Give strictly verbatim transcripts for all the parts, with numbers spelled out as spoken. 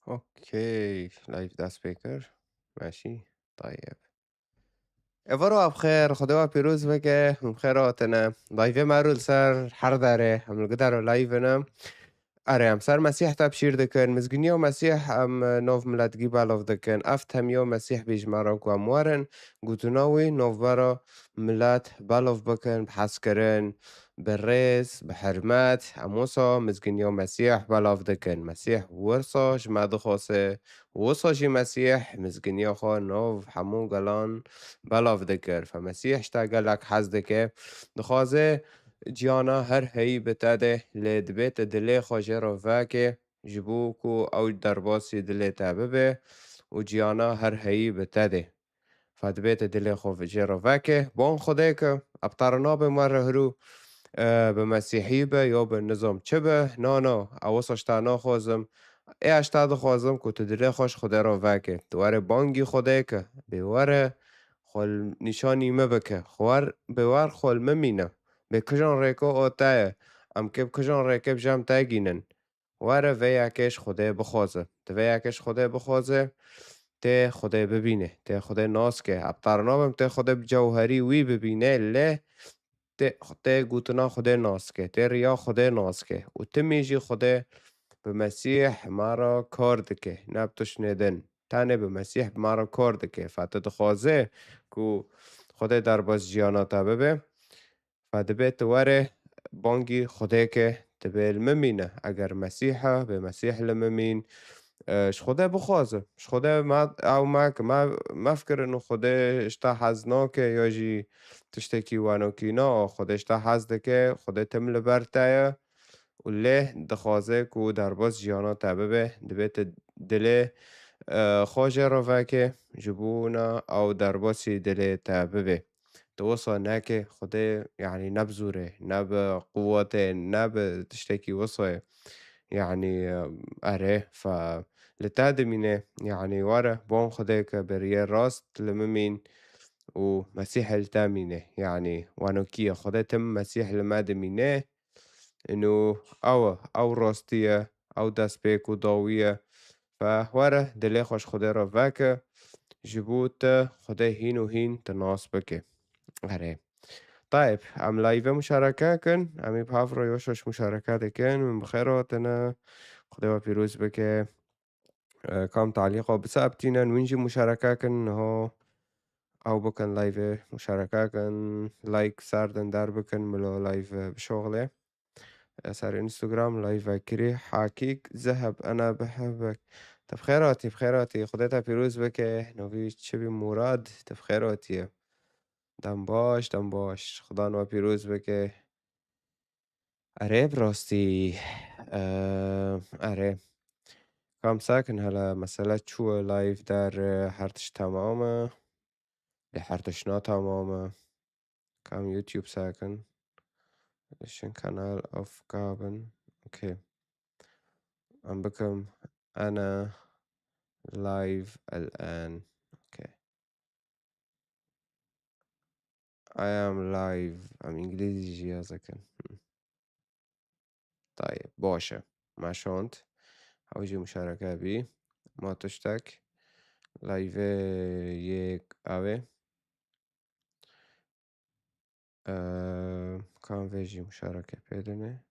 Okey, live dest pê kir. Meşî, tayeb. Evaro, ev xêr, Xwedê we pîroz bike, hûn bi xêr hatine. Live me rû li ser her derê, em li ku dero live ne. Erê, em ser Mesîh tebşîr dikin, mizginiya Mesîh em, e, nov milet gî belav dikin. Ev temiya Mesîh bî ji me re ku em werin, gotina wî navbera milet belav bikin, bi hezkirin, bi rêz, bi hurmet, em wisa mizginiya Mesîh belav dikin. Mesîh wisa ji me dixwaze, wisa jî Mesîh mizginiya xwe nav hemû gelan belav dikir. Fe Mesîh ji te gelek hez dike, dixwaze ciyana her heyî bi te de, lê dibê tu dilê xwe jê re veke, ji bo ku ew derbasî dilê te bibe û ciyana her heyî bi te de. Fe dibê tu dilê xwe jê re veke, ban Xwedê ke, ev te re nabe me re hirû, e, bi Mesîhî be ya bi nizam çi be, na, na, ew wisa ji te naxwazim, ê ez ji te dixwazim ku tu dilê xwe ji Xwedê re veke. Tu were bangî Xwedê ke, bê were xwe li nîşanî min bike, xwe wer, bê wer xwe li min mîne. Bê kijan rêka o te ye, em kê bi kijan rêkê bi cem te gînin. Were vê yekê ji Xwedê bixwaze. Tu vê yekê ji Xwedê bixwaze, tê Xwedê bibîne, tê Xwedê nas ke. Ev te re nabim tê Xwedê bi cewherî wî bibîne, lê tê, tê gotina Xwedê nas ke, tê riya Xwedê nas ke. Û timî jî Xwedê bi Mesîh me re kar dike, ne bi tiştê din. Tenê bi Mesîh bi me re kar dike. Fe tu dixwaze ku Xwedê derbas jiyana te bibe, Fe dibê tu were bangî Xwedê ke, tu bê li min mîne. Eger Mesîh e, bê Mesîh li min mîn. E, ji Xwedê bixwaze. Ji Xwedê me, ew me, me, mefikirin û Xwedê ji te hez nake ya jî tiştekî wenokî na. Xwedê ji te hez dike, Xwedê tim li ber te ye û lê dixwaze ku derbas jiyana te bibe. Dibê tu dilê, e, xwe jê re veke, ji bona ew derbasî dilê te bibe. Tu wisa neke, Xwedê, yanî ne bi zorê, ne bi quwetê, ne bi tiştekî wisa ye. Yanî, erê, fe li te dimîne, yanî were, ban Xwedê ke bi riyê rast li min mîn û Mesîhê li te mîne. Yanî, wenokî ye, Xwedê tim Mesîh li me dimîne. Ino ew e, ew rastî ye, ew destpêk û dawî ye. Fe were, dilê xwe ji Xwedê re veke, ji bo te Xwedê hîn û hîn tu nas bike. Erê. Tayeb, em live muşareke kin, em ê bi hev re yavaş yavaş muşareke dikin, min bi xêr hatine, Xwedê we pîroz bike. E, kam talîqa biseebtînin, win jî muşareke kin, niha ew bikin live muşareke kin, like ser din der bikin, milo live bişoxile. E, ser Instagram live kirî, Hakîk Zeheb, ena bihebek. Te bi xêr hatî, bi xêr hatî, Xwedê te pîroz bike, novî çi bî Murad, te bi xêr hatiye. Dem baş, dem baş, Xudan we pîroz bike. Erê, bi rastî, e, erê. Kam sakin hele, mesele çû live der, e, her tişt temam e. Lê her tişt na temam e. Kam YouTube sakin. Dişin kanal of kabin. Okey. Em bikim ana live el an. Okey. I am live. Em îngilîzî jî yaze kin. Hı. Tayê, baş e. Me şand. Ew jî muşareke bî. Ma tiştek. Live yek avê. Eee, kan vê jî muşareke pê dine.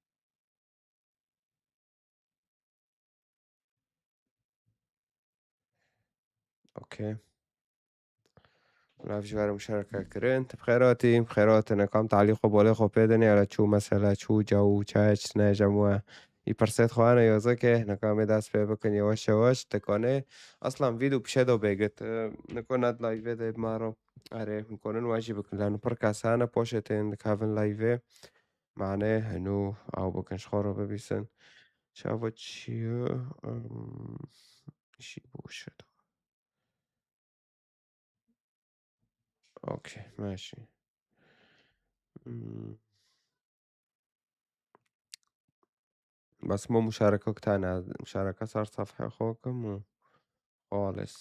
Okey. Nav ji we re muşareke kirin. Ti bi xêr hatî, bi xêr hatine. Kam talî xwe bolê xwe pê dine, hele çû mesele, çû caw, çaç, ne jem we. Î pirsêt xwe hene yazike, neka em ê dest pê bikin, yavaş yavaş, dikanê. Aslan vîdeo pişe do bêgit. Niko net live de maro. Erê, hûn konin we jî bikin. Lano pir kes hene, poşetên dikevin live. Mane heno ew bikin, ji xwe re bibîsin. Çava çi ye? Em, jî boş e. Okey, meşî. Hmm. Bes ma muşareke kitane, muşareke ser sefhe xwe kim û xalis.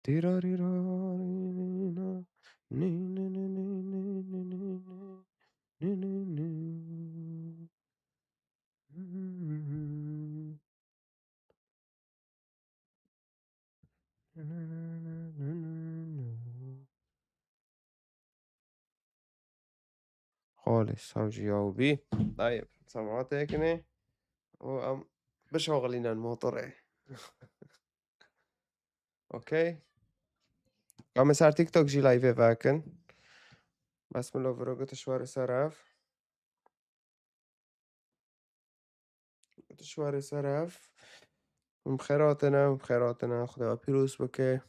Tîrarîrarîna, nî, nî, nî. Nü, nü, nü. Xolê sewcî yaw bî. Dayê, sematekinê û em bişoxilînin motorê. Okey. Em ê ser TikTok jî live vekin. Bes min lo viro gotişwarê ser ev. Gotişwarê ser ev. Hûn bi xêr hatine, hûn bi xêr hatine. Xuda we pîroz bike.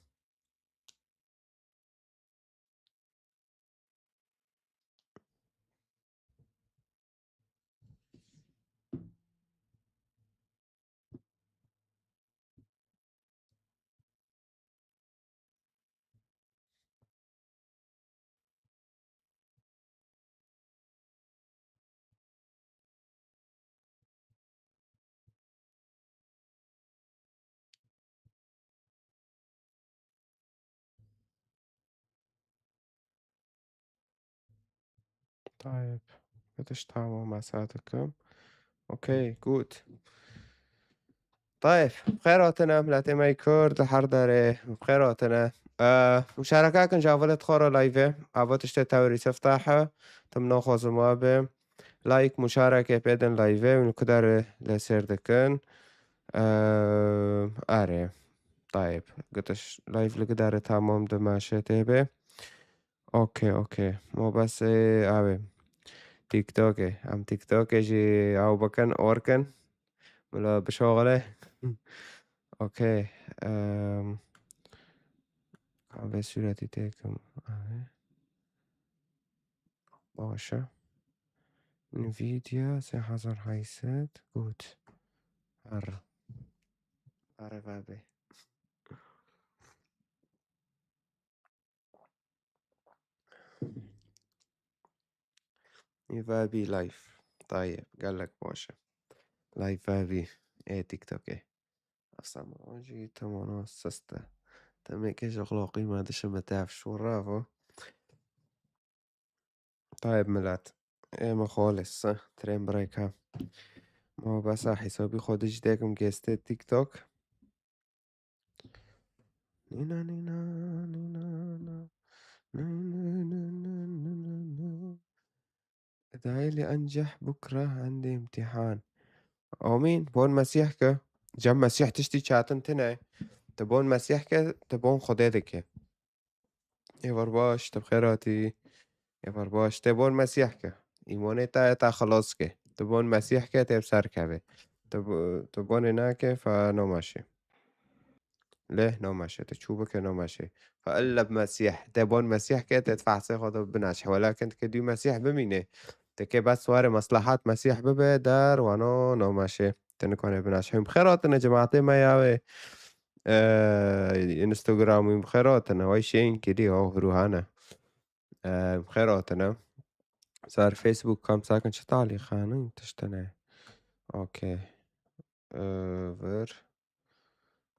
Tayeb. Gediş tamam, mesaj dikim. Okey, gut. Tayeb, bi xêr hatine, miletê me yê Kurd li her derê, bi xêr hatine. Eee, muşareke kin ji avilê dixwara live, ava tiştê tewrî siftahe, tim naxwazim abe. Like, muşareke pêdin live, min ku derê li sêr dikin. Eee, erê. Tayeb, gediş live li ku derê tamam dimeşe tê be. Okey, okey. Ma bes, e, abi. TikTokê. Em TikTokê jî ew bikin, orkin. Bila bişoxile. Okey. Em, ka vê sûretî têkim. Abi. Baş e. Nvidia sê hezar heyşt sed. Good. Her. Her vebê. Ê vebî live. Tayê, gelek baş e. Live vebî. Ê TikTokê. Asama jî temana sist e. Temê ke ji xloqî me dişime tev şûra vo. Tayeb milet. Ê me xalis, eh, trên birêka. Ma besa hesabî xwe dij dekim geste TikTok. Nîna, nîna, nîna, na. Nî, nî, nî, nî, nî, nî, nî. Edayê li enceh bukra endê imtîhan. Amîn. Bon Mesîh ke. Cem Mesîh tiştî çatin tine. Ti bon Mesîh ke, ti bon Xwedê dike. Êvar baş, te bi xêr hatî. Êvar baş, te bon Mesîh ke. Îmanê te, te xilas ke. Te bon Mesîh ke, te bi ser keve. Te bo-, te bonê nake, fe namaşe. Lê namaşe, te çû bike namaşe. Fe illa bi Mesîh. Te bon Mesîh ke, te fehsê xwe de binaşe. Welakin ke dû Mesîh bimîne. Te ke bes ware meslehat Mesîh bibe, der wana namaşe. Te nikane binaşe. Hûn bi xêr hatine cemaatê me ya wê. Ee, Instagram wî bi xêr hatine. Way şeyin kidî, o ruhane. Ee, bi xêr hatine. Ser Facebook kam sakin çi talî xanin tiştine. Okey. Ee, vir.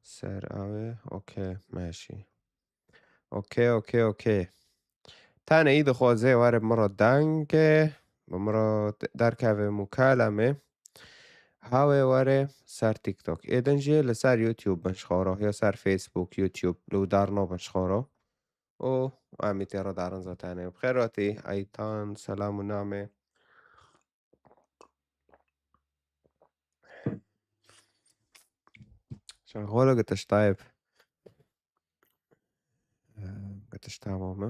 Ser awe. Okey. Meşî. Okey, okey, okey. Tane î dixwaze were bi min re denge, bi min re derkeve mukaleme. Hawe were ser TikTok. Êdin jî li ser YouTube bin ji xwe re, ya ser Facebook, YouTube, li dar nabin ji xwe re. Û em ê tê re darin zaten. Bi xêr hatî, Eytan, selam û name. Şaxolo gitiş Tayeb. Ee, gitiş tamam e.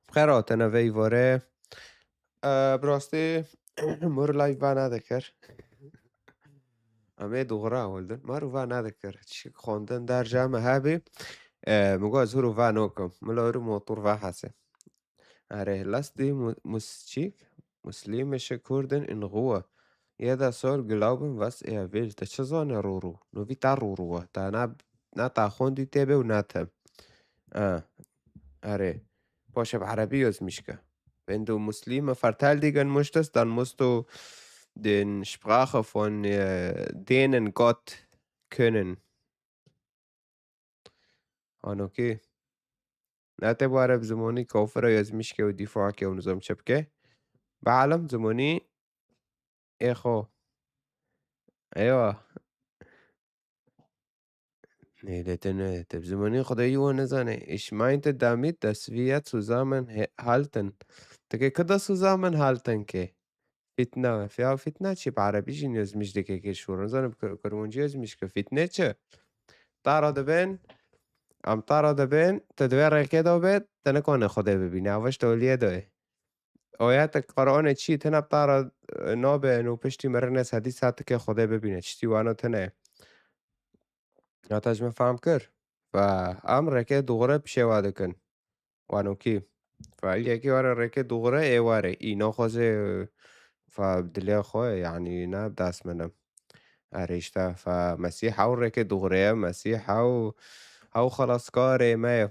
Bi xêr hatine vey vore. Ee, bi rastî, mir live va nedikir. Em ê dûxira hildin. Mar va nedikir. Çi xwendin derca me hebî. Ee, min got, ez hûr va nokim. Min la hûr motor va hese. Erê, lastî mu-, musçîk, Muslîmê şi Kurdin in Ruhe. Jeder soll glauben, was er will. Te çi zanî rûrû? Novî te rûrû e. Te ne, ne te xwendî tê bê û ne te. E, erê. Paşê bi erebî yazmiş ke. Wenn du Muslime verteidigen möchtest, dann musst du den Sprache von, äh, denen Gott können. Anokê. Ne te bare bi zimanî kafira yazmiş ke û dîfa ke û nizam çi bike. Bealem zimonî ê xwe. Eywa. Nêdete nêdete. Bi zimanê Xwedayî wan nizane. Ich meinte damit, dass wir zusammen he-, halten. Dike kida zusammen halten ke? Fitna. Ya fitna çi? Bi erebî jî nêzmîş dike ke şûr. Nizane bi kir-, kirmancî ezmîş ke. Fitne çi? Tara dibin, em tara dibin, te divê rêkê de be, te nikane Xwedê bibîne. Ev ji toliyê de ye. Oyatek Qur'anê çî tine bi tara, e, nabe û piştî mirinê sedî sed tike Xwedê bibîne. Tiştî wano tine. Hata ji min fehm kir. Ve em rêkê dûgre pişê wa dikin. Wano kî. Ve yekî were rêkê dûgre ê were. Î naxwazê, e, ve dilê xwe, yanî ne bi dest min e. Erê işte, ve Mesîh ew rêkê dûgre ye, Mesîh ew, ew xelaskarê me ye.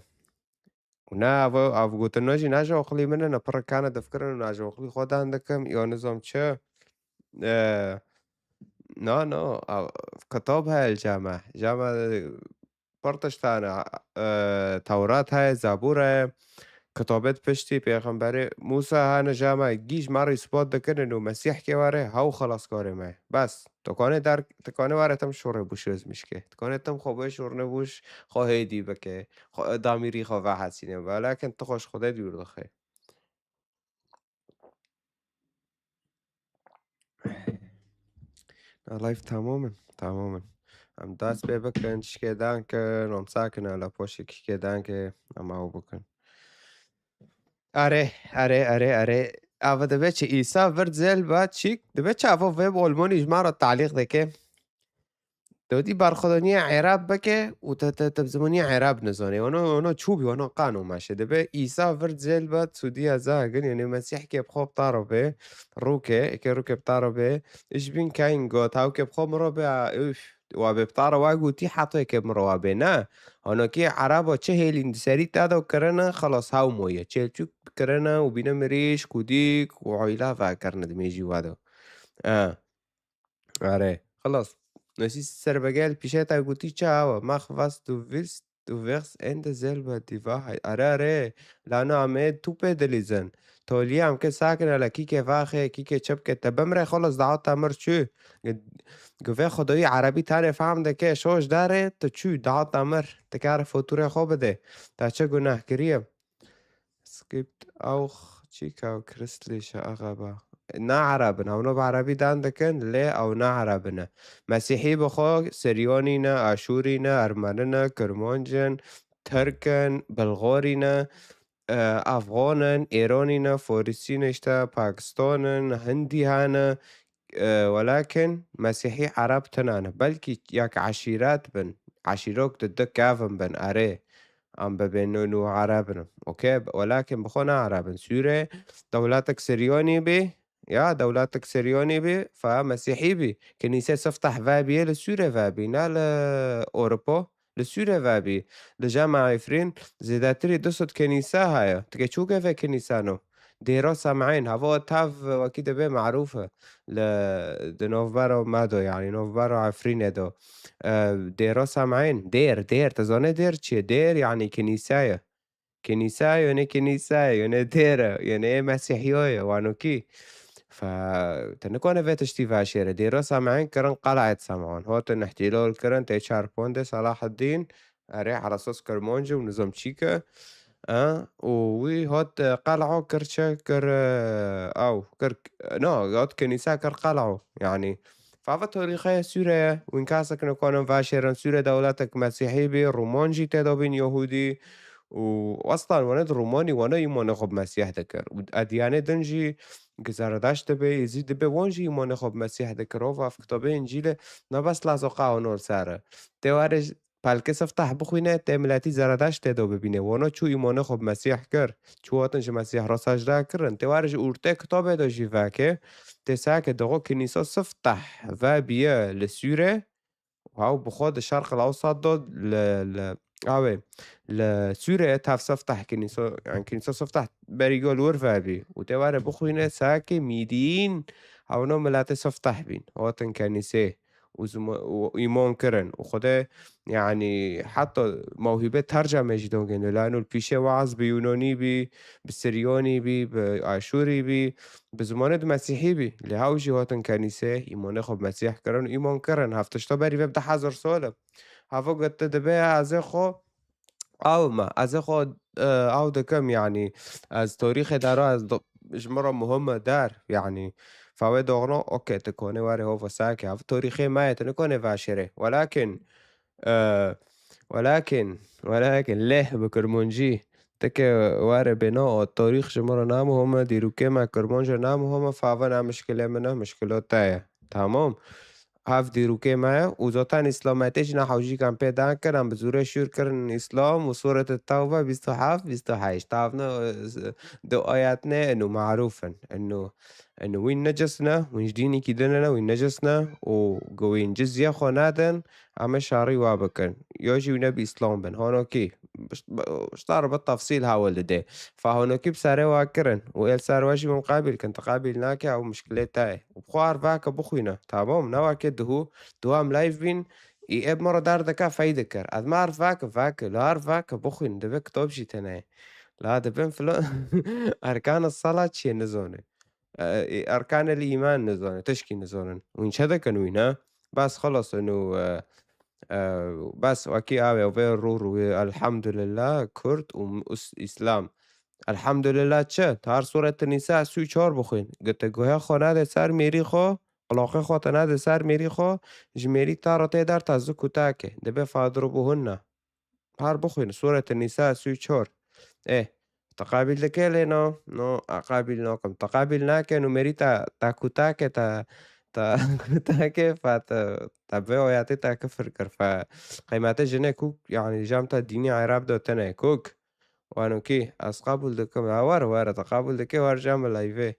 Û ne, ev, ev gotina jî ne ji oxilî min e, ne pirikane difikirin û ne ji oxilî xwe dan dikim, ya nizam çi. E, na, na, ev, kitab heye li cem me. Cem me, e, pir tişt hene, e, Tewrat heye, Zebûr heye, kitabê di piştî Pêxemberê Mûsa hene, cem me, gî ji me re îspat dikirin û Mesîh kê were, hew xelaskarê me. Bes. Tu kanê der, tu kanê were tim şûrê bûş ezmîş ke. Tu kanê tim xwe bê şûrne bûş, xwe hêdî bike. Xwe, damîrî xwe vehesîne. Welakin tu xwe ji Xwedê dûr dixe. Na live tamam in. Tamam in. Em dest pê bikin, çikê dan ke, namsa kin, ala poşê kikê dan ke, em ew bikin. Erê, erê, erê, erê. Ava dibe çi? Îsa vir zelba çîk. Dibe çi ava vê olmonî ji me re talîq dike? Dodî barxodoniya Erab bike û te, te, te bi zimanî Erab nizane. Ono, ono çû bî, ono qano meşe. Dibe Îsa vir zelba çûdiya zagin, yani Mesîh ke bi xwe bi taro be, rûke, eke rûke bi taro be, ich bin kein Gott, haw ke bi xwe miro be, a, üf, wa be bi taro wa gotî, hato eke miro wa be. Ne, ono ki Eraba çi hêlîn di serî te de kirine, xelas haw moye. Çêlçûk kirine û bîne mirîş, kudîk û oyla ve kirine di mêjî wa de. E. Erê. Xelas. Nesî serbegel pîşe te gotî çi awa? Mach was du willst, du wirst Ende selber die Wahrheit. Erê, erê. Lano em ê tu pê dilîzin. Toliyê em ke sakin hele kîke vaxê, kîke çepke te bimre xelas daha te mir çû. Gi-, Givê Xwedayî Erebî tanê fehm dike, şoş dare, tu çû daha te mir. Te kare foturê xwe bide. Te çi guneh kiriye? Es gibt auch Chica christliche Araber. Ne Ereb in, ew no bi Erebî dan dikin, lê ew ne Ereb in. Mesîhî bi xwe Siryanî ne, Aşûrî ne, Ermenî ne, Kirmanc in, Tirk in, Bilxorî ne, e, Afxan in, Îranî ne, Forisî ne, işte Pakistan in, Hindî hene, e, welakin Mesîhî Ereb tune ne. Belkî yek eşîret bin, eşîrok di du kevin bin, erê. Em bibênin û Ereb in. Okey, welakin bi xwe ne Ereb in. Sûre dewletek Siryanî bî, ya dewletek Siryanî bî, fa Mesîhî bî. Kinîse siftah vebîye li Sûre vebî, ne li Ewropa. Li Sûre vebî. Li Cema Efrîn zêdetirî du sed kinîse heye. Tike çûke ve kinîsano. Dêra Sem'în, hava tev wekî dibe merûf e. Li, di navbera me de, yanî navbera Efrînê de. E, Dêra Sem'în, dêr, dêr, tu zanê dêr çi ye? Dêr, yanî kinîse ye. Kinîse ye, yone kinîse ye, yone dêr e, yone ê Mesîhiya ye, wano kî. Fe, te nikane vê tiştî veşêre. Dêra Sem'în kirin Qel'et Sem'în. Hatin îhtîlal kirin, tê çarpandê Selahaddîn. Erê, ala esas Kirmanc û nizam çîke. E, û wî hat, e, qel'a kir çi? Kir, e, ew, kir, na, hat kinîse kir qel'a. Yanî, fava tarîxeya Sûre ye. Wîn kesek nikanin veşêrin. Sûre dewletek Mesîhî bî, Roman jî tê de bîn Yahûdî. Û eslan wane di Romanî wane îmanê xwe bi Mesîh dikir. Û edyanê din jî ki Zeredaşt dibe, Êzîd dibe, wan jî îmanê xwe bi Mesîh dikir. Ova ev kitabê Încîlê ne bes lazo qawno li ser e. Tê were ji pelkê siftah bixwîne, tê miletî Zeredaştê de bibîne. Wano çû îmanê xwe bi Mesîh kir. Çû hatin ji Mesîh re secde kirin. Tê were ji ortê kitabê de jî veke. Tê seke dixwe kinîsa siftah vebiye li Sûre. Ew bi xwe di Şerq el Ewsat de li, li, ew ê, li Sûriyê tev siftah kinîso, yani kinîso siftah berî gol wir vebî. Û tê were bixwîne seke Mîdîn, ew no miletê siftah bîn. Hatin kenîsê. û zima-, û îman kirin. Û Xwedê, yanî, heta mewhîbê tercemê jî dogên. Lano li pîşê weaz bi Yûnanî bî, bi Siryonî bî, bi Aşûrî bî, bi zimanê di Mesîhî bî. Lê hew jî hatin kenîsê, îmanê xwe bi Mesîh kirin û îman kirin. Hev tişta berî vê bi du hezar sal e. Heva got, tu dibê ez ê xwe ew me, ez ê xwe, e, ew dikim, yanî, ez tarîxê dera, ez di-, ji min re muhim e der, yanî, fa wê doxno, okey, tu konê werê hova sake, ev tarîxê me ye, tu nikonê veşêrê. Welakin, e, welakin, welakin, leh bi kirmancî, tike were bê na, o tarîx ji min re ne muhim e, dîrokê me kirmanc e ne muhim e, fa ve ne mişkilê min e, mişkilo te ye. Tamam. Ev dîrokê me ye û zaten îslametê jî ne hewcîkan pê dan kir, em bi zûrê şûr kirin îslam û Sûrete Tewbe bîst û heft, bîst û heşt. Tavne, e, du ayet ne, eno marûf in. Eno, eno wîn necis ne, wîn ji dînekî din ne, wîn necis ne û gu wîn cizye xwe nadin, em ê şerî wa bikin. Ya jî wî ne bi îslam bin. Hanokî, ji te re bi tefsîl hewil dide. Fa hanokî bi serê wa kirin û ê li ser we jî hûn qebîl kin. Tu qebîl nake, ew mişkilê te ye. Û bi xwe her vake bixwîne. Tamam, ne weke duhû, duha em live bîn, ê ê bi min re derdeke fey dikir. Ez me her vake, vake, li her vake bixwîn. Dibe kitab jî tune ye. La dibin filan, erkan sala çi ye nizane. E, e, erkan el îman nizane, tişkî nizanin. Wîn çi dikin wî, ne? Bes, xelas, inu, e, e, bes, wekî avê, vê rû rû, elhamdülillah, Kurd û mus-, Îslam. Elhamdülillah çi? Tar Sûret Nîsa sî û çar bixwîn. Gite guhê xwe nade ser mêrî xwe, qulaqê xwe te nade ser mêrî xwe, ji mêrî ta re tê der ta zik û take. Dibe fadrubuhunna. Her bixwîn, Sûret Nîsa sî û çar. Ê, te qebîl dike lê no? No, e, qebîl nakim. Te qebîl nake, nûmerî te, te kutake, te, te kutake, fa te, te vê oyatê te kifir kir, fa qîmetê jinê kuk, yanî, cem te dînî Ereb de tene kuk. Wano kî, ez qebûl dikim. Ha, were, were, te qebûl dike, were cem layvê.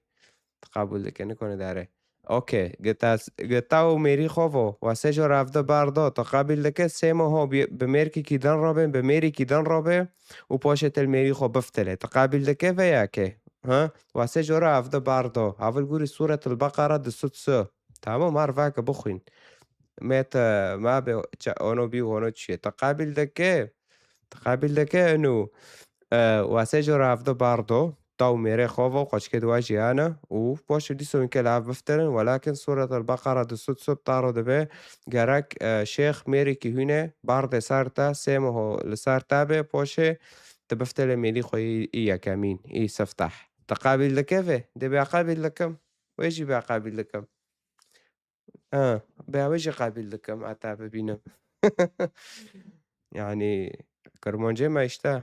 Te qebûl dike, nikone dere. Okey, gita, gita û mêrî xwe vo, wa sê jor hevde bar do, te qebîl dike, sê meho bi, bi mêrkekî din re bên, bi mêrîkî din re bê û poşê te li mêrî xwe biftilê. Te qebîl dike vê ya ke? Ha? Wa sê jor hevde bar do. Havil gurî Sûretil Beqara du sed sê. Tamam, her vake bixwîn. Me te, me be, ça-, ono bî, ono çiye. Te qebîl dike? Te qebîl dike inu, e, wesê jor hevde bar do, taw mêrê xwe vo, qoçkê di we jî hene û poşê dîso hûn ke li hev biftirin, welakin Sûretel Beqara du sed sib taro dibe, gerek, e, şêx mêrikî hûnê bardê ser te, sê meho li ser te be, poşê tu biftilê mêrî xwe yî, yî yekemîn, yî sifteh. Te qebîl dike vê? Dê bê qebîl dikim. Wê jî bê qebîl dikim. Ha, bi ew jî qebîl dikim, heta bibînim. Yanî, Kirmancê me işte.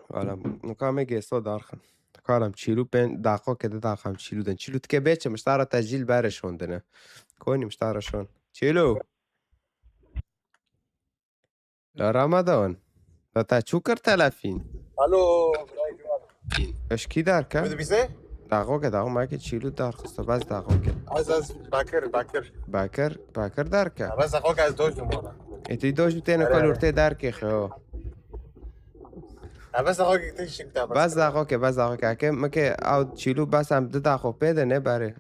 Wala, nika me gêso darxin. Kalam çîlû pên daqo ke di daxam çîlû din. Çîlû dike bê çi, miştara te jîl bere şondine. Konî miştara şon. Çîlû. La Ramadan. La te çû kir telefîn? Alo. Eşkî derke? Min dibîse? Daxoke, daxo me ke çîlû darxisto, bes daxoke. Ez, ez, Bakir, Bakir. Bakir, Bakir derke? Ha, bes daxoke ez doj numara. E, tu doj têne Are, are. Kolortê derke xeyo. Ha, bes daxoke te şik da, bes. Bes daxoke, bes daxoke. Ake, me ke ew çîlû bes em di daxo pê de ne bere.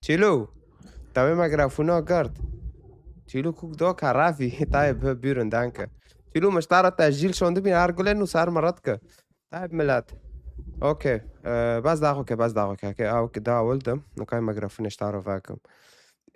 Çîlû. Tavê mikrofona girt. Çîlû kuk do ka rafî. Tayê bi bîrin danke. Çîlû miştara te jîl şondi bîn her gule nû ser mirat ke. Tayê milet. Okey. Ee, bes daxo ke, bes daxo ke. Ke ew ke da ewil dim. Nokay mikrofon miştara vakim.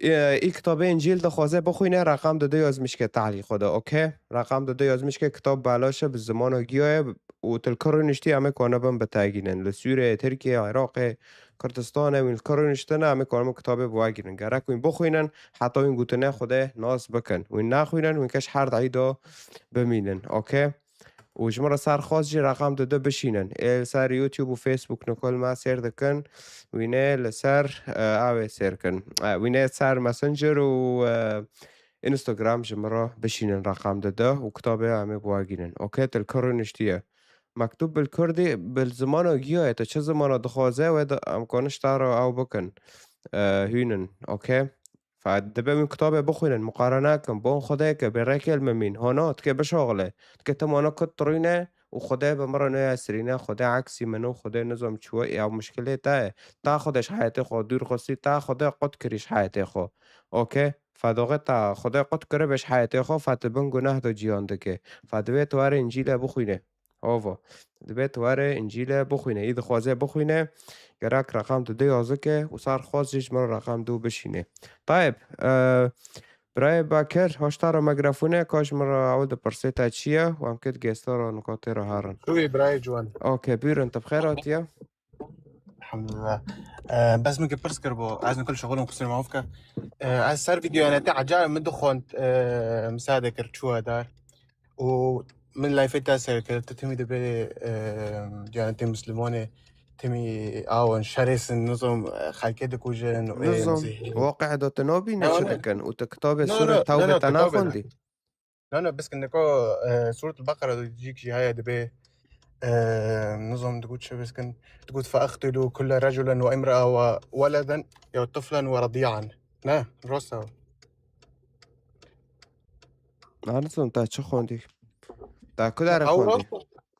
Ee, î kitabê Încîl dixwaze bixwîne, raqam dide yazmişke tahlî xwe de. Okey. Raqam dide yazmişke kitab belaş e bi zimana giya ye û til kir niştî em ê konibin bitegînin. Li Sûriyeyê, Tirkiyeyê, Iraqê, Kurdistane, wîn li kir niştine, em ê konibin kitabê bi we girin. Gerek wîn bixwînin, heta wîn gotine Xwedê nas bikin. Wîn naxwînin, wîn keş her dayî de bimînin. Okey? Û ji min re ser xwest jî reqam dide bişînin. Ê li ser YouTube û Facebook nikol me sêr dikin. Wînê li ser, e, avê sêr kin. E, wînê ser Messenger û, e, Instagram ji min re bişînin reqam dide û kitabê em ê bi we gînin. Okey, til kir niştiye. Mektûb bil Kurdî, bil zimana giya ye, tu çi zimana dixwaze, wê de em kanin ji te re ew bikin. E, hûnin, okey? Fa dibe wî kitabê bixwînin, muqarene kin, bon Xwedê ke, bêrekê li min mîn. Hona, dike bişaxile. Dike tim ana kut tirîne û Xwedê bi min re neyasirîne, Xwedê eksî min û Xwedê nizam çi we, ya muşkilê te ye. Ta Xwedê ji heyetê xwe dûr xistî, ta Xwedê qut kirî ji heyetê xwe. Okey? Fedoxê ta Xwedê qut kiribe ji heyetê xwe, fe tu bin guneh de ciyan dike. Fe divê tu were Încîle bixwîne. Hova. Divê tu were Încîle bixwîne. Î dixwaze bixwîne, gerek reqam tu dê yazike û sar xwaz jî ji min re reqam du bişîne. Tayeb, e, birayê Bakir, hoşta re mikrofone, ka ji min re ew dipirsê te çi ye? Û em kê digeste re nukatê re herin. Şûyê birayê ciwan. Okey, buyurun, tu bi xêr hatiye? Elhamdulillah. E, bes min ki pirs kir bo, ez nikul şixulum, qusur maf ke. E, ez ser videoyane te acayip min dixwend, e, misade kir, çûya dar. Û min layfê te ser kir, tu timî dibê, e, diyanetê Muslimanê, timî awan şerêsin, nizam, e, xelkê dikujin û ê Nizam, mizî. Waqî do tu nabîne çi dikin û tu kitabê No, Sûrê no, no, Tewbê no, te kitabê ne. Naxwendî? No, no, biskin niko, e, Sûret Beqere do cîk jî heye dibê, e, nizam digot çi biskin, digot, "Feqtulu kulle reculen ve imra'a ve weleden ya tiflen ve radi'an." Ne, rosta. Anison ta çi xwendî? Ta ku dare Ew xwendî?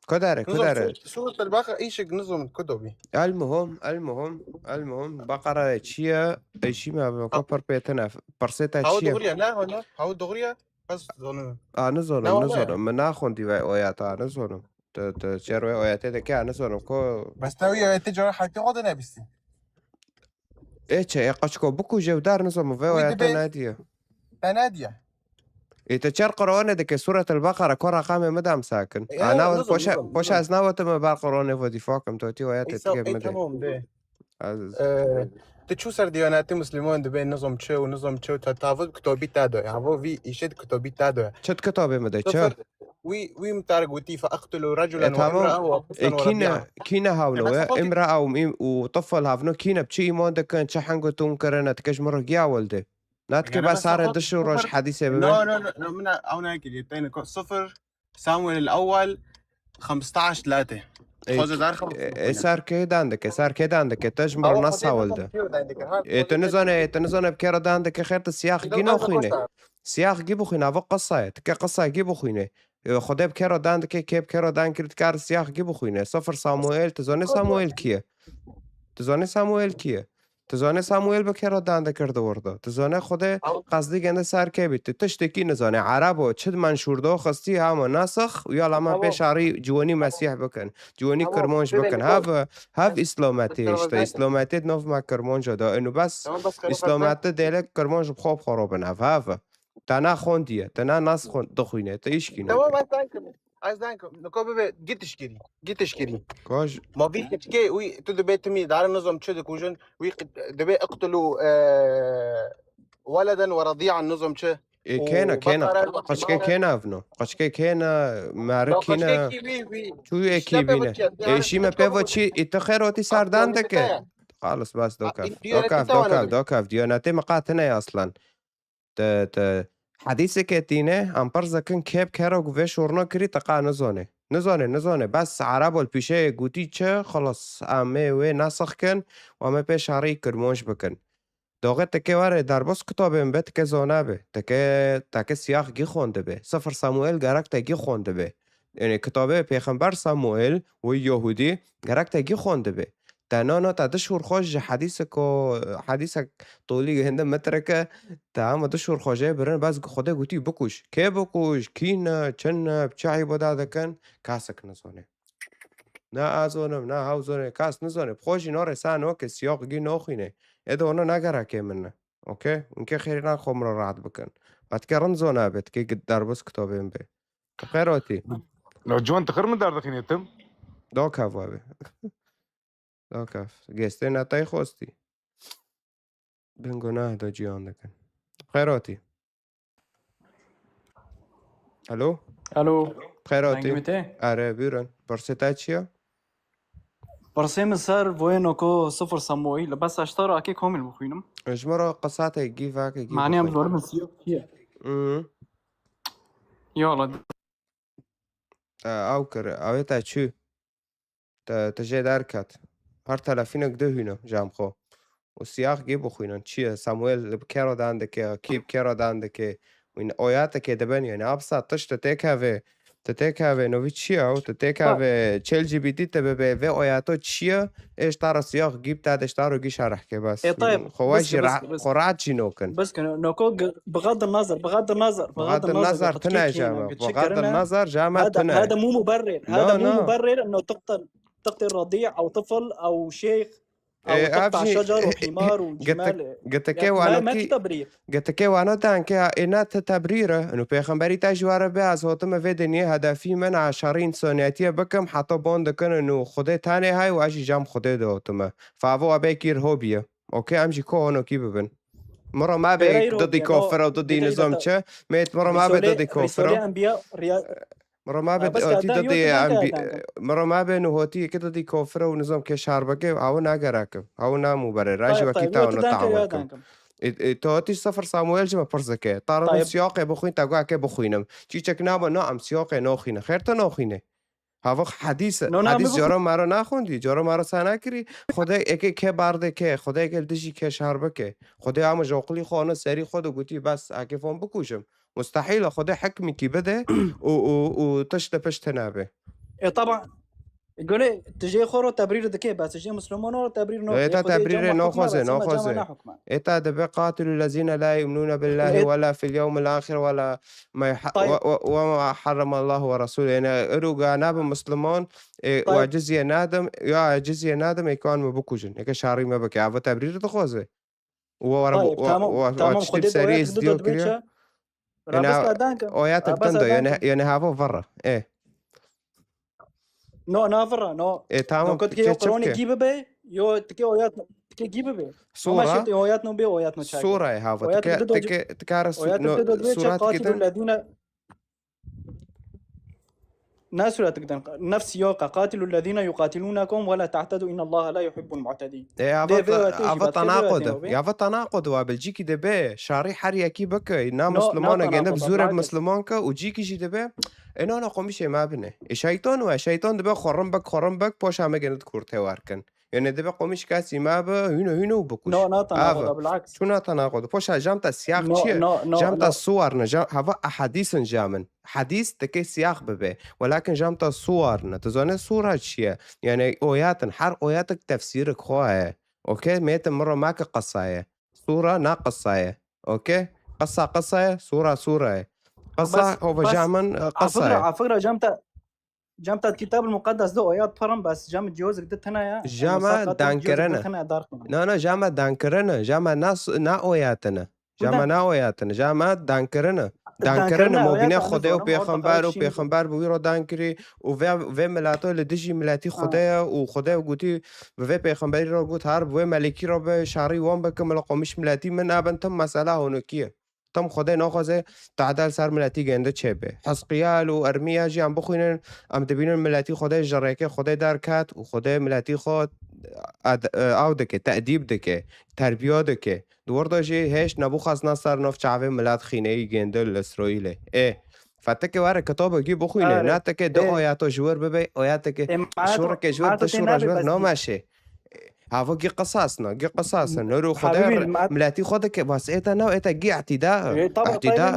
Ku dare, ku Nizam dare? Sûret, Sûret el-Beqere îşik nizam ku dobî. El muhim, el muhim, el muhim. Beqere çi ye? Eşî me bi ko pir pêtine. Pirsê te Ew çi ye? Dogriye, ne, ne? Ew dogriye? Ez zonim. A, nizonim, Ne, wele. Nizonim. Min naxwendî vê oyata, nizonim. Tu, tu çer wê oyatê de ke, nizonim. Ko Bes te wî oyatê cara heyatê xwe de nebîstî. Ê çe, ê qaçko bikuje û dar nizonim. Vê Wî oyata dibe- nediye. Te nediye. Ê te çer Qur'anê dike, Sûret el-Beqere, ko reqamê min de em sakin. E, Ana nizonim, poşa, nizonim, poşa nizonim. Ez nawetim me ber Qur'anê vo dîfa kim, to tî oyatê Îsa, tike e, min de. Tamam de. Ez Ee, tu çû ser diyanetê Musliman dibê nizam çi û nizam çi û te tavil kitobî te de. Havo vî îşê di kitobî te de. Çi di kitabê min de, çi? Sıfır, wî, wî min te re gotî, "Feqtulu reculen E, ve tamam. Imra'a ve E, tiflen ve kîne, radi'an." kîne havno E, we? Mesela Imra'a û im-, û tifl havno kîne? Bi çi îman dikin? Çi hengo tûn kirine? Dike ji min re giya wel de. Na dike Yani bes mesela sare sıfır, diş û roj sıfır. Hadîsê bibe. No, no, no, no, min ew nekiriye. Teyne ko-, sıfır, Samuel el-Ewwel, xemstaş tlatê. E, Xwezê dar xwe e, e, sar kê dan dike, sar kê dan dike, te ji min re Ama nas Xwezê hawil de. Xwezê dan dike, ha, E, tu Xwezê nizane, tu nizane bi kê re dan dike, xêr tu siyah Xwezê gî dan dike naxwîne. Xwezê. Siyah gî bixwîne, ava qisa ye, tu kê qisa gî bixwîne. E, Xwedê bi kê re dan dike, kê bi kê re dan kir, dikar siyah gî bixwîne. Sıfır Samuel, tu zanî Samuel kî ye? Tu zanî Samuel kî ye? Tu zanî Samuel bi kê re dan dikir di wir de? Tu zanî Xwedê Ew qesdî gende ser kê bî? Tu tiştekî nizanî. Erebo çi di menşûr de xistî, hema nasix û ya la me Ew pêşarî ciwanî Mesîh bikin. Ciwanî Ew kirmanc bikin. Hev, hev Îslametê işte. Îslametê di nav me kirmanca de. Êno bes Tamam, bas, kare, bas, Îslametê dêlek kirmanc bi xwe bi xwe robin. Hev, hev. Te ne xwendiye, te ne nas xwend-, dixwîne, te îşkî Tamam, neke. Ez dankim. Ez dankim. Niko bibe gitişkirî. Gitişkirî. Kaj. Ma vî kiçikê wî tu dibê timî dare nizam çi dikujin, wî qi-, dibê iqtulu, e, weleden ve radi'an nizam çi. E, kêne, kêne. Qaçkê kêne evno. Qaçkê kêne, meri kîne. Çû yê kî bîne. E, şî me pê ve çi? E, te xêr otî sardan dike. Xalis bas, dokav. Dokav, dokav, dokav. Diyanetê me qatine aslan. Te, te hedîseke tîne, em pirz dikin kê bi kero ku vê şorna kirî, te qa nizane. Nizane, nizane. Bes Erebo li pîşeyê gotî çi, xilas, em ê wê nesix kin û em ê pê şerî kirmanc bikin. Doxê te kê were derbas kitabên be, te kê zana be. Te kê, te kê siyah gî xwendibe. Sifir Samuel gerek te gî xwendibe. Yanî kitabê Pêxember Samuel wê Yahudî gerek te gî xwendibe. Te nana te dişûr xwe ji hedîseko, hedîsek tolî hinde metreke, te hema dişûr xwe jê birin, bes Xwedê gotî bikuj. Kê bikuj, kî ne, çi ne, bi çi îbada dikin, kesek nizane. Ne ez zonim, ne hew zone, kes nizane. Bi xwe jî norê sa noke, siyaq gî noxwîne. Ê de ona ne gerekê min ne. Okey? Hûn kê xêrî nan xwe min re rahat bikin. Qetkê rind zona be, tikê derbas kitabên be. Xêr hatî. Ya ciwan, tu xir min derdixînê tim? Dokev abi. Dokev. Gestê netay xwestî. Bin gunah da ciyan dikin. Xêr hatî. Alo? Alo. Xêr hatî. Dengê min tê? Are, buyurun. Pirsê te çi ye? Pirsê min ser voyê noko Sifir Samuel, bes ez ji te re akê komil bixwînim. Ji min re qisatê gî vake gî Manî em bixwîn. Zorim siyo çiye? Hı. Ya Allah. E, ew kir, ew ê te çû. Te, te jê derket. Her telefînek du hîne cem xwe. Û siyaq gî bixwînin. Çi ye? Samuel li bi kero dan dike, kî bi kero dan dike. Wîn oyatekê dibin, yani apsa tişt têkeve. Tu têkevê novî çi ye? Tu têkevê çel G B T te bibe vê oyato çi ye? Êşta re siyaq gî bite, de êşta ro gî şerh ke bes. E, tayeb, Xwe bes, jî bes, ra-, bes. Xwe rahat jî nokin. Bes ke, noko g-, بغض النظر، بغض النظر، بغض النظر، tine jama. بغض النظر jama tine. هذا مو مبرر، هذا مو مبرر إنه تقتل، تقتل رضيع أو طفل أو شيخ. Ê, ev jî, ê, ê, gete-, geteke wano kî, geteke wano dan ke, ê, na te tebrîr e. Ino pêxemberî te jî were be, ez hotime vê dinyê, hedefî min a şerî însaniyetiyê bikim, heta bon dikin ino Xwedê tenê hay û ez jî cem Xwedê de hotime. Favo ebê kîr hobiye. Okey, em jî ko honokî bibin. Miro me be didî kofir û didî nizam çi? Mêt miro me be didî kofir û. Miro me be otî didî em bî-, miro me be nuhotî yekê didî kofir û nizam ke şar bike, ew nagerek e. Ew namû berê. Rajî wekî te û nota ew kim. E, e, tu hotî sifir Samuel ji me pirs dike. Ta re siyaqê bixwîn, te got ke bixwînim. Çîçek nabe, na em siyaqê naxwîne. Xêr te naxwîne. Hava hedîs e. No, no, hedîs caro maro naxwendî, caro maro sa nakirî. Xwedê eke ke bar de ke, Xwedê eke li dijî ke şar bike. Xwedê ama joqilî xwe ana serî xwe de gotî, bes, eke fon bikujim. Mustehîl e Xwedê hikmekî bide û, û, û tişt li pişt tune be. E, taban, gule, tu jê xwe ro tebrîr dike, bes tu jê Musliman ro tebrîr no. Ê, te tebrîrê naxwaze, naxwaze. Ê, te dibe قاتلوا الذين لا يؤمنون بالله ولا في اليوم الآخر ولا ما يح-، و-، و-، وما حرم الله ورسوله. Yani, îro ga nabe Musliman, ê, wa cizye nadim, ya cizye nadim, ê, kan me bikujin. Eke şarî me bike. Ava tebrîr dixwaze. Wa were bu-, wa, wa, wa tiştî serî êzdiyo kiriye. Rabista danke. Oya te biden do, yani, yani hava varra. E. No, na varra, no. E, tamam. No, kot ke yo Qur'anê gî bibe, yo tike oyat, tike gî bibe. Sura. Ama şey oyat no be, oyat no çak. Sura e hava. Tike, tike, tike ara su-, oyat no, te do sura tike قاتلوا الذين Na sûretik din, nefs siyaqa, قاتلوا الذين يقاتلونكم ولا تعتدوا إن الله لا يحب المعتدين. E, ava, ava tanaqud, ava tanaqud wa bilcîkî de be, şarî her yekî bike, na Muslimana gende bi zûre bi Musliman ke û cîkî jî de be, e, no, no, qomîşê me bine. E, şeytan we, şeytan dibe xorrim bik, xorrim bik, poşa me gende kurtê war kin. Yani dibe qomîş kesî me bi, hûno, hûno bikuş. No, na tanaqud, bilaks. Çuna tanaqud. Poşa cam te siyah çi ye? Cam te suwar ne, cam, hava ehadîsin camin. Hedîs dike siyah bibe. Welakin cam te suwar ne. Tu zane sura çi ye? Yani oyatin, her oyatik tefsîrik xwe ye. Okey? Mêtin miro ma ke qisa ye. Sura na qisa ye. Okey? Qisa qisa ye, sura sura ye. Qisa hova camin, e, qisa ye. Afira, afira cam te Cem te Kitab el Mukaddes de oyat pirin, bes cem cihozek de tine ya. Cama dankirine. Na, na, cama dankirine. Cama nas-, na oyatine. Cama na oyatine. Cama dankirine. Dankirine mobîne Xwedê û pêxember û pêxember bi wî re dankirî û vê, vê mileto li dijî miletî Xwedê ye û Xwedê gotî bi vê pêxemberî re got, her bi wê melekî re be şarî wan bikim, li qomiş miletî min nabin, tim mesela honokî ye. Tim Xwedê naxwaze tehde li ser miletî gende çêbe. Hezqiyal û Ermiya jî em bixwînin, em dibînin miletî Xwedê ji rêkê Xwedê derket û Xwedê miletî xwe ed-, e, ew dike, tedîb dike, terbiya dike. Di wir de jî hêşt Nebûxasnesar nav çavê milet xîneyî gêndil li Îsraîlê. Ê, fetikê were kitabekî bixwîne, ne tike du oyato ji wir bibe, oyatekê şûrekê ji wir, du şûra ji wir nameşe. Hava gî qisas ne, gî qisas ne. Noro Xwedê re-, miletî xwe dike, bas ê te ne, ê te gî îtîda, îtîda.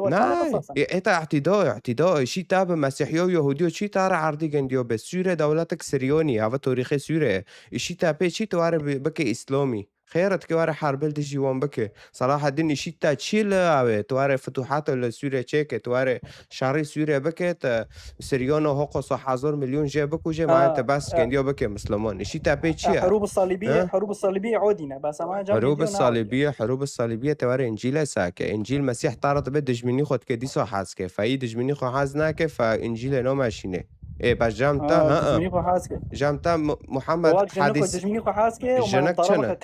Na, ê te îtîda, îtîda. Şî te bi Mesîhiyo, Yehudiyo, çî te re erdî gendiyo be. Sûre dewletek Siriyonî, hava torîxê Sûre ye. Şî te pê çî tu ware bi-, bike Îslamî. Xêr e, tu ke ware herbil dijî wan bike. Selahaddin îşî te çi li awê? Tu ware fituhata li Sûre çêke, tu ware şerî Sûre bike, te Siriyano hoqoso hezar milyon jê bikuje, ma te bas gendiyo bike Musliman. Îşî te pê çi ye? Herûb Salîbî, Herûb Salîbî odîne, bas ama cem Herûb Salîbî, Herûb Salîbî te ware Încîle sake. Încîl Mesîh tara dibe dijminî xwe dike dîsa hez ke. Fe yî dijminî xwe hez nake, fe Încîlê nameşîne. Ê, bes cem te, ha, ha. Dijminî xwe hez ke. Cem te Mu-, Muhammed Hadîs. Jinik çi ne?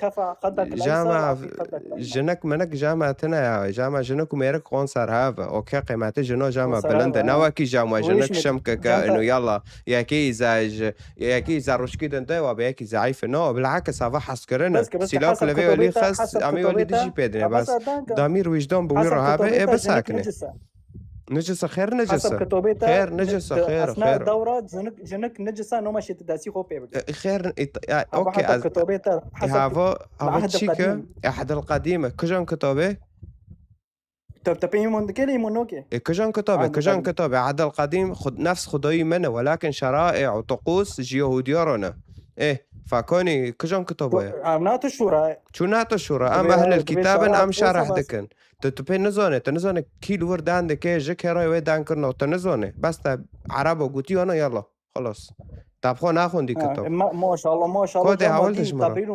Jama, jinik minik jama tine ya. Jama jinik û mêrik qon ser hev e. Okey, qîmetê jino jama bilind e. Ne wekî jama jinik şim ke ke ino yalla. Yekî îza ji, yekî îza ruşkî din de wa be yekî zeîf e. No, bilakis hava hes kirine. Sîlok li vê welî xist, em ê welî dijî pê dine. Bes damîr wijdan bi wî re hebe, ê bisakine. Necisa, xêr necisa. Xêr necisa, xêr, xêr. Dewra jinik, jinik necisa, noma şê tu destî xwe pê bike. E, xêr, e, e, okey, ez, kitobê te, e, hesab hava, hava çî ke, Ehdil Qedîm e. Kijan kitobê? Te, te pê îmon dikê lê îmon nokê? E, kijan kitabê, Ha, kijan dikê. Kitabê? Ehdel Qedîm xud-, nefs xudayî me ne, welakin şeraî û tuqûs ji Yehûdiya re ne. E, fakonî kijan kitabo ye? Ev nate şûra. Çû nate şûra. Em ehlil kitab in, em şerh dikin. Tu, tu pê nizane, tu nizane kî li wir dan dike, ji kê re wê dan kirine, tu nizane. Bes te Ereba gotî ana yala. Xelas. Te bi xwe naxwendî kitab. Ma-, maşallah, maşallah. Kodê hewil de ji min re.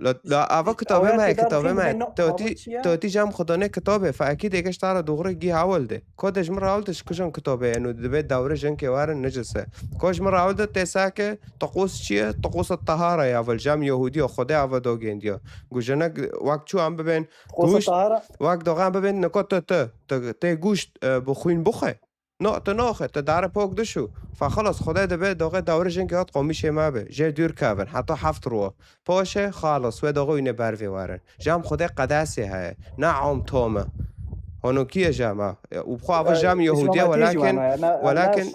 La, la, ava kitabê me ye, kitabê me ye. Te wetî, te wetî cem xwe dane kitabê, fe ekîd êke ji te re dûxre gî hewil de. Kodê ji min re hewil de ji kijan kitabê ye, û dibe dewre jinkê werin necise. Ko ji min re hewil de tê sake, tuqûs çi ye? Tuqûs tahara ya, vil cem Yehûdiya, Xwedê ava do gendiya. Gu jinek wek çû em bibên gûşt, wek doxan bibên, niko tu, tu, tu, tê gûşt, e, bi xwîn bixwe. No, tu noxe, tu dare pok dişû. Fa xelas, Xwedê dibe doxê dewre jinkê hat qomîşê me be. Jê dûr kevin, heta heft rû. Poşe, xalas, wê doxê wîne bervê werin. Jam Xwedê qedesê heye. Ne om tome. Honokî ye jama. Û bi xwe ava jam Yehûdiye, welakin, welakin,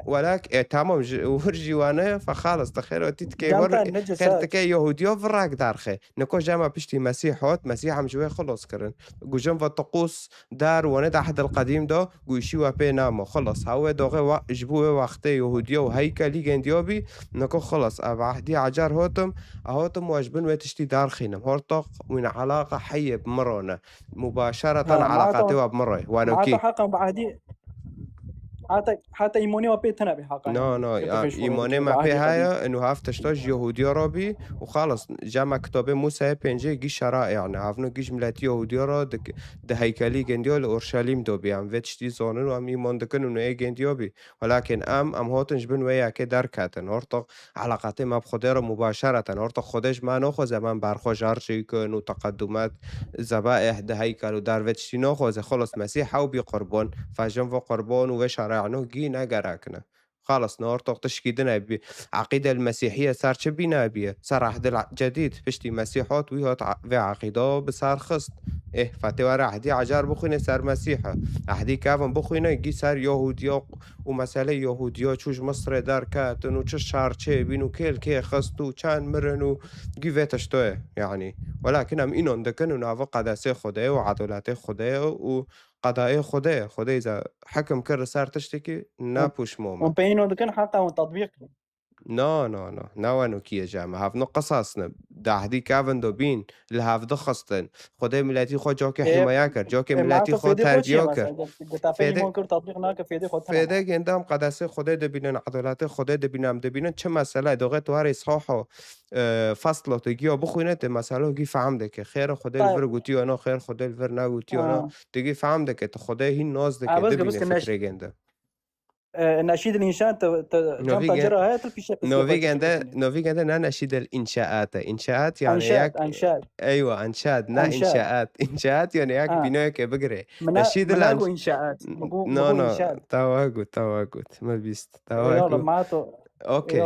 welakin, e, tamam, ji, wir jî wane, fa xalas, te xêr otî dike, xêr dike Yehûdiya virak derxe. Niko jama piştî Mesîh hot, Mesîh em ji wê xilos kirin. Gujin va tuqûs, dar wane de Ehdel Qedîm de, Gûşî we pê namo. Xilas, ha wê doxê wa-, ji bo wê wextê Yehûdiya û heykelî gendiya bî, niko xilas, ev ehdî ecar hotim, a hotim we ji bin wê tiştî darxînim. Hortoq wîne alaqa heye bi min re ne. Mubaşereten alaqatê we bi min re. Wano kî? Heta heqan bi ehdî, heta, heta îmonê we pê tune bî heqan. No, no, îmonê me pê heye, inu hav tişta ji Yehûdiya re bî û xalas, cema kitabê Musayê pêncê gî şera, yani, havno gî ji miletî Yehûdiya re dik-, di heykelî gendiya li Orşelîm de bî. Em vê tiştî zanin û em îmon dikin û neyê gendiya bî. Welakin em, em hatin ji bin wê yekê derketin. Hortoq elaqatê me bi Xwedê re mubaşereten. Hortoq Xwedê ji me naxwaze em berxwe jar çêkin û teqedumet, zebaeh di heykel û dar vê tiştî naxwaze. Xelas Mesîh hew bî qurban. Fecin ve qurban û vê şerayeno gî ne gerek ne. Xalas, ne ortoq tişkî din e bî. Eqîde li Mesîhiye ser çi bîna bîye? Ser Ehdil Cedîd, piştî Mesîh hat, wî hat a-, vê eqîda bi ser xist. Êh, fetê were Ehdî Ecar bixwîne ser Mesîh e. Ehdî Kevin bixwîne, gî ser Yahûdiya û meselê Yahûdiya çû ji Misirê derketin û çi şer çêbîn û kê li kê xist û çend mirin û gî vê tişto ye, yanî. Welakin em înan dikin û nava qedesê Xwedê û edaletê Xwedê û qedayê Xwedê ye. Xwedê îza hekim kir li ser tiştekî, ne pûşmo me. Hûn peyîno dikin, heta hûn tetbîq kin. Na, na, na. Ne weno kî ye ji me. Hevno qisas ne. Dahdî kevin do bîn, li hevdi xistin. Xwedê miletî xwe cokê hîmaya kir, cokê miletî xwe terbiya kir. Fêde, fêde gendam qedesê Xwedê dibînin, edaletê Xwedê dibînin, em dibînin. Çi mesele, doxê tu warê ishaho, e, faslo tu giya bixwîne, tu meselo gî fehm dike. Xêr Xwedê li vir gotiyo no, xêr Xwedê li vir negotiyo no. Tu gî fehm dike, tu Xwedê hîn nas dike, dibîne fikrê gende. E, Neşîd el-Înşaat te, te, cem tacira heye, tu pîşe qisê xwe dikî. Novî gende ne Neşîd el-Înşaat e. Înşaat yani yak, eywa, enşad, ne înşaat. Înşaat yani yak bînayeke bigire. Neşîd el-Enş-, no, no, tawa got, tawa got. Me bîst, tawa got. Okey.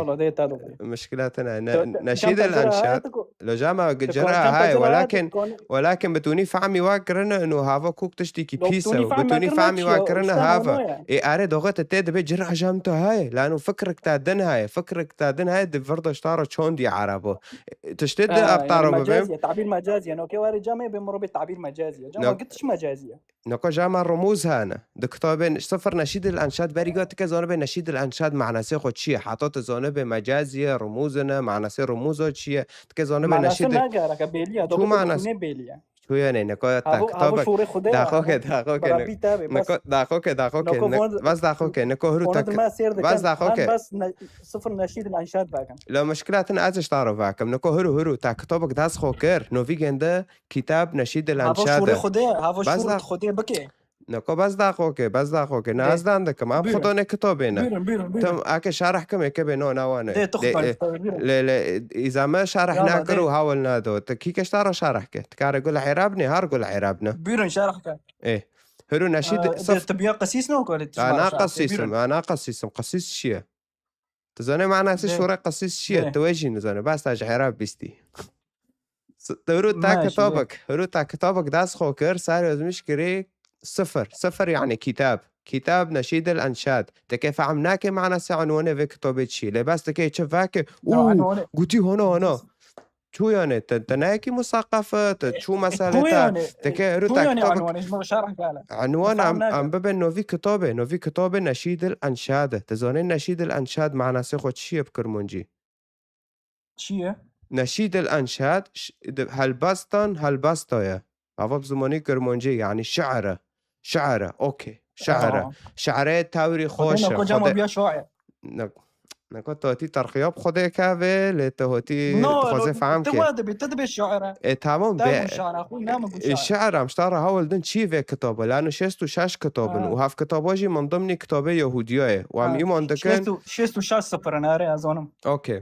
Mişkila te ne. Ne-, Neşîd el-Enşaat. Lo cama cira hay, welakin, welakin bi tunî fehmî wa kirine û hava kok tiştîkî pîs e. Bi tunî fehmî wa kirine hava. Ê, are doxê te tê dibe cira cem tu hay. Lano fikrek te din hay. Fikrek te din hay, di vir de ji ta re çondî erebo. Tiştê di eb ta re bibe. Tabîr mecaziye. Nokê warê camê be mirobê tabîr mecaziye. Cama gitiş mecaziye. Niko cama rumûz hene. Di kitabên Sifir Neşîd el-Enşad berî got, tike zanibe Neşîd el-Enşad manasê xwe çi ye? Heta tu zanibe mecazî ye, rumûz ne, manasê rumûza çi ye? Tike zanibe Neşîd el-, çû manas-, çû ye ne, niko ta kitabek, daxoke, daxoke, niko, daxoke, daxoke, bes daxoke, niko hiru ta ki-, bes daxoke. Sifir Neşîd el-Enşad vekin. La mişkila tune ez ji ta re vekim. Niko hiru, hiru, ta kitabek dest xwe kir. Novî gende Kitab Neşîd el-Enşad e. Hava şûrê Xwedê, hava şûrê Xwedê bike. Niko bes daxoke, bes daxoke. Ne ez dan dikim. Em xwe dane kitabê ne. Buyurun, buyurun, buyurun. Tam ake şerh kim eke be no ne wane. De, tu xwe, e, buyurun. Le, le, îza me şerh nakir û hawil nado. Te kî keşta re şerh ke? Ti kare gul Ereb ne, har gul Ereb ne. Buyurun şerh ke. E. Hiru Neşîd, e, sif-, de, tu biya qesîs ne o kare? Ana qesîsim, ana qesîsim. Qesîs çi ye? Tu zanî manasê şûrê qesîs çi ye? Tu wê jî nizanî. Bes te ji Ereb bîstî. Hiru ta kitabek, hiru ta kitabek dest xwe kir, sarê ozmiş kirê sifir. Sifir yani kitab. Kitab Neşîd el-Enşad. Teke fehm nake manasê unwanê vê kitabê çi ye. Lê bes teke çi vake, û, gotî hona, hona. Tu yani, te, te neyekî musaqaf e, te çû mesele te, yani, te ke, tu te yani kitab anwanê ji bo şerh gale. Anwan em, em bibin novî kitabê, novî kitabê Neşîdil Enşad e. Te zanî Neşîdil Enşad manasê xwe çi ye bi kirmancî? Çi ye? Neşîdil Enşad, ş-, di, helbestan, helbesta ye. Ava bi zimanê kirmancî, yani şi'ir e. Şi'ir e, okey. Şi'ir e. Tamam. Şi'irê tewrî xweş e. Xwedê ne kocam Xwedê biya şair. Ne, ne ko tu hatî terqiya bi Xwedê kevê, lê tu hatî dixwaze fehm ke. Tu wa dibî, tu dibê şair e. E, tamam, be, şair e, xwe ne min got e, şair. Şi'ir em ji te re hewl din çi vê kitaba? Lano şêst û şeş kitab in û hev kitaba jî min dimnî kitabê Yehûdiya ye. Û em îman dikin. Şêst û, şêst û şeş sifir in, erê, ez zanim. Okey.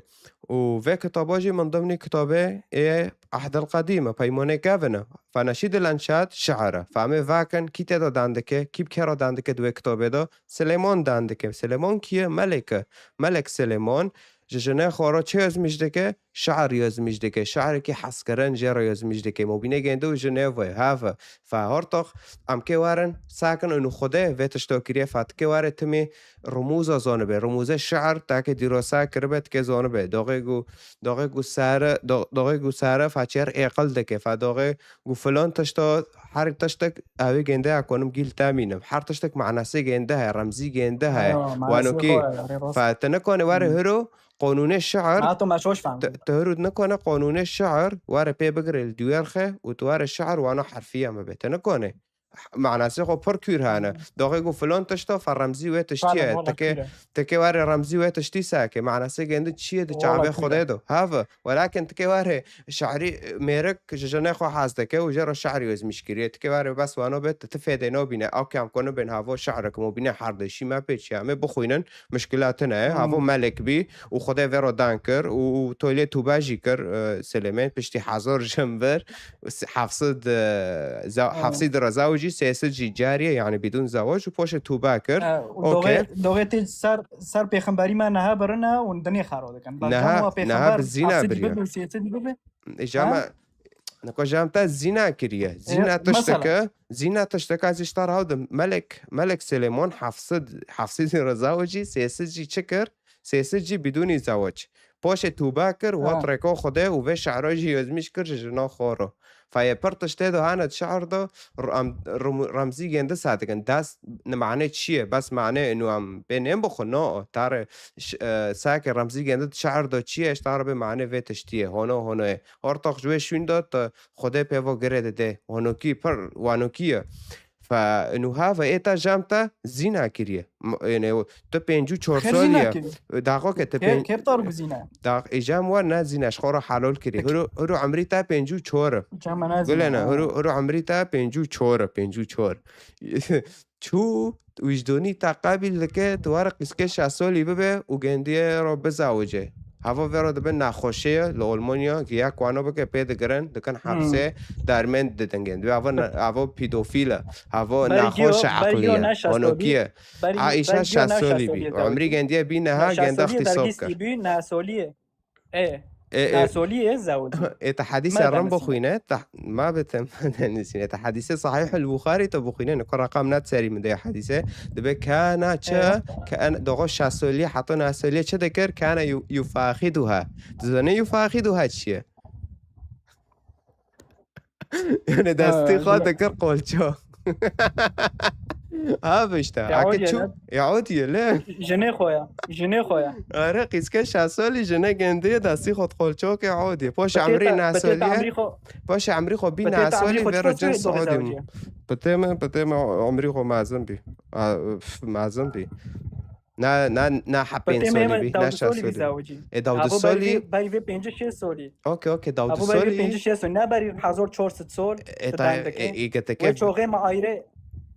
Û vê kitaba jî min dimnî kitabê ê Ehdil Qedîm e, Peymanê Kevin e. Fe Neşîdil Enşad şi'ir e. Fe em ê vekin, kî tê de dan dike, kî bi kê re dan dike di wê kitabê de? Silêman dan dike. Silêman kî ye? Melek e. Melek Silêman ji jinê xwe re çi yozmîş dike? Şi'ir yozmîş dike. Şi'irkî hezkirin jê re yozmîş dike. Mobînê gêndî û jinê ve, have. Fe hortox, em kê werin, sakin û Xwedê vê tişto kiriye, fe tu kê were timî Rumûza zanibe, rumûzê şi'ir, takê dîrosa kiribe, tikê zanibe. Doxê ku, doxê ku sare, do-, doxê ku sare façer êqil dike, fa doxê ku filan tişto, her tiştek ew ê gênde ya konim gîl temînim. Her tiştek manasê gênde heye, remzî gênde heye. Yo, manasê Wanokî, xwe, rê rast. Fa te nikane were Hmm. hiro, qonûnê şi'ir, Ma tu meşoş fehmî. te, te hiro nikane qonûnê şi'ir, were pê bigire li duyerxe û tu were şi'ir wana herfiya me be. Te nikane. Manasê xwe pir kûr hene. Hmm. Doxê ku filan tişta fe remzî wê tiştî Fehlen, ye. Wala Teke, kûr e. Teke were remzî wê tiştî seke. Manasê gêndi çi ye di Wala çavê kûr e. Xwedê do. Have. Welakin tike were şairî mêrik ji jinê xwe hez dike û jê re şairî yozmîş kiriye. Tike were bes wano be, tu, tu fêdê nabîne. Ew ke em konibên havo şairek mobîne her deşî me pê çiya me bixwînin. Muşkila tune ye. Havo Hmm. melek bî û Xwedê vê re dan kir û, û tolê tûbe jî kir, e, Silêmê piştî hezar jin vir. Se-, heft sed, e, za-, Ha. heft sed re zewicî, sê sed jî cariye, yani bidûn zewac û poşê tûbe kir. E, û Okey. doxê, doxê tê ser, ser pêxemberî me niha birine û dinê xero dikin. Belkam Niha, wa niha pêxember bi zîna heft sed jî biriye. bibe, sê sed jî bibe. Îja Ha? me, niko jam te zîna kiriye. E, Zîna mesela. tişteke, zîna tişteke ez îşte raw dim. Melek, Melek Silêman heft sed, heft sed re zewicî, sê sed jî çi kir? Sê sed jî bidûnî zewac. Poşê tûbe kir, Ha. wat rêko Xwedê û vê şi'ra jî yozmîş kir ji jina xwe re. Fayê pir tiştê de hene di şi'ir de r-, em, rim-, remzî gêndi sadikin. Dest ni mane çi ye? Bes mane inu em bê nêm bixwe, no, tare ş-, e, sake remzî gêndi di şi'ir de çi ye? Ji tare bê mane vê tiştî ye. Hono, hono ye. Ortox ji wê şûn de tu Xwedê pêvo girê dide. Honokî pir wanokî ye. Fe nuha ve ê te jam te zîna kiriye. M-, yani, tu pêncî û çar Xêr salî zîna ye. kiriye. Daxo ke tu Kê, pên-, kê bi tar bû zîna? Dax-, ê jam wer ne zîna, ji xwe re helal kiriye. Peki. Huru, huru emrî te pêncî û çar e. Jam me ne Gule zîna, ne, ha. huru, huru emrî te pêncî û çar e, pêncî û çar. Çû wijdonî te qebîl dike, tu were qîskê şeş salî bibe û gendiye re bizawice. Hava vê re dibe nexweşê ye, li Almanya, ki yek wano bike pê digirin, dikin Hmm. hepsê, dermên didin gend. Wê ava ne-, ava pedofîl e, hava Berî giyo, nexweş berî giyo eqlî ye, ne şeş onokî salî. ye. Berî, Aîşa berî giyo şeş ne salî şeş bî. salî ye, Umrî dergîst. gendiye bî niha Ne şeş genda salî ye, qîso dergîst kir. bî, ne salî ye. E, e. Ne salî ye, zewicî. Ê te hedîse Me rin denisîne. bixwîne, te, ma bi te, ma denisîne. Te hedîse Sahîh el-Buxarî te bixwîne, niko reqam net serî min de hedîse. Dibe kana çi? E. Kana, doxo şeş salî, heta neh salî çi dikir? Kana yu-, yufaxiduha. Tu zanî yufaxiduha çi ye? Yani destê Ha, xwe dile- dikir qolço. Ha, işte. Ya, Ake o çu, diye ne? ya, o diye le. Jinê xwe ya, jinê xwe ya. Are, qîske şeş salî jine gendiye destî xwe qolçokê odî. Poş Bi tê emrî te-, bi tê te nesoliye. emrî xwe, Poş emrî xwe bî bi tê te emrî nesoliye xwe vê çi rocin sor, çi Saudî. derece? Bi tê me, bi tê me emrî xwe mezin bî. A, üf, mezin bî. Na, na, na Bi hepên tê me solî bî, na dawdi şeş solî bî solî. Zawicî. E, dawdi Abo berî solî. vê, berî vê pêncî şêst solî. Okey, okey, dawdi Abo berî vê solî. pêncî şêst solî. Ne berî hezar çar sed sol. E, tu ta, deng dike. e, e, gete Wê ke çoxê me ayrê,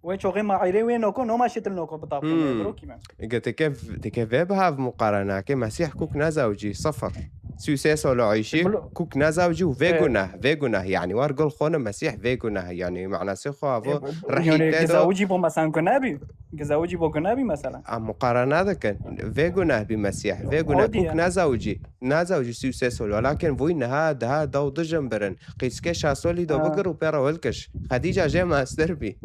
wê çoxê me ayrê wê noko, noma şitil noko bitapîne. Hmm. Bro kî me? Gete ke v-, dike vê bi hav muqarene ke Mesîh kuk nezewcî, sıfır. Sî û sê solo ayşî, Bilo- kuk nezewcî û vê E. guneh, vê guneh. Yani war gul xone Mesîh vê guneh. Yani manasê xo avo E, bu- rehî yani te do. Gizawicî bo mesan guneh bî? Gizawicî bo guneh bî mesela? Em muqarene dikin. Vê guneh bî Mesîh, vê guneh O diye. kuk nezewcî. Nazewcî sî û sê sol, welakin vûy niha daha daw dijin birin. Qîskê şeş solî de Ha. bigir û pê re hilkiş. Xedîca jê mestir bî.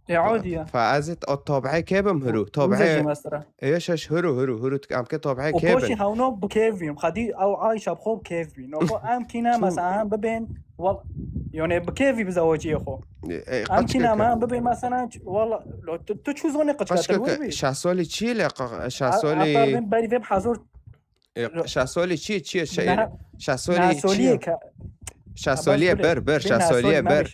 Ê, odî ye. Fa ez ê o tob'ê kê bim hiru? Tob'ê. Wî jî mesela. Ê, şeş hiru, hiru, hiru, em kê tob'ê kê bin? Û poşî hewno bi kêf bîm. Xwedî ew Ayşe bi xwe bi kêf bîn. O xwe em kîne mesela em bibên, wal-, yani bi kêf bî bi zeweciyê xwe. Ê, ê, em kîne me em bibên mesela, wala, lo, tu, tu çû zonê qıçka, tu wî bî. Şesolî çi le, qa-, şesolî. Berî vê bi hazor E, şasolî çi, çi ye? Şey, şasolî çi ye? Şasolî ye, ber, ber, şasolî ye, ber.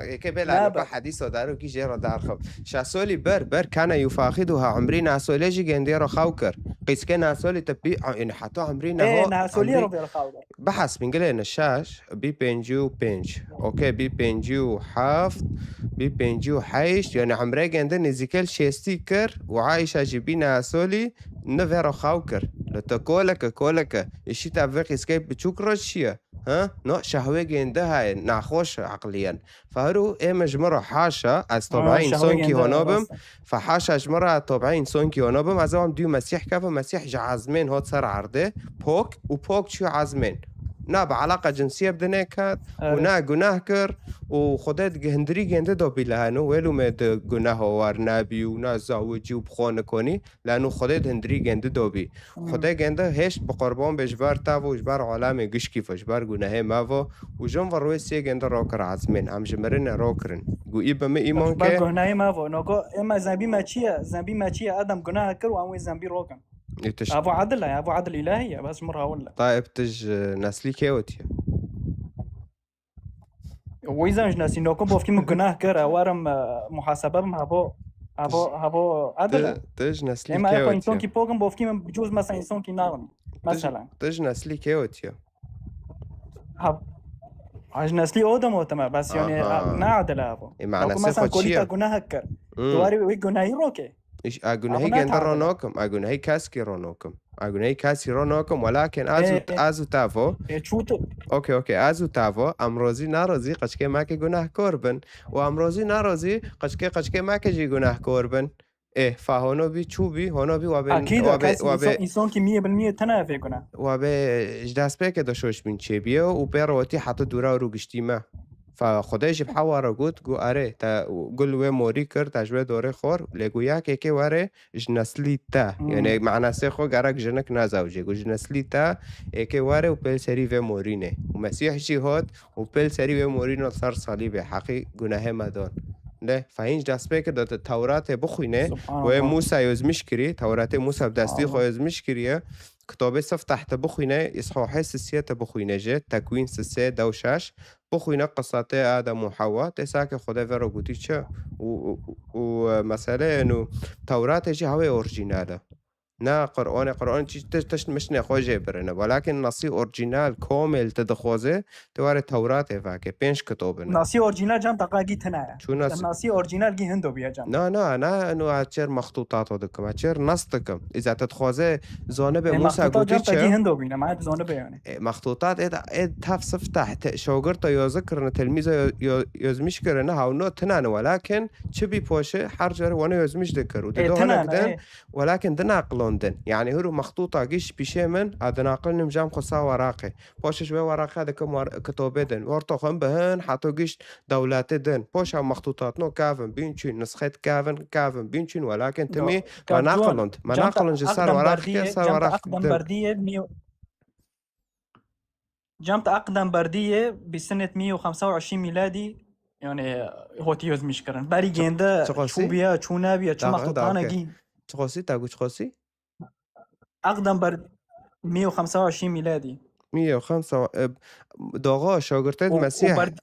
Eke bela ne ba hadîso daro ki jê re darxim. Şasolî ber, ber kana yufaxiduha, umrî nasolê jî gendê re xaw kir. Qîske nasolî te pî, yani heta umrî neho. Nasolî ro ber xaw kir. Bihas bingilê ne şaş, bî pêncî û pênc. Okey, bî pêncî û heft, bî pêncî û heşt. Yani umrê gende nêzîkel şêstî kir û Ayşe jî bî nasolî. Ni vê re xaw kir. Li te koleke, koleke. Îşî te vê qîskey biçûk re çi ye? Ha? No, şehwê gênde haye, naxweş eqliyen. Fa hiru ê min ji min re haşa, ez tob'e însonkî hono bim. Fa haşa ji min re tob'e însonkî hono bim. Ez ewam dû Mesîh keve, Mesîh ji ezmên hot ser erdê, pok û pok çû ezmên. Na bi eleqa cinsiyê bi dinê ket û na guneh kir û Xwedê di hindirî gênde do bî li heno, wêlû me di guneho war nebî û na zawicî û bi xwe nikonî. Lano Xwedê di hindirî gende dobî. Xwedê gende hêşt bi qurban bê ji ber te vo, ji ber alemê gişkî vo, ji ber gunehê me vo û jin ve rûyê sê gende rokir ezmên. Em ji mirinê rokirin. Gu î bi min îman ke. Gunehê me vo. Noko ema zembî me çi ye? Zembî me çi ye? Adam guneh kir û em wê zembî rokin. Ê, tu ji Evo edil e, evo edil îlahî ye. Bes ji min re hewil e. Tayyip, tu ji neslî kê wetiye? Wî zan ji neslî nokim bofkî min gunah kir, e, werim, e, muhasebe bim, hebo, hebo, hebo edil e. Tu, tu ji neslî kê wetiye? Ema eko însonkî pokim bofkî min cûz mesela însonkî naxim. Mesela. Tu ji neslî kê wetiye? Ha, ha, ji neslî odem otime, bes yani, ne edil e hebo. E, manasê xwe çi ye? Nokim mesela kolîta gunah kir. Tu warî wî gunahî rokê. A gunehî gende ro nokim, a gunehî keskî ro nokim. A gunehî kesî ro nokim, welakin ez û, ez û te vo. Ê, çû tu? Okey, okey, ez û te vo, em rozî nerozî qeçkê me ke gunehkor bin. Û em rozî nerozî qeçkê, qeçkê me ke jî gunehkor bin. Ê, fa hono bî, çû bî, hono bî, wa bê, wa bê, înson, însonkî miyê bil miyê tena vê guneh. Wa bê ji destpêkê de şoş bîn çêbiye û pê re wetî heta dûra û giştî me. Fa Xwedê jî bi Hewa re got, got, "Erê, te gul wê morî kir, te ji wê dorê xwar." Lê got, "Ya kêkê were ji neslî te." Hmm. Yani manasê xwe gerek jinik nezewicê. Got, "Ji neslî te êkê were û pêl serî vê morî nê." Û Mesîh jî hat û pêl serî vê morî nê ser salîbê heqî gunehê me dan. Lê fa hîn ji destpêkê de tu Tewratê bixwîne, wê Mûsa yozmîş kirî, Tewratê Mûsa bi destî xwe yozmîş kiriye. Kitabê Siftah te bixwîne, Îshohê Sisiye te bixwîne jî, Tekwîn Sisê, dew şeş. Bixwîne qisatê Adem û Hewa, tê sake Xwedê vê re gotî çi? Û, û, û, e, mesele eno Tewratê jî hewê orjînal e. Ne Qur'anê, Qur'an çi tişt, tişt mişnê xwe jê birine. Welakin nasî orjînal, komêl tu dixwaze, tu were Tewratê vake, pênc kitobin. Nasî orjînal cem taqa gî tine ye. Çû nasî? Nasî orjînal gî hindo biye cem. Na, na, na, eno ez çêr mextûtato dikim, ez çêr nas dikim. Îza tu dixwaze Zonibe Musa gotî çi? Hindo bîne, ma zonibe yani. E, mextûtat ê, ê tev Siftah, te, şogirta yozik kirine, telmîza yo-, yo-, yozmîş kirine, hawno tinane, welakin çi bî poşe, her car wana yozmîş dikir. Û di dohana gidin, welakin dinaqilon din. Yani huru mextûta giş pîşê min, a dinaqilnim cam xwe sa weraqê. Poşe ji wê weraqe dikim war-, kitobê din. Orto xwe bihin, hato giş dewletê din. Poşa mextûtatno kevin, bîn çûn, nisxet kevin, kevin, bîn çûn, welakin timî me naqilond. Me naqilond ji ser weraq ke ser weraq din. Cem te Aqdem Berdiyê bi sinêt mî û xemsa û eşî mîladî, yani, hotî yozmîş kirin. Berî gênde çû biya, çû nebiya, çû mextûtane gî. Çiqosî, ta gu çiqosî? Aqdem Ber-, mî û xemsa û eşî mîladî. Mî û xemsa, e, doğa, şagirtê Mesîh. Û, û ber-,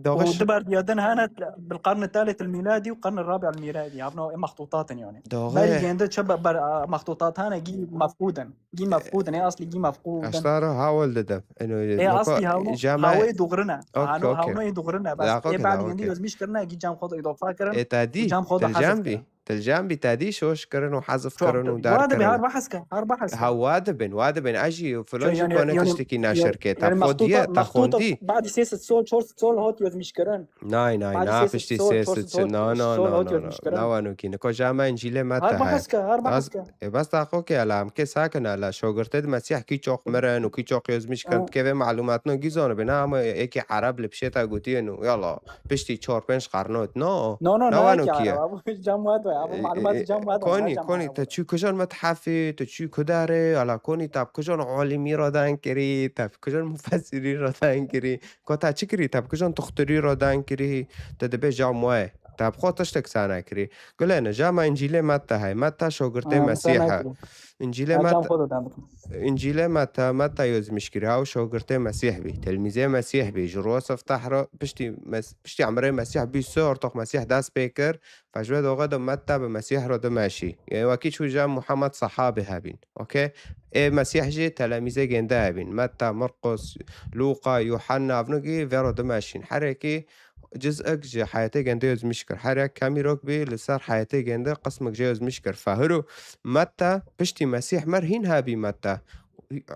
doğa û ş- di berdiya din hene bil qarni thalith al mîladî û qarni rabi al mîladî. Havno e mextûtat in yani. Doğa. Berî gênde çi be-, ber-, a, mextûtat hene gî mefqûd in. Gî mefqûd in, e aslî gî mefqûd in. Eştara hawil dide. Eno, e, aslî hawno, hawê dûxrine. Okey, okey. Hawno ê dûxrine. Bes, e berî gênde yozmîş kirine, gî cem xwe îdofa kirin. E, te dî, cem xwe de hezf kirin. Dilcem bî, te dî şoş kirin û hezf Çok kirin û dar wa dibe, kirin. Her bahs ke, her bahs ke. Ha, wa dibin, wa dibin. Ez jî, filan jî yani, kone yani, tiştekî yani, neşir ke. Te yani xwe diye, te xwendî. Ba'di sê sed sol, çor sed sol hot yazmış kirin. Nay, nay, na, piştî sê sed sol, na, na, sol na, hot na, yazmış kirin. Na, wanokî. Niko jama Încîlê me te. Her bahs ke, her bahs ke. E, bes ta xwe ke, ela, em ke sakin, ela, şogirtê di Mesîh kî çok mirin û kî çok yazmış kirin. Ha. Ke vê malumatno gî zano be, na, ama eki Arab li pişê te gotiye no. Yala. Piştî çar pênc qernot. No. No, no, ne wano kiye? Cem wad ve, abi, malumat cem wad ve. Konî, konî, te çû kijan methefî, te çû kudarê, ala konî te bi kijan alimî re dan kirî, te bi kijan mufessirî re dan kirî. Ko te çi kirî, te bi kijan tuxturî re dan kirî, te dibe cam wayê. Te bi xwe tiştek sane kirî. Gulene, cama Încîlê Metta hey. Metta şogirtê Mesîh e. Încîlê Metta. Încîlê Metta, Metta yozmîş kir, ew şogirtê Mesîh bî, telmîzê Mesîh bî, ji ro sifteh re piştî mes-, piştî emrê Mesîh bî sê ortoq Mesîh dest pê kir, fe ji wê doxê de Metta bi Mesîh re dimeşî. Ê wekî çû ja Muhammed sehabê hebîn. Okey? Ê Mesîh jî telemîzê gênde hebîn. Metta, Mirqos, Lûqa, Yuhanna, evnugî vê re dimeşîn. Her yekî ciz'ek ji heyetê gêndê yozmîş kir. Her yek kemîrok bî li ser heyetê gêndê qismek jê yozmîş kir. Fehiro Metta piştî Mesîh mir hîn hebî Metta.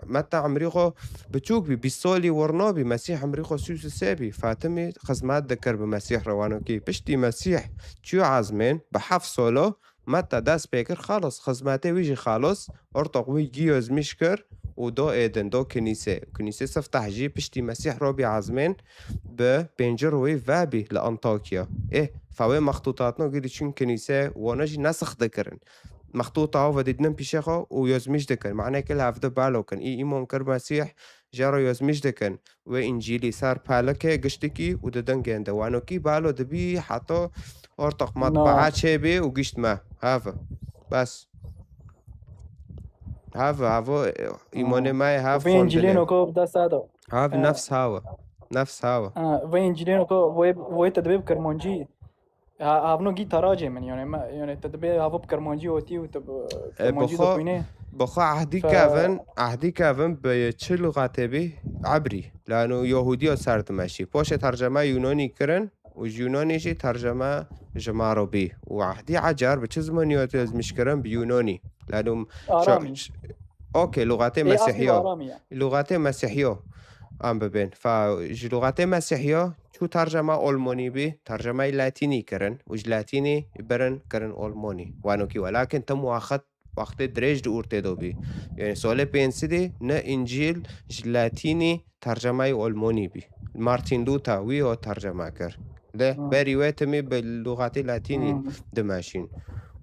Metta emrî xwe biçûk bî, bîst solî wir nabî, Mesîh emrî xwe sî û sê bî. Fatimî xizmet dikir bi Mesîh re wanokî. Piştî Mesîh çû ezmên bi heft solo, Metta dest pê kir, xalos, xizmetê wî jî xalos, ortoq wî gî yozmîş kir û do êdin, do kinîsê. Kinîsê sifteh jî piştî Mesîh robî ezmên bi pêncir wî vebî li Antakya. Ê, fa wê mextûtatno gî diçûn kinîsê, wana jî nesix dikirin. Mextûta ava didinin pîşê xwe û yozmîş dikin. Manekê li hevdi balo kin. Î îmon kir Mesîh, jê re yozmîş dikin. Wê Încîlî ser pelikê giştikî û didin gênde. Wanokî balo dibî heta ortoq matbaa çêbî û gişt me. Heve. Bes. Heve, heve, îmonê me ye, hev xwendinê. Vê Încîlê noko dest da. Heve, nefs heve. Nefs heve. Ha, vê Încîlê noko, vê, vê te dibê bi kirmancî. Ha, havno gî taracê min, yani, me, yani, te dibê havo bi kirmancî otî û te bi kirmancî dixwînê. Bi xwe ehdî kevin, ehdî kevin bi çi lûxatê bî? Ebrî. Lano Yahûdiya ser dimeşî. Poşê terceme Yunanî kirin û ji Yunanî jî terceme ji me re bî. Û ehdî ecar bi çi zimanî yozmîş kirin? Bi Yunanî. Lano Aramî. Okey, lûxatê Mesîhiya. Lûxatê Mesîhiya. Em bibên. Fa, ji lûxatê Mesîhiya çû tercema Olmonî bî, tercemeyê Latînî kirin û ji Latînî birin kirin Olmonî. Wanokî welakin tim waxit, wextê dirêj di ortê de bî. Yani solê pênc sedî ne Încîl ji Latînî tercemeyê Olmonî bî. Martin Luther wî o tercema kir. Lê berî wê timî bi lûxatê Latînî dimeşîn.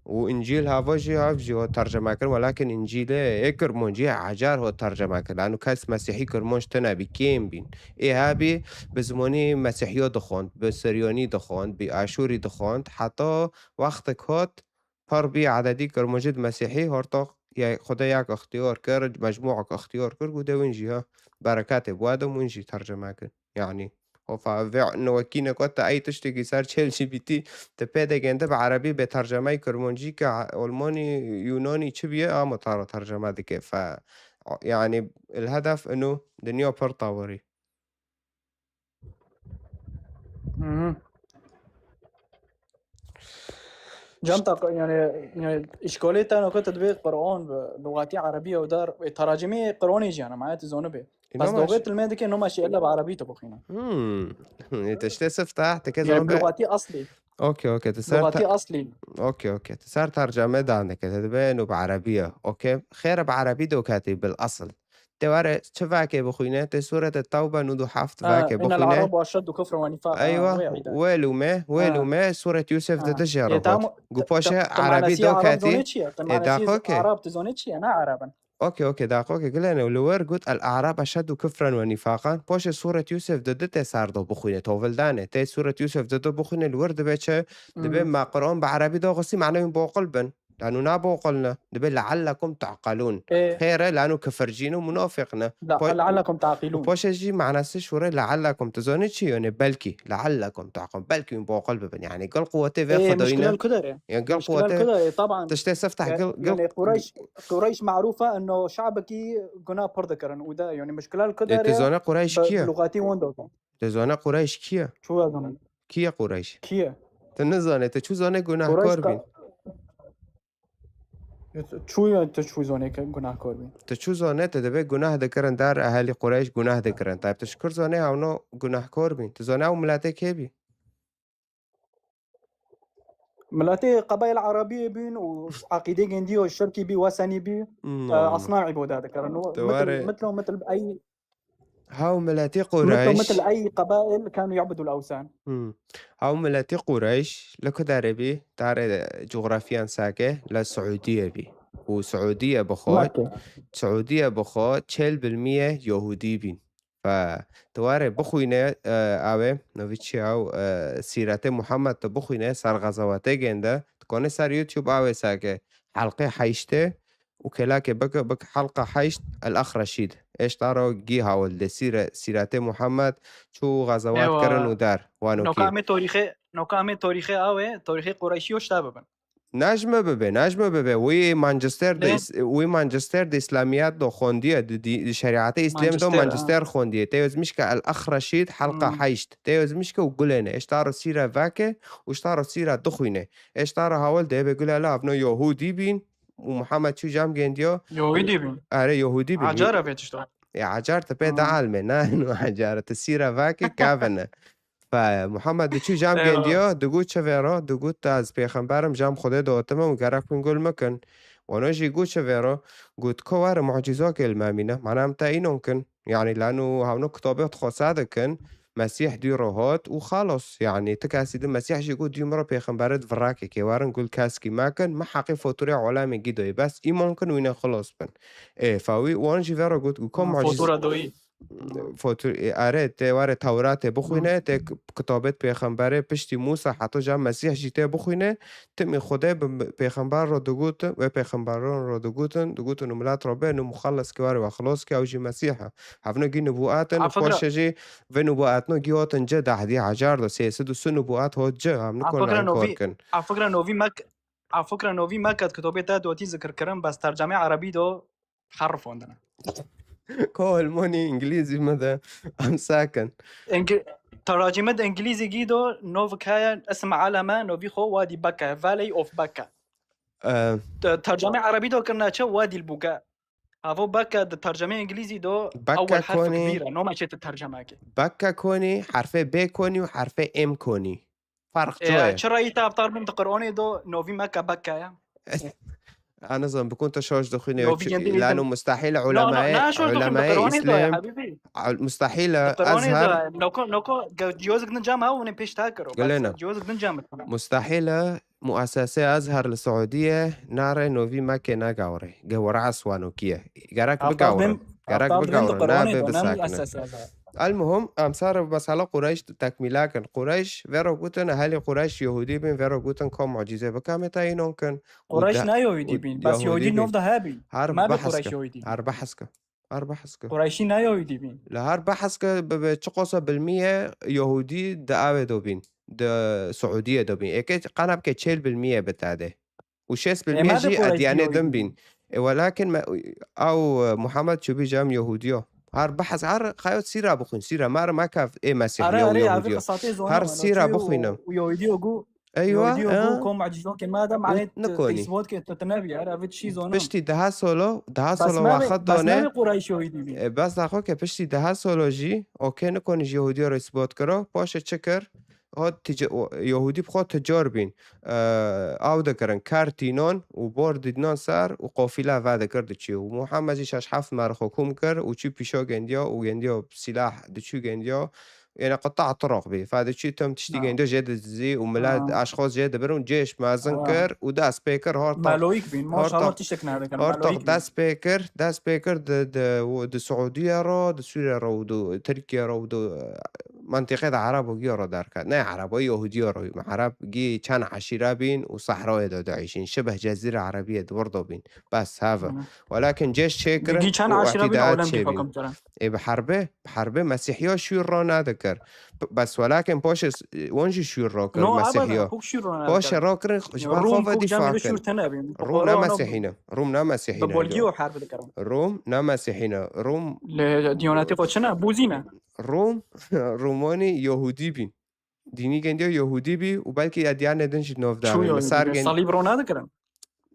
Û Încîl hava jî hav jî hot terceme kirin, welakin Încîlê ê Kirmancî ecar hot terceme kirin. Lano kes Mesîhî Kirmanc tune bî, kêm bîn. Ê hebî bi zimanî Mesîhiyo dixwend, bi Siryanî dixwend, bi Aşûrî dixwend, heta wextek hot pir bî ededî Kirmancî di Mesîhî hortoq, ya Xwedê yek ixtiyar kir, mecmûek ixtiyar kir, û de win jî ha bereketê bi we de win jî terceme kir. Yani, hofa, vê newekî ne ku te ey tiştekî ser ChatGPT, te pê de gende bi erebî bê tercemeyê kirmancî ke olmanî, yunanî çi biye, ama te re terceme dike. Fe, yani, el hedef ino dinya pir tawirî. Mhm. Cem ta, yani, yani, îşkolê te nokte te dibê Qur'an bi lugati erebî ew dar, e, teracimê Qur'anê jî, yani, mane tu zonibê. Bes dogê tilmê dike, noma şî ella bi erebî tu bixwîne. Hmm. Te işte siftah, te ke zonibê. Yani, bi lugati aslî. Okey, okey, te ser lugati aslî. Okey, okey, te ser tercüme dan dike, te dibê no bi erebî ye. Okey, xêre bi erebî dokatî bil asl. Te were çi vekê bixwîne? Te Sûrete Tewbe nod û heft vekê bixwîne. Innel Arab eşeddu kufren ve nifaqa. Eywa, wê lûme, wê lûme, Sûret Yûsif de dijî Arab. Gu poşe erebî doketî. Ê, daxo ke. Arab, tu zonê çi ye? Ne Arab in. Okey, okey, daxo ke, gilene, li wir got, El Arab eşeddu kufren ve nifaqan. Poşe Sûret Yûsif de di te ser do bixwîne, tovildane. Te Sûret Yûsif de do bixwîne, li wir dibe çi? Dibe me Qur'an bi erebî do xistî, mane wî boqil bin. Lano naboqilne. Dibe leallekum ta'qilûn. Ê. Xêre, lano kifircîn û munafîq ne. La, leallekum ta'qilûn. Poşe jî manası şûre leallekum. Tu zonî çi yone? Belkî. Leallekum ta'qilûn. Belkî wî boqil bibin. Yani gel quwetê vê Xwedayî ne. Muşkila li ku derê? Yani gel quwetê. Muşkila li ku derê, taban. Tiştê siftah gel, gel. Yani Qureyş, Qureyş marûf e ino şabekî gunah pir dikirin. Û de, yani muşkila li ku derê? Ê, tu zane Qureyş kî ye? Lugati wan dokan. Tu zane Qureyş kî ye? Çû zanin. Kî ye Qureyş? Kî ye? Tu nizane, tu çû zane gunahkar bîn? Qureyş Çû ya tu çû zonê ke gunahkor bî? Tu çû zonê, tu dibê gunah dikirin, dar ehelî Qureyş gunah dikirin. Tayyib, tu ji kur zonê hewno gunahkor bîn? Tu zonê ew miletê kê bî? Miletê qebayil Erebiyê bîn û eqîdê gêndî û şirkî bî, wesenî bî, e, No, no. Asnam îbade dikirin. Û Tu mitl, were mitl û mitl ey Hew miletî Qureyş. Mitl ey qebail kanu yabudul ewsan. Hmm. Hew miletî Qureyş li ku derê bî? Darê coğrafyan sake li Suudiye bî. Û Suudiye bi xwe, Mekke. Suudiye bi xwe çel bilmiye Yahudî bîn. Fe tu were bixwîne, e, ew ê, navî çi ew, e, Sîretê Muhammed tu bixwîne ser xezawatê gênde, tu konê ser YouTube ew ê sake helqê heştê, û kelakê bike, bike helqa heşt El Ax Reşîd. Êşta ro gî hawil de sîre, sîretê Muhammed çû xezewat kirin Ewa. û der. Wano Noka kî? Em ê torîxê, noka em ê torîxê awe, torîxê Qureyşî yo şta bibin. Najme bibe, najme bibe. Wî Manchester de Lê is-, wî Manchester de İslamiyet do xondiye, di, di, di şerîatê İslam do Manchester, ha. Manchester xondiye. Tê yozmiş ke El Ax Reşîd halqa Hmm. heşt. Tê yozmiş ke û gulêne. Êşta ro sîre veke û êşta ro sîre dixwîne. Êşta ro hawil de ebe gule la avno Yahudî bîn. û Muhammed çû cam gendiyo. Yahudî bîn. Erê, Yahudî bîn. Acar avê tişta. E, acar te pê Hmm. dialme, ne, no acar, te sîra vake kavene. Fe, Muhammed çû cam Eyvallah. gendiyo, digot çi vêro, digot ez pêxemberim, cam Xwedê dotime û gerek min gul mikin. Wano jî got çi vêro, got ko were mucîzokê li me mîne, mana em te înon kin. Yani lano hawno kitabê xwe sade kin, Mesîh dî ro hot û xalos. Yani ti kesî di Mesîh jî got dî min ro pêxemberê di virakekê werin gul keskî mekin, mi heqê fotorê olemê gî doyê. Bes îman kin wîne xilos bin. Ê, fewî wan jî vero got û kom Ha, muciz-, fotora doyî. Fotor-, ê, erê, tê were Tewratê bixwîne, Hı. tê k-, kitabê pêxemberê piştî Musa heta ca Mesîh jî tê bixwîne, Timî Xwedê bi pêxember re digotin, wê pêxemberan re digotin, digotin û milet re bê, nû muxellis ki were we xilos ki, ew jî Mesîh e. Hevno gî nubûet in, Afik ra- poşe jî vê nubûetno gî hotin ci deh dî hecar do, sê sed û sî nubûet hot ci, em nikon Afik ra enkar novî, kin. Afik ra novî mek-, Afik ra novî meket kitobê te dotî zikir kirin, bes tercemê erebî do, Herifon dine. Ko Almanî, Îngilîzî me de em sakin. Eng-, teracîme de Îngilîzî gî do, novik heye, ism aleme, novî xo Wadî Bekke, Valley of Bekke. Ee, Te-, tercame erebî do kirine çi? Wadî Buke. Havo Bekke di tercame Îngilîzî do, Bekke ewel herf konî, kbîr e, nome çê ti terceme ke. Bekke konî, herfê B konî û herfê M konî. Ferq E, çoye. Çira îta aptal bin di Qur'anê do, novî Mekke Bekke ya. Anizan bikun te şoş dixwîne Yo, yo çi, vîyendî lano îdin. Mustahîl No, no, ulemaya, na şoş dixwîne, ulemaya Qur'anê do ya, îslam, habîbî. Al-, mustahîl Di Qur'anê do Azhar. ya. Noko, noko, ge-, cihozek din cam ha, hûn ê pêş ta kiro. Gelê Bes, na. Cihozek din cam. Mustahîl muessese Azhar li Suudiye nare novî Mekke negawre. Gewre aswanokiye. Gerek Aptal bigawrin. bin, Gerek aptal bin di bigawrin. Qur'anê Nabe do, ne bisakne. Muessese Azhar. Elmuhim, em sar mesela Qureyş tekmîla kin. Qureyş vero gotin, ehelî Qureyş Yahudî bin, vero gotin ka mucîze bike, em ê te înon kin. Û Qureyş de-, ne Yahudî û bin, bes Yahudî Yahudî bin. nov de hebin. Her Mebe behs Qureyş ke. Yahudî. Her behs ke. Her behs ke. Qureyşî ne Yahudî bin. Li her behs ke bi, bi çiqosa bilmiye Yahudî di avê do bin. Di Suudiye do bin. Êke qana bike çêl bilmiye bi te de. û şêst bil mî jî edyanê din bîn. E, welakin me, ew, e, Muhammed çûbî cem Yahûdiyo. Her behs, her xeyot sîra bixwîn, sîra mer mekav ê Mesîhiyo û Yahûdiyo. Her sîra bixwîne. Eywa, Yahûdiyo e, gu, kom ecîzokê me de, û malê nikoni. Îsbot ke tu, tu nebî, her ev tişî zono. Piştî deha solo, deha solo waxet done. E, bes daxo ke piştî deha solo jî, okê, nikoni ji Yahûdiyo re îsbot kiro, poşe çi kir? Hot tica-, o, Yahûdî bi xwe ticar bîn. E, aw dikirin, ker tînon û bor dîdnon ser û qofîle vedikir diçî. Û Muhammed jî şeş heft merixo kom kir û çû pîşo gendiya û gendiya sîlah diçû gendiya. Yene qita tiroq bî. Fe diçî tim tiştî gendiya jê dizî û milet eşxos jê dibir û cêş mezin kir û dest pê kir horta. Meloyîk bîn, maşallah tiştek nedikin. Horta dest pê kir, dest pê kir di, di, di Suudiye ro, di Sûriye ro û di Tirkiye ro û di, e, mentiqê de Erebo giyo ro derket. Ne Erebo, Yahûdiyo ro. Ereb gî çend eşîre bîn û sehrayê de diêşîn. Şibeh Cezîre Erebiye di wir do bîn. Bes heve. Hı. Welakin cêş çêkirin û îtîdaat çêbîn. Ê bi herbe, bi herbe Mesîhiya şûr ro nadikir. B-, bes welakin poşê s-, wan jî şûr ro kir Mesîhiya. Poşê ro kirin, ji ber xwe ve dîfa kirin. Rûm ne Mesîhî ne. Rûm ne Mesîhî ne. Rûm ne Mesîhî ne. Li Diyonetê xwe çi ne? Bûzî ne. Rûm, Rûmanî Yahûdî bîn. Dînî gendiya Yahûdî bî û belkî edyanê din jî nov de hebin. Li ser gen-, Salîb ro nadikirin.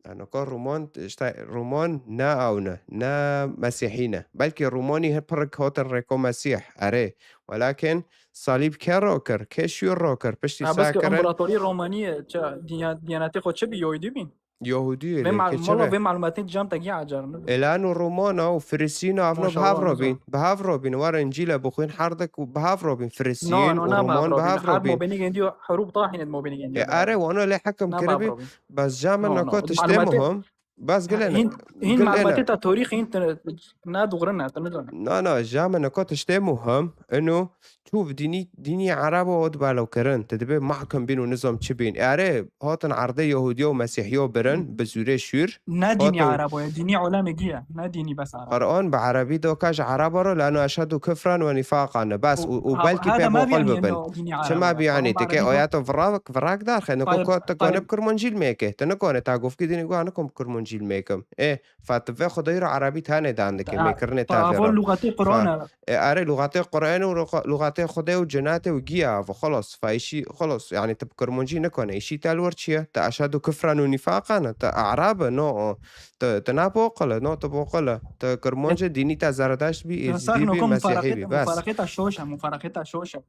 Yanî ko Roman, işte Roman ne ew ne, ne Mesîhî ne. Belkî Romanî hep pirik hatin rêko Mesîh, erê. Welakin salîb kê ro kir, kê şûr ro kir, piştî Ha, bes sa ki kirin. İmparatorî Romanî ye, ça, diya-, diyanetê xwe çi bî, Yahudî bîn? Yahudî ye, Vê lê mal-, kê çi valla be? Vê malûmatê cam te giya acar ne. Ela no Romana û Firisîn avno bi Maşallah, hav ne robîn. Bi hav robîn. War Încîle bixwîn herdik û bi hav robîn. Firisîn No, no, û na bi hav Roman bi robîn. Hav Her robîn. Mobînî gendiyo herûb tahînet mobînî gendiyo. E, erê, wano lê hekim Na bi hav kiribî, robîn. Bes came No, no. Nako tiştê Malûmatê muhim. Bas gilene. Hîn, hîn Gilene. Malûmatê ta torîxî hîn te-, na dûxrin ne, te nizane. Na, na, came nako tiştê muhim. Ino, çû bi dînî, dînî Erebo ot balo kirin. Te dibê mahkum bîn û nizam çi bîn. Erê, hatin erdê Yahudiyo û Mesîhiyo birin, bi zûrê şûr. Ne dînî Hatin Erebo ye, dînî ulemê giye. Ne dînî bes Erebo. Qur'an bi Erebî doka ji Erebo ro, lano eşhedû kufran ve nifaqan. Bas, û, û Ha, belkî hada pê ma boqil bîyanî bibin. Eno dînî Çima Erebo. bîyanî? Ama Dike Erebî do- ayet û virak, virak darxê. Niko Payır, ko te payır. Kone bi kurmancî li mêke. Te nikone ta gofkî dînî go nikom bi kurmancî li mêkim. Ê, fa ti vê Xwedayî ro Erebî tane dan dike, Ta-, mêkirinê ta tavê avol ro. Lûxatê Qur'an Fa-, e. E, are lûxatê Qur'anê û lûxa-, lûxatê Xwedê û cenatê û giya ava. Xolos, fa îşî, xolos. Yanî ti bi kurmancî nikone. Îşî te li wir çi ye? Te eşhedû kufran û nîfaqan e. Te Ereb e, no, o. Te, te ne boqil e, no, te boqil e. Te kurmanc e, dînî te Zerdeşt bî, Êzîdî bî, Mesîhî bî. Bes. Mufaraqeta şoş e, mufaraqeta şoş e.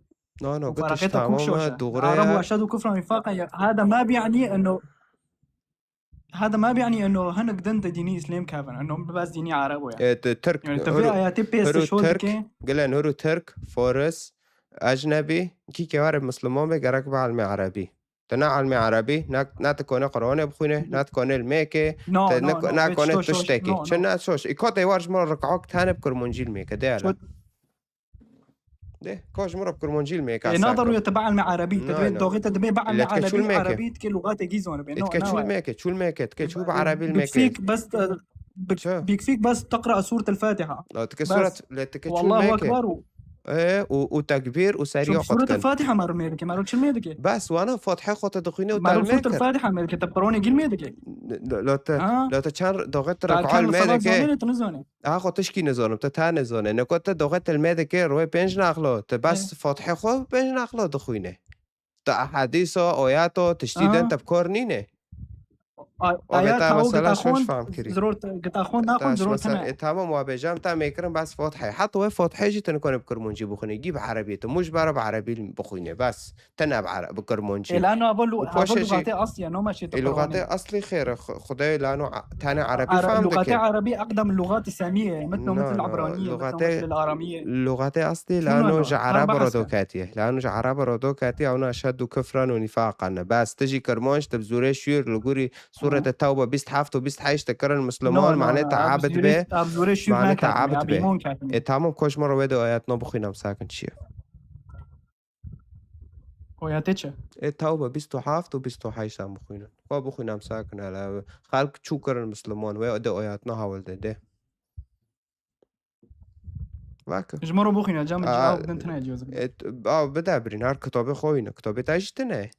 No, no, gotiş Mufaraqeta kûk tamam şoş e. e, dûxurê Ereb ye. Eşhedû kufran nîfaqan ye. Hada ma bîyanî eno Hada ma bîyanî eno hinek din di dînî Îslam kevin. Eno bes dînî Erebo ye. E, tu Tirk, Yani te vê huru, ayetê pê huru şol Tirk, dike. Gelen huru Tirk, Faris, ecnebî, kî ke were Misliman be, gerek be elmê Erebî. Te ne elmê Erebî, ne, ne tu kone Qur'anê bixwîne, ne tu kone li mêke, No, te no, ne ko-, no, ne vê kone çito şoş, tiştekî. No, Çi no. ne şoş? Î ko te war ji min re rik'ok tane bi kurmancî li mêke, de hele. Ço- De, ko ji min re bi kurmancî li mêke E, na sakir. Daruye te bi elmê Erebî, te No, dibê no. doxê te dibê bi elmê Lê dike çû li Erebî, mêke? Erebî dike lûxatê gî zone be. No, Dike na çû li we. mêke, çû li mêke, dike çû bi Erebî li mêke. Bikfîk bes, e, bik-, Çi? Bikfîk bes teqra Sûretul Fatiha. La dike Bes. suret, lê dike çû li Wallahu mêke. Ekber û E, û, û tekbîr û seriya Çünkü xwe Sûretul dikin. Fatiha ma rûmê dike, ma rû çi mê dike? Bes, wana Fatihê xwe te dixwîne û Ma te rû li Sûretul mêke. Fatiha mê dike, te pironê gîl mê dike. Lo te, Ha? lo te çend doxê te Te rik'ol erkan mêdike. Salat zonê, tu nizane. A xwe tişkî nizanim, te ta nizane. Neko te doxê te li mêdike, rûyê pênc naxlo. Te bes E. Fatihê xwe pênc naxlo dixwîne. Te ehadîso, oyato, tiştî Aha. din te bi kor nîne. A-, O bê aya ta tawo mesela gita şoş xwend, fam kirî. Ziror te-, gita xwend Ta naxwend, ziror mesela, tene. e, tamam, wa bêjam ta mêkirin bes Fatihê. Heta wê Fatihê jî te nikone bi kurmancî bixwîne. Gî bi Erebî te. Muj bara bi Erebî bixwîne. Bes. Tene bi Ere-, bi kurmancî. E, lano abo lu-, Û abo poşe jî lugate asliye, no meşe E, te lugate pironê. aslî xêr e, Xu-, Xwedayê lano a-, tane Erebî Ara-, fam lugate dike. Erebî eqdem lugati semiye, mitno Na, mitil na, Ebraniye, mitno lugate, mitil Aramiye. lugate aslî Çûna lano no, ji har Erebo re bahs do ke. ketiye. Lano ji Erebo re do ketiye, ew na şed û kufran û nîfaqan e. Bes, tu jî kirmanc, tu bi zûrê şûr li gorî Sûrete Tewbe bîst heft û bîst heşt dikirin Misliman, No, no, mane no, te ev abid zûrê, be, ev zûrê şûr mane te neketime, abid ev be. îmon ketime. E, tamam, ko ji min re wê de ayet no bixwînam sakin çi ye? Oyatê çi? E, Tewbe bîst û heft û bîst û heşt em bixwînin. Xwe bixwînam sakin hele. Xelk çû kirin Misliman, wê de ayet no hewil de, de. Vake. Ji min re bixwîne, cem Aa, cevab din tine cihaz. E, t-, a, bide birîn, her kitabê xwe wîne. Kitabê te jî tine.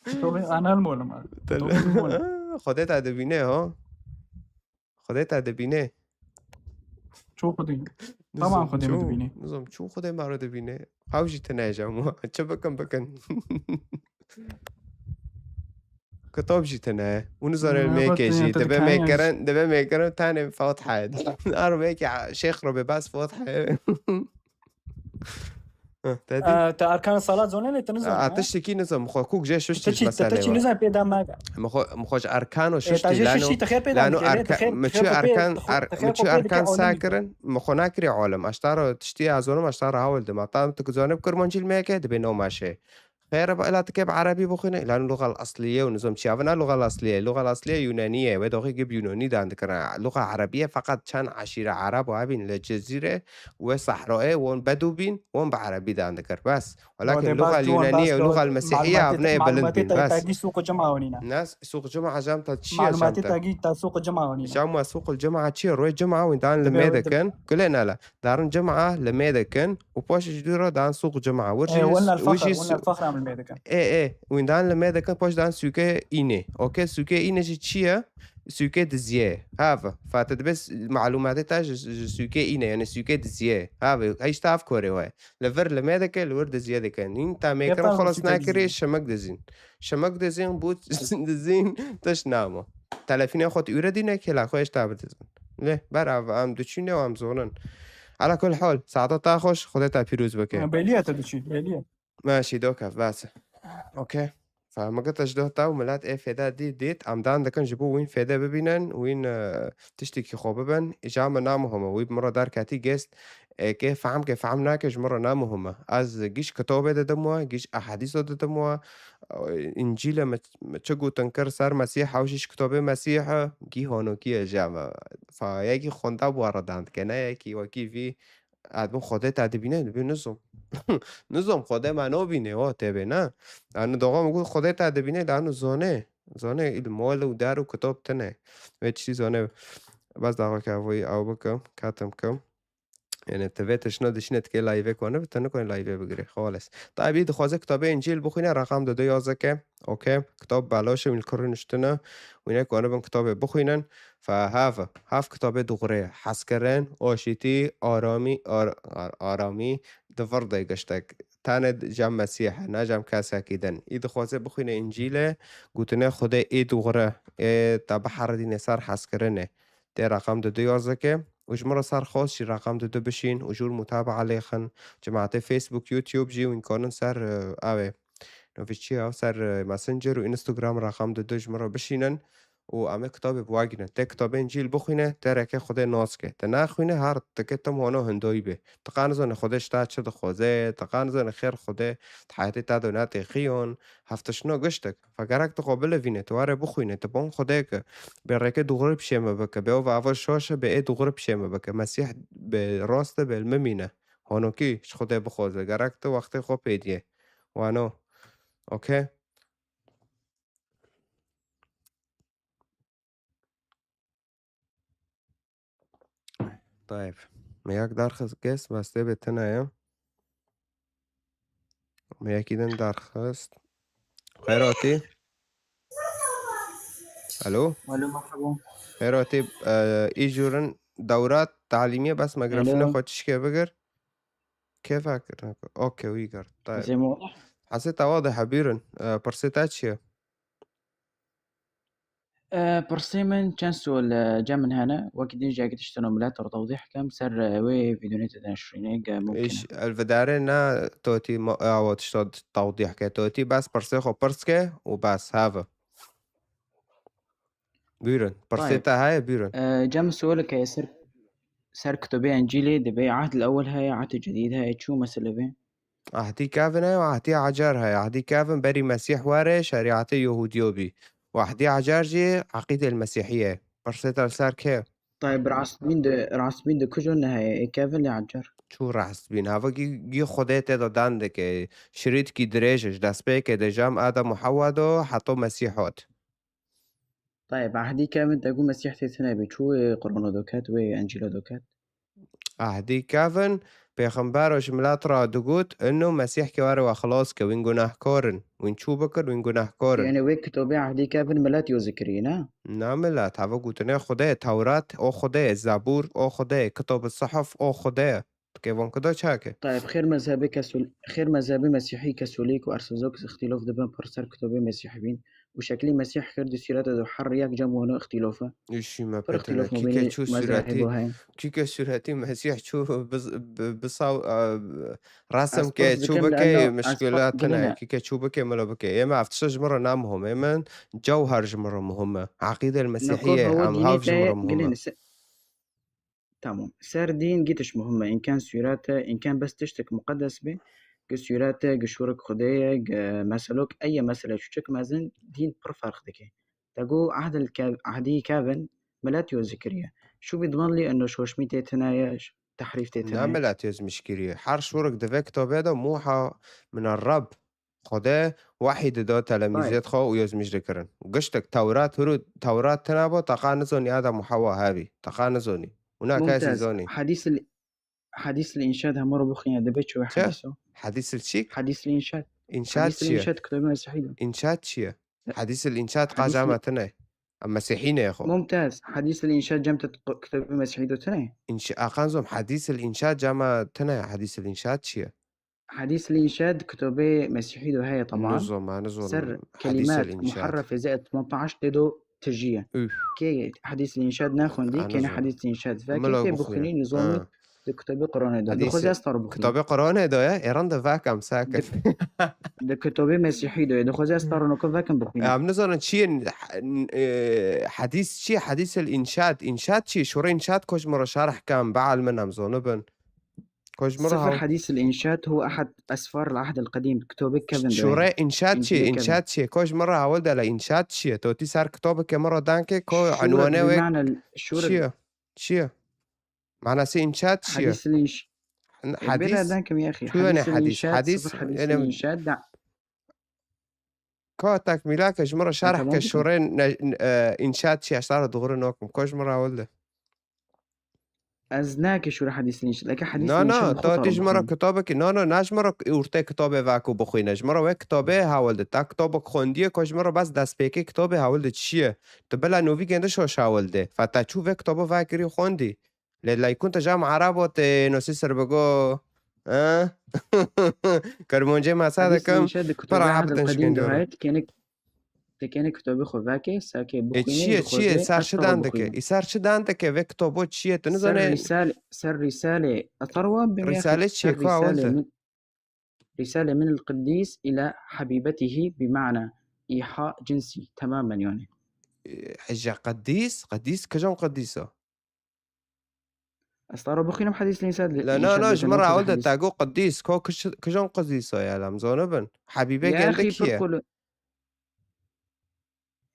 Kitabê anal molim abi. Te-, Kitabê molim. Xwedê te dibîne, ha? Xwedê te dibîne. Ço Xwedê. Nizam, Tamam, Xwedê min ço, dibîne. nizam, ço Xwedê me re dibîne. Ew jî tine cem. Çi bikin, bikin. Kitab jî tine. Û nizane Ya, mêkê bak, jî. ya, Dibe tine mêkirin, dibe mêkirin tenê Fatiha. Ar mêkê şêx re be bas Fatiha. Heh, te dî? Ee, te erkan salat zonenê, te nizam, A, ha? tiştekî nizam. Xwe kûk jê şuş Te çî, te, te çî nizam pê da me. Min xwe, min xwe ji erkan û E, şuş ta jê lano, şiştî te xêr pê da lano dike, te erkan, xêr, min te çi xêr xwe pê, erkan, te xêr er-, xwe min çi pê dike erkan olim. sa kirin, min xwe nakirî olim. Eşta ro tiştî ya zonim, eşta ro hawil dim. Ata min tu zane bi kurmancî li mêke, dibê no meşe. Xêr e, ela tikê bi erebî bixwîne? Îla lûxa l-eslî ye û nizam çi ya vina lûxa l-eslî ye. Lûxa l-eslî ye yûnanî ye. Wê doxê gib yûnanî dan dikir. Lûxa erebî ye feqet çend eşîre ereb û hebîn li cezîre wê sehroyê won bedû bîn, won bi erebî dan dikir. Bes. Welakin Wade lûxa bas l-yûnanî ye û lûxa l-mesîhî ye, malûmatê evneyê bilind malûmatê bîn. Bes. Tayî sûq cuma onîna. Nas, sûq cuma cem ta çi ye cem Malûmatê ta? tagî ta sûq cuma onîna. Cem wa sûq cuma çi ye? Roy cuma wî dan li Dibe, mê dibe. dikin. Gulê nala. Darin cuma li mê dikin. Û paşê ji dû re dan sûq cuma. Wir E, jî, willa wir jî al-faxr, willa su-, al-faxr em li mê dikin. Ê, ê, wîn dan li mê dikin, paş dan sûkê înê. Okey, sûkê înê jî çi ye? Sûkê diziyê. Have. Fate dibe s-, malûmatê te ji, ji sûkê îne, yani sûkê diziyê. Have, heyşta av korê we. Li vir li me dike, li wir diziyê dike. Nîn ta mêkir xelas nakirî, şimik dizîn. Şimik dizîn, bû dizîn, tiş namo. Telefînê xwe tu ûre dîne, kêla xwe hêşta bidizin. Lê, ber av, em diçûne û em zonin. Ala kul hol, saeta ta xweş, Xwedê te pîroz bike. Ha, bêliye te diçî, bêliye. Meşî doke, bes. Okey. Fa min gota ji doh te û milet ê fêde dî dît, em dan dikin ji bo wîn fêde bibînin, wîn, e, tiştekî xwe bibin. Îja min namuhim e, wî bi min re derketî gest, ê kê fehm ke fehm nake ji min re namuhim e. Ez giş kitobê didim we, giş ehedîso didim we, e, Încîlê min, min çi gotin kir ser Mesîh, ew jî ji kitobê Mesîh e, gî honokî ye ji me. Fa yekî xwenda bi we re dan dike, ne yekî wekî vî. Ez dibim Xwedê te dibîne, dibî nizom. Nizom, Xwedê me nobîne, o tê bê, ne? Anu doxa min got, Xwedê te dibîne, de anu zone. Zone, îl mol û der û kitap tine. Vê tiştî zone. Bes daxwe ke evoyî ew bikim, ketim kim. Yani, ti vê tiştine dişine tikê live kone, bi te nikone live bigire. Xalis. Tabi dixwaze kitabê Încîl bixwîne, raqam de du yazde ke. Okey. Kitab belaş e, wî li kurî nuştine. Wî nekane bin kitabê bixwînin. Fe have, have kitabê dixwire. Hezkirin, aşîtî, aramî, ar-, ar-, aramî, di vir de giştek. Tane cem Mesîh, ne cem kesekî din. Î dixwaze bixwîne Încîlê, gotine Xwedê ê dixwire, ê te biheridîne ser hezkirinê. Tê raqam de du yazde ke. Û ji min re ser xwest jî raqam de du bişîn û jûr mutabaa lêxin. Cemaetê Facebook, YouTube jî wîn kanin ser, e, ew ê. Novî çi ya? Ser, e, Messenger û Instagram raqam de du ji min re bişînin û em ê kitabê bi we gînin. Tê kitabê Încîl bixwîne, tê reke Xwedê nas ke. Te naxwîne, her tike tim hono hindoyî be. Te qa nizane Xwedê ji te çi dixwaze, te qa nizane xêr Xwedê di heyatê te de ne têxiyon, heftişno giştek. Fe gerek tu xwe bilivîne, tu were bixwîne, tu bon Xwedê ke. Bê reke dûxurî pişê me bike, bê ova ava şaş e, bê ê dûxurî pişê me bike. Mesîh bê rast e, bê li min mîne. Honokî ji Xwedê bixwaze. Gerek tu wextê xwe pê diyê. Wano. Okey. Tayeb. Me yek derxist kes, bes tê bê tine ye. Me yekî din derxist. Xêr hatî. Alo. Alo, merhaba. Xêr hatî, e, î jûrin dewra talîmî ye, bes mikrofona xwe tişkê bigir. Kêfa kir. Okey, wî kir. Tayeb. Sesê min wadih? Hesê te wadih e, bîrin. E, pirsê te çi ye? E, pirsê min çend sual, e, cem min hene. Wekî din jî eke tiştino milet re tewdîh kem ser, e, wê vîdyonê te de şirîne, ge mumkin e. Îş, elvidarê ne totî ma-, awa tişta tewdîh ke. Totî bes pirsê xwe pirs ke û bes, have. Buyurun. Pirsê te heye, buyurun. E, cem sual ke ser, ser kitobê Încîlê dibê ehd el-ewel heye, ehd el-cedîd heye, çû mesele bê? Ehdî kevin heye û ehdî ecar heye. Ehdî kevin berî Mesîh were şerîetê Yehûdiyo bî. Û ehdî ecar jî eqîdê Mesîhî ye. Pirsê te li ser kê? Tayeb, rastbîn de, rastbîn de kujo ne heye, ê kevin lê ecar. Çû rastbîn? Hava gî, gî Xwedê tê de dan dike. Şirîtkî dirêj e, ji destpêkê de cem Adem û Hewa do, heto Mesîh hat. Tayeb, ehdî kevin te got Mesîh tê tune bî. Çû wê Qur'ano do ket, wê Încîlo do ket? Ehdî kevin, pêxember ji milet re digot, ino Mesîh ke were we xilas ke, wîn gunehkar in. Wîn çû bikir, wîn gunehkar in. Yani wê kitobê ehdî kevin milet yo zikirî, ne? Na milet, hava gotinê Xwedê, Tewrat, o Xwedê, Zebûr, o Xwedê, kitab sihif, o Xwedê. Kêvan kuda çake? Tayeb, xêr mezhebê kesul-, xêr mezhebê Mesîhî, Kesolîk û Ersozok îxtîlof dibin pir ser kitobê Mesîhî bîn û şeklî Mesîh kir di sûrete de her yek cem wano îxtîlof e. Îşî me pêtine, kîke çû sûretî, kîke sûretî Mesîh çû biz-, bi-, bisaw, e, resim ke, çû bike, muşkila tine, kîke çû bike, milo bike. Ê me ev tişt ji min re ne muhim, ê min cewher ji min re muhim e. Eqîdel Mesîhî ye, em hav ji min re muhim e. Tamam. Ser dîn gî tişt muhim e. Înken sûret e, înken bes tiştek muqedes be, gi sûret e, gi şûrik Xwedê ye, gi meselok, eye mesele çûçik mezin, dîn pir ferq dike. Te got ehdil kev-, ehdî kevin, milet yo zikiriye. Şû bî diman lî eno şoşmî tê tine ye, tehrîf tê tine ye. Ne milet yo zimîş kiriye. Her şûrik di vê kitabê de muha min Reb Xwedê wehî dida telemîzêt xwe û yozmîş dikirin. Giştek Tewrat hûrû Tewrat tine bo, te qa nizonî Adem û Hewa hebî. Te qa nizonî. Û ne kesî zonî. Hadîs il-, hadîs il înşad hemû re bixwîne dibe çi wê hadîso? Hadîs il çi? Hadîs il înşad. Înşad çi ye? Hadîs il înşad kitabê Mesîhî de. Înşad çi ye? Hadîs il înşad qa cama tine. Em mesîhî ne xwe. ممتاز. حديث الإنشاد cem te q-, kitobê mesîhî do tune? Înş-, Aqan zom, Hadîs el Înşad cema tune, Hadîs el Înşad çi ye? حديث الإنشاد kitobê mesîhî do heye, طبعا. Nizom, ma nizom. Ser Hadîs kelimat el Înşad. Muharrefe zêd sî û heşt tê do tijî ye. Üf. Kê Hadîs el-Înşad naxwendî, Ha, kêne nizom. Hadîs el-Înşad vekê, Milo kê bixwîne. bixwînî nizomî Ha. di kitobê Quranê de. Hadîs Dixwazî ez tar bixwînim. Kitobê Quranê de ye, êran de vek em sakin. Di kitobê mesîhî de ye. Dixwazî ez tar niko vek em bixwînim. Em nizanin çi ye, e, hadîs çi ye? Hadîs el-Înşad. Înşad çi ye? Şûre Înşad ko ji min re şerh kem, beal min em zonibin. Ko ji min re صفر haw- حديث الإنشاد هو أحد أسفار العهد القديم. Kitobê kevin de ye. Şûre Înşad çi ye? Încilê kevin. Înşad çi ye? Ko ji min re hewil de le Înşad çi ye? To tî ser kitobeke min re dan ke ko Şûre unwanê bi wê mane şûre. çi ye? Çi ye? Manasê Înşad çi ye? حديث الإنش-، N-, e, bela Hadîs. dankim ya أخي. Tu yani حديث hadîs. الإنشاد Hadîs, صفر حديث yani الإنشاد da. Ka tekmîleke ji min re şerh Tamam ke bikim. şûrê ne, e, Înşad çi ye? Ez te re dûrî nakim. Ko ji min re hewil de. Ez nake şûre Hadîs el-Înşad. Leke Hadîs Na, na, el-Înşad to tî ji min re kitobekî. Na, na, na ji min re ûrtê kitobê vek û bixwîne. Ji min re wê kitobê hewil de. Te kitobek xwendiye, ko ji min re bes destpêkê kitobê hewil de çi ye? Tu bila novî gêndi şoş hewil de. Fe te çû vê kitobo vekirî xwendî. Lê leykun te jam Erebo tê nosî ser bigo. Ha? Kermoncê masa Hadîs dikim. el-Înşad di Para kitobê Ahd abdin el-Qedîm de şikindoro. heye, tikêne, tikêne kitobê xwe vekê, sakê E, bixwîne, çi ye, çi ye? dixwazê Ser ez çi tava dan dike? bixwînim. E, ser çi dan dike? Vê kitobo çi ye? Tu Ser nizane risale, ser risale, etarwa bimyaki, Risale çi ye? ser Ku hewil risale de? min, risale min el-Qedîs ila habibetihi bi mana iha cinsi tamamen yani. E, hija qedîs, qedîs, kijan qedîs o? Ez tara bixwînim Hadîs el-Înşad. La, na, na, ji min re hewil de te got qedîs. Ko kiş-, kijan qedîs o ya, em zonibin. Hebîbe gêndi kî ye?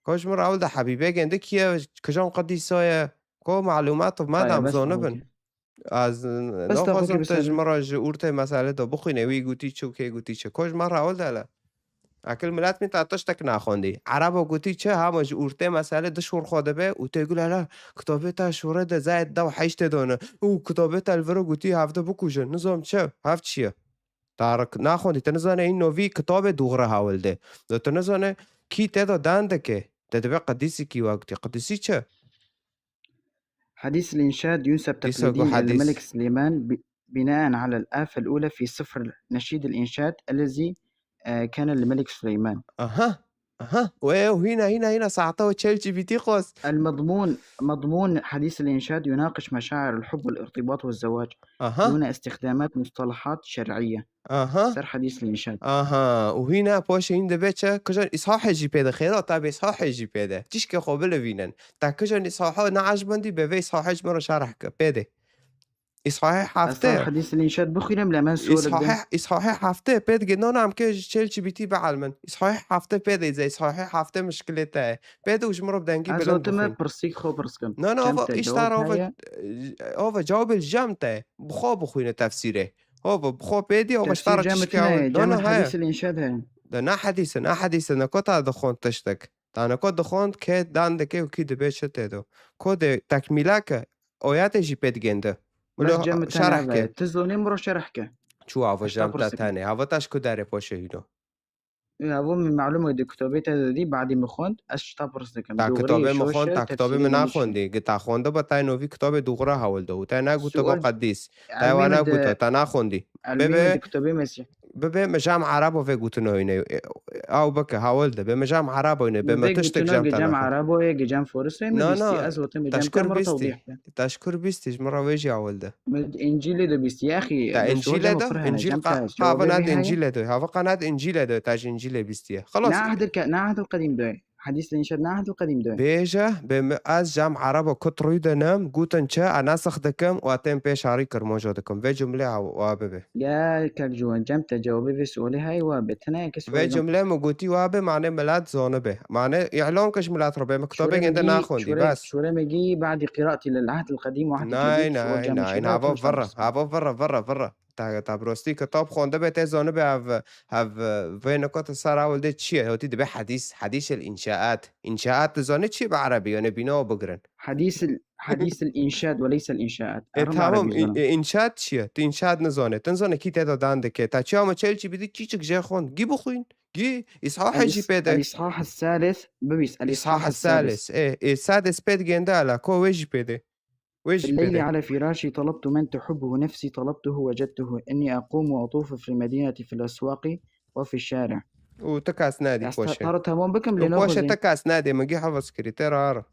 Ko ji min re hewil de Hebîbe gêndi kî ye, kijan qedîs o ye? Ko malûmat me de em zonibin. Ez naxwazim te ji min re ji ûrtê meselê de bixwîne, wî gotî çi û kê gotî çi. Ko ji min re hewil de hele. Ekil milet min te tiştek naxwendî. Erebo gotî çi? Hema ji ûrtê meselê di şûr xwe dibe û tê gule hele, kitobê te şûrê de zayed dew heştê done. Û kitobê te li vir gotî hevde bikujin. Nizam çi? Hev çi ye? Tarık naxwendî. Te nizane hîn novî kitobê dûxre hewil de. Do te nizane kî tê de dan dike. Te dibe qedîsî kî wa gotî. Qedîsî çi? حديث الإنشاد ينسب Dîsa got تقليديا إلى hadîs. الملك سليمان ب-، بناء على الآفة الأولى في سفر نشيد الإنشاد الذي، آه، كان للملك سليمان. Aha. Aha. Wê, wê, hîna, hîna, hîna, saeta we ChatGPT xwest. المضمون، مضمون حديث الإنشاد يناقش مشاعر الحب والارتباط والزواج Aha. دون استخدامات مصطلحات شرعية. Aha. Ser Hadîs el-Înşad. Aha. Û hîna poşê hîn dibe çi? Kijan îshahê jî pê de, xêra te bê îshahê jî pê de. Tişkê xwe bilivînin. Te kijan îshahê neecbendî, be vê îshahê ji min re şerh ke. Pê de. Îshahê hefte. Ez Hadîs el-Înşad bixwînim, lê min sual Îshahê, îshahê hefte pê de. Na, na, em ke ji ChatGPT bielmin. Îshahê hefte pê de, zê îshahê hefte mişkilê te ye. Pê de û ji min re bi dengî bilind bixwîn. Ez got me pirsîk xwe pirs kim. Na, na, ava, îşte ava, ava cewabê li cem te ye. Bi xwe bixwîne tefsîrê. Hova, bi xwe pê dî, hova ji te re tiştê hewil. Cem el-Înşad heye. De ne hedîse, ne hedîse, ne ko ta dixwend tiştek. Ta ne ko dixwend, kê dan dike û kî dibe çi tê do. Ko de tekmîleke, oya te jî pê digêndi. Bes cem te şerh ke. Tu zonê min re şerh ke. Çû hava cem te tenê. Hava taş ku derê poşê hîno. Havo min malûm e di kitobê te de dî, badî min xwend, ez ji te pirs dikim. Ta kitobê min xwend, ta kitobê min naxwendî. Gi ta xwendibû te novî kitobê dûxra hewil de û te negotibo qedîs. Te wa negoto, te naxwendî. Bibe, bibe, me cem Erebo vê gotino hîne. Ew bike, hewil de. Be me cem Erebo hîne. Be me tiştek cem te naxwendî. Erebo ye, gi cem Foris e, me bîstî. Ez gotim, gi cem te mir tewdîh be. Te ji kur bîstî, ji min re wê jî hewil de. Min Încîlê de bîstî, ya axî. Te Încîlê de? Încîl qa-, hava ne di Încîlê de. Hava qa ne di Încîlê de, te ji Încîlê bîstiye. Xelas. Ne Ahd el-Ke-, ne Ahd el-Qedîm de. Hadîs el-Înşad ne Ahd el-Qedîm de. Bêje, be mi-, ez cem Erebo kut rûy de nem, gotin çi, e nesikh dikim, û e tên pê şarî Kirmanco dikim. Vê cumlê wa bibe. Ya kek Ciwan, cem te cewabê vê sualê heye wa be. Tine yekê sualê. Vê cumlê min gotî wa be, mane milet zanibe. Mane îlan ke ji milet re be, mi kitobê gêndi naxwendî, bes. Şûre me gî badî qîratî lil Ahd el-Qedîm û Ahd el-Cedîd. Nay, nay, nay, hava virre, hava virre, virre, virre. Te, te bi rastî kitab xwendibê, tê zanibê ev, ev, vê nukata ser ewil dê çi ye? Hotî dibê hedîs, hedîs el înşaat. Înşaat dizanî çi ye bi erebî? Yanî bîna bigirin. حديث ال-، حديث الإنشاد وليس الإنشاءات. E, Erem tamam, Erebî î-, zanim. e, înşaat çi ye? Tu înşaat nizanê. Tu nizanê kî tê de dan dike. Te çi ama çel çi bidî, çi çik jê xwend. Gî bixwîn. Gî îshahê jî الإص-، pê de. الإصحاح الثالث، ببيس، الإصحاح Îshah السادس. Salis. E, e, sadis pê de gênde ala. Ko wê jî pê de. Wê jî pê بالليل de. على فراشي طلبت من تحبه نفسي طلبته وجدته إني أقوم وأطوف في المدينة في الأسواق وفي الشارع. Û tu kes nedî Ez ta-, poşê. taro temam bikim Û lê poşê naxwazî. Tu kes nedî, min gî hevas kirî. Tê ra ra.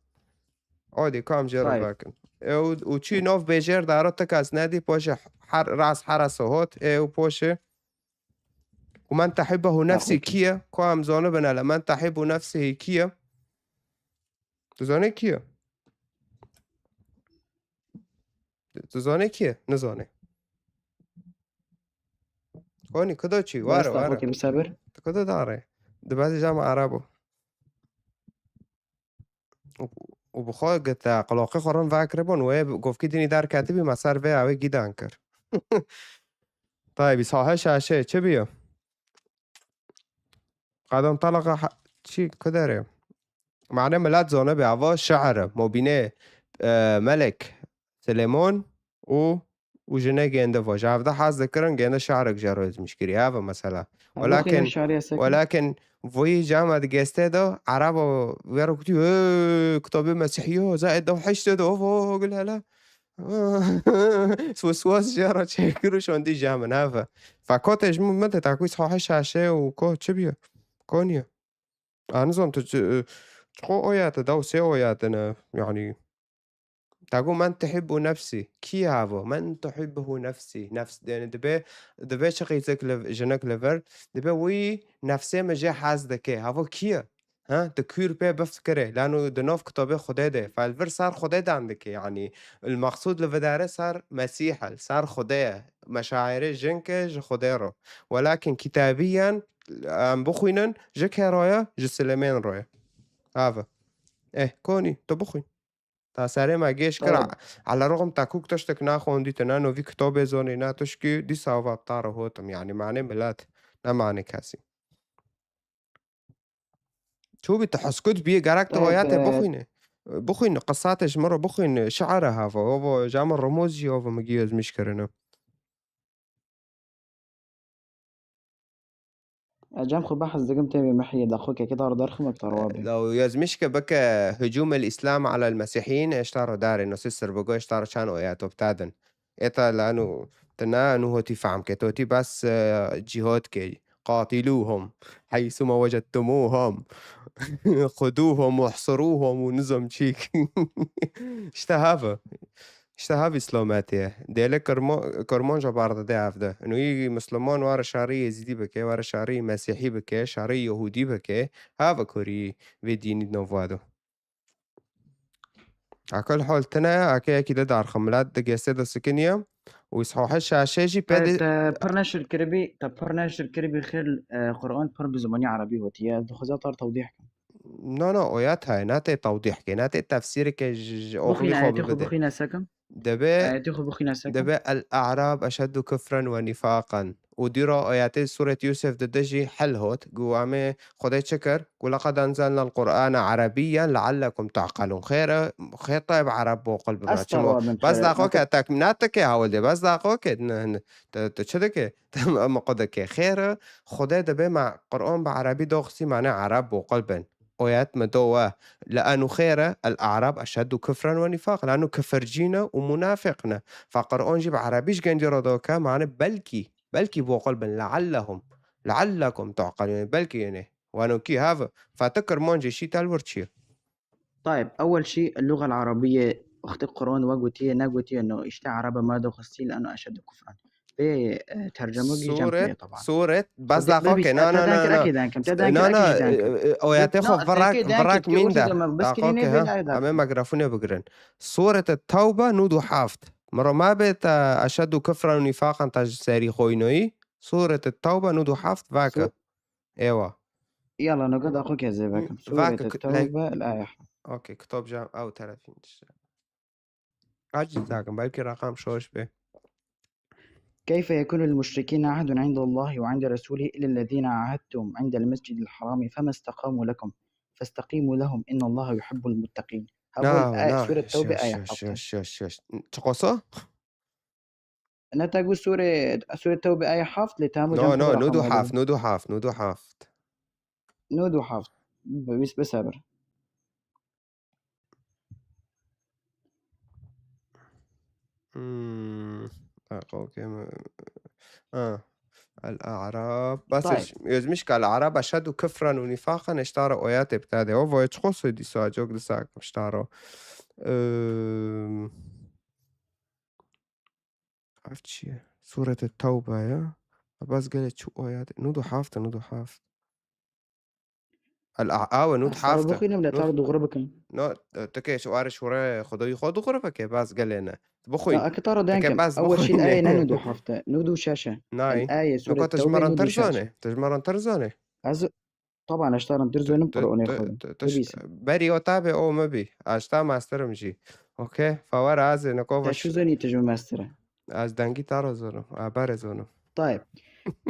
Odî kam jê re Tayeb. vekin. E, û, û çî nov bêjêr daro tu kes nedî, poşê her, ras herasa hot. E, û poşê. Û men tehibbehu nefsî Daxwazî. Kî ye? Ku em zanibin hele. Men tehibbu nefsihi kî ye? Tu zanê kî ye? Tu zanê kî ye? Nizanê. Konî, kudo çî? Were, Basta were. Xwekê bi sebir. Tu kudo dare? Di bes cam Erebo. Û, û bi xwe gite, qulaqê xwe rin vekiribûn, wê govkî dinî derketibî, me ser vê ew ê gîdan kir. Tayê, bîst heşt şaşê, çi bîyo? Qedem talaqa ha-, çi, ku derê? Mane milet zone be, ava şi'ir e, mobînê, e, Melek Silêmon û, û jinê gêndivo. Ji hevde hez dikirin, gêndi şi'irek jê re ezmîş kirî. Ev e mesela. Welakin, welakin voyî cama di gestê de, Erebo wê re kutî, "Hey, kitabê Mesîhiyo, zaê dew heştê de, ovo, gul hele." Wiswas jê re çêkir û şandî ji min, ev e. Fekotê ji min, min te takû saha şaşê û ko çi bîye? Ko niye? A, nizam tu çi, çiqo oyate, dew sê oyate ne, yanî. Takû men tuhibbu nefsî. Kî havo? Men tuhibbu nefsî. Nefs, yani dibe, dibe çi qîzik li, jinik li vir. Dibe wî nefsê min jê hez dike. Havo kî ye? Ha? Tu kûr pê bifikirê. Lano di nav kitabê Xwedê de. Fe li vir ser Xwedê dan dike. Yani, il maqsûd li vidare ser Mesîh e, ser Xwedê ye. Meşairê jin ke ji Xwedê ro. Welakin kitabiyen em bixwînin, ji kê ro ye? Ji Silêmên ro ye. Ava. Eh, konî, tu bixwîn. Ta serê me gêş kir, Tamam. Ala rexm te kûk tiştek naxwendî, tu ne novî kitabê zonê, ne tişkî, dîsa ava bi te re hotim. Yani, mane milet, ne mane kesî. Çûbî tu heskut bî, gerek tu Evet, oyatê e, bixwîne. Bixwîne, qisatê ji min re bixwîne, şi'ir e hava, ovo, ji min remûz jî ovo min gî ezmîş kirine. Ez cem xwe behs dikim tê vê mehiyê de xwe kekê dar derxim ek tarwa bê. Law yazmiş ke bike hücum el İslam ala el Mesihiyyin, eşta ro dare, no sisir bigo, eşta ro çan oya top tadin. Eta lanu, te na nu hotî fehm ke, tu hotî bas, e, cihad ke, qatiluhum, haysuma wecettumuhum, xuduhum, wahsuruhum û nizam çîk. İşte hava. İşte hav îslametê ye. Dêle kirmo-, kirmanca bar dide ev de. Û wî misliman were şerî Yezîdî bike, were şerî Mesîhî bike, şerî Yehûdî bike, hava kurî vê dînî di nav we de. Akil hol tine, ake yekî de darximilat di gestê de sikiniye. Û îshohe şaşê jî pê Te, de te pir neşir kiribî, te pir neşir kiribî xêr, e, Quran pir bi zimanî erebî gotiye. Ez dixwazim tar tewdîh kim. Na, na, oya tayê, na tê tewdîh ke, na tê tefsîrê ke ji, ji oxirî Bixwîne xwe ayetê xwe bibide. Bixwîne sekim. Debe, Ayetê xwe bixwîne sekim. Debe el-A'rab eşeddu kufren ve nifaqan. Û dîra ayetê Sûret Yûsif dide jî hel hot. Gu amê Xwedê çi kir? Gu laqad enzelna el-Qur'ane erebiyyen leallekum ta'qilûn. Xêr e, xêr tayê bi ereb boqil bibin. Çimo? Bes daxo ke tek, na tike hawil de, bes daxo ke, ne, ne, te, te çi dike? Em xwe dike xêr e, Xwedê dibê me Qur'an bi erebî doxistî, mane ereb boqil bin. Oyet mi do we, li enu xêr e, el-A'rab eşeddu kufren ve nifaq, li enu kifircî ne û munafiq ne. Fe Qur'an jî bi erebî ji gundî re doke, mane belkî, belkî boqil bin, leallehum, leallekum tu'qilûn, belkî yene. Weno kî hev, fe tu kirmancê şî telwir çi ye? Tayeb, ewel şî, اللغة العربية, wextê Quran we gotiye, negotiye, no, işte Erebe me doxistî, li eno eşeddu kufran. Vê, e, tercemo gî cem Sûret, kuye, taban. Sûret, bes Xwedê daxo bibîst, ke, na, na, na, na. Te denkim, te denkim, Na, na, te denkim. E, e, oyatê xwe virek, virek mîn de. Daxo ke, ha. Em ê mikrofone bigirin. Sûret Tewbe nûd û heft. Miro me bê te eşeddu kufran û nifaqan te ji serî xwe yînoyî. Sûret Tewbe nûd û heft veke. Su- Ewa. Yala, noga daxo ke zê vekim. Vake Sûret Tewbe, el-Aya. Okey, kitab jam ew terefîn. Acî zakim, belkî raqam şoş be. كيف يكون للمشركين عهد عند الله وعند رسوله إلا الذين عاهدتم عند المسجد الحرام فما استقاموا لكم فاستقيموا لهم إن الله يحب المتقين. Heval Nav, e, nav. Sûre Tewbe, aya heft. Şş, şş, şş, şş. Çi qosa? Ne te got sûre, sûre Tewbe, aya heft, lê te hemû No, can no, xwe nûd û raqem heft, hevdin. Nûd û heft, nûd û heft. Nûd û heft. Bi-, wîst bisebir. Hmm. Ha, okey, me-, ha. El-A'rab. Bas Tayyip. Êş-, êzmiş ke El-A'rab eşhedû kufran û nîfaqan, eştara oyatê bi te de. O, voye çi qosê dîsa, cok dîsa, eştara. Ehm, ev çi ye? Sûrete Tewbe ya. Bas gelê çi oyatê? Nûd û heft, nûd û heft. El-A-, awe, nûd Ez taro heft. Bixwînim, lê Nûd taro dûxure bikim. No, tu kê şi-, ware şûre Xwedayî xwe dûxure bike, bas gelê ne. Bixwîn. Ya, eke taro Tu kê denkim. Bas Ew weşîn bixwîne. Eye ne nûd û heft e. Nûd û şeş e. Nayê. El-Aye, Sûre Tewbe, nûd û şeş. No, ka tu ji me re tir zanê. Tu ji me re tir zanê. Ez, taban, ez taran tir zonim Qur'anê xwe. Tu, tu, tu, tu, Bibîse. Berî o tabe o me bî. Ez ta masterim jî. Okey? Fa were ez ê neko Te baş. Çi zonî tu ji me mestir e? Ez dengî te re zonim. A, berê zonim. Tayyip.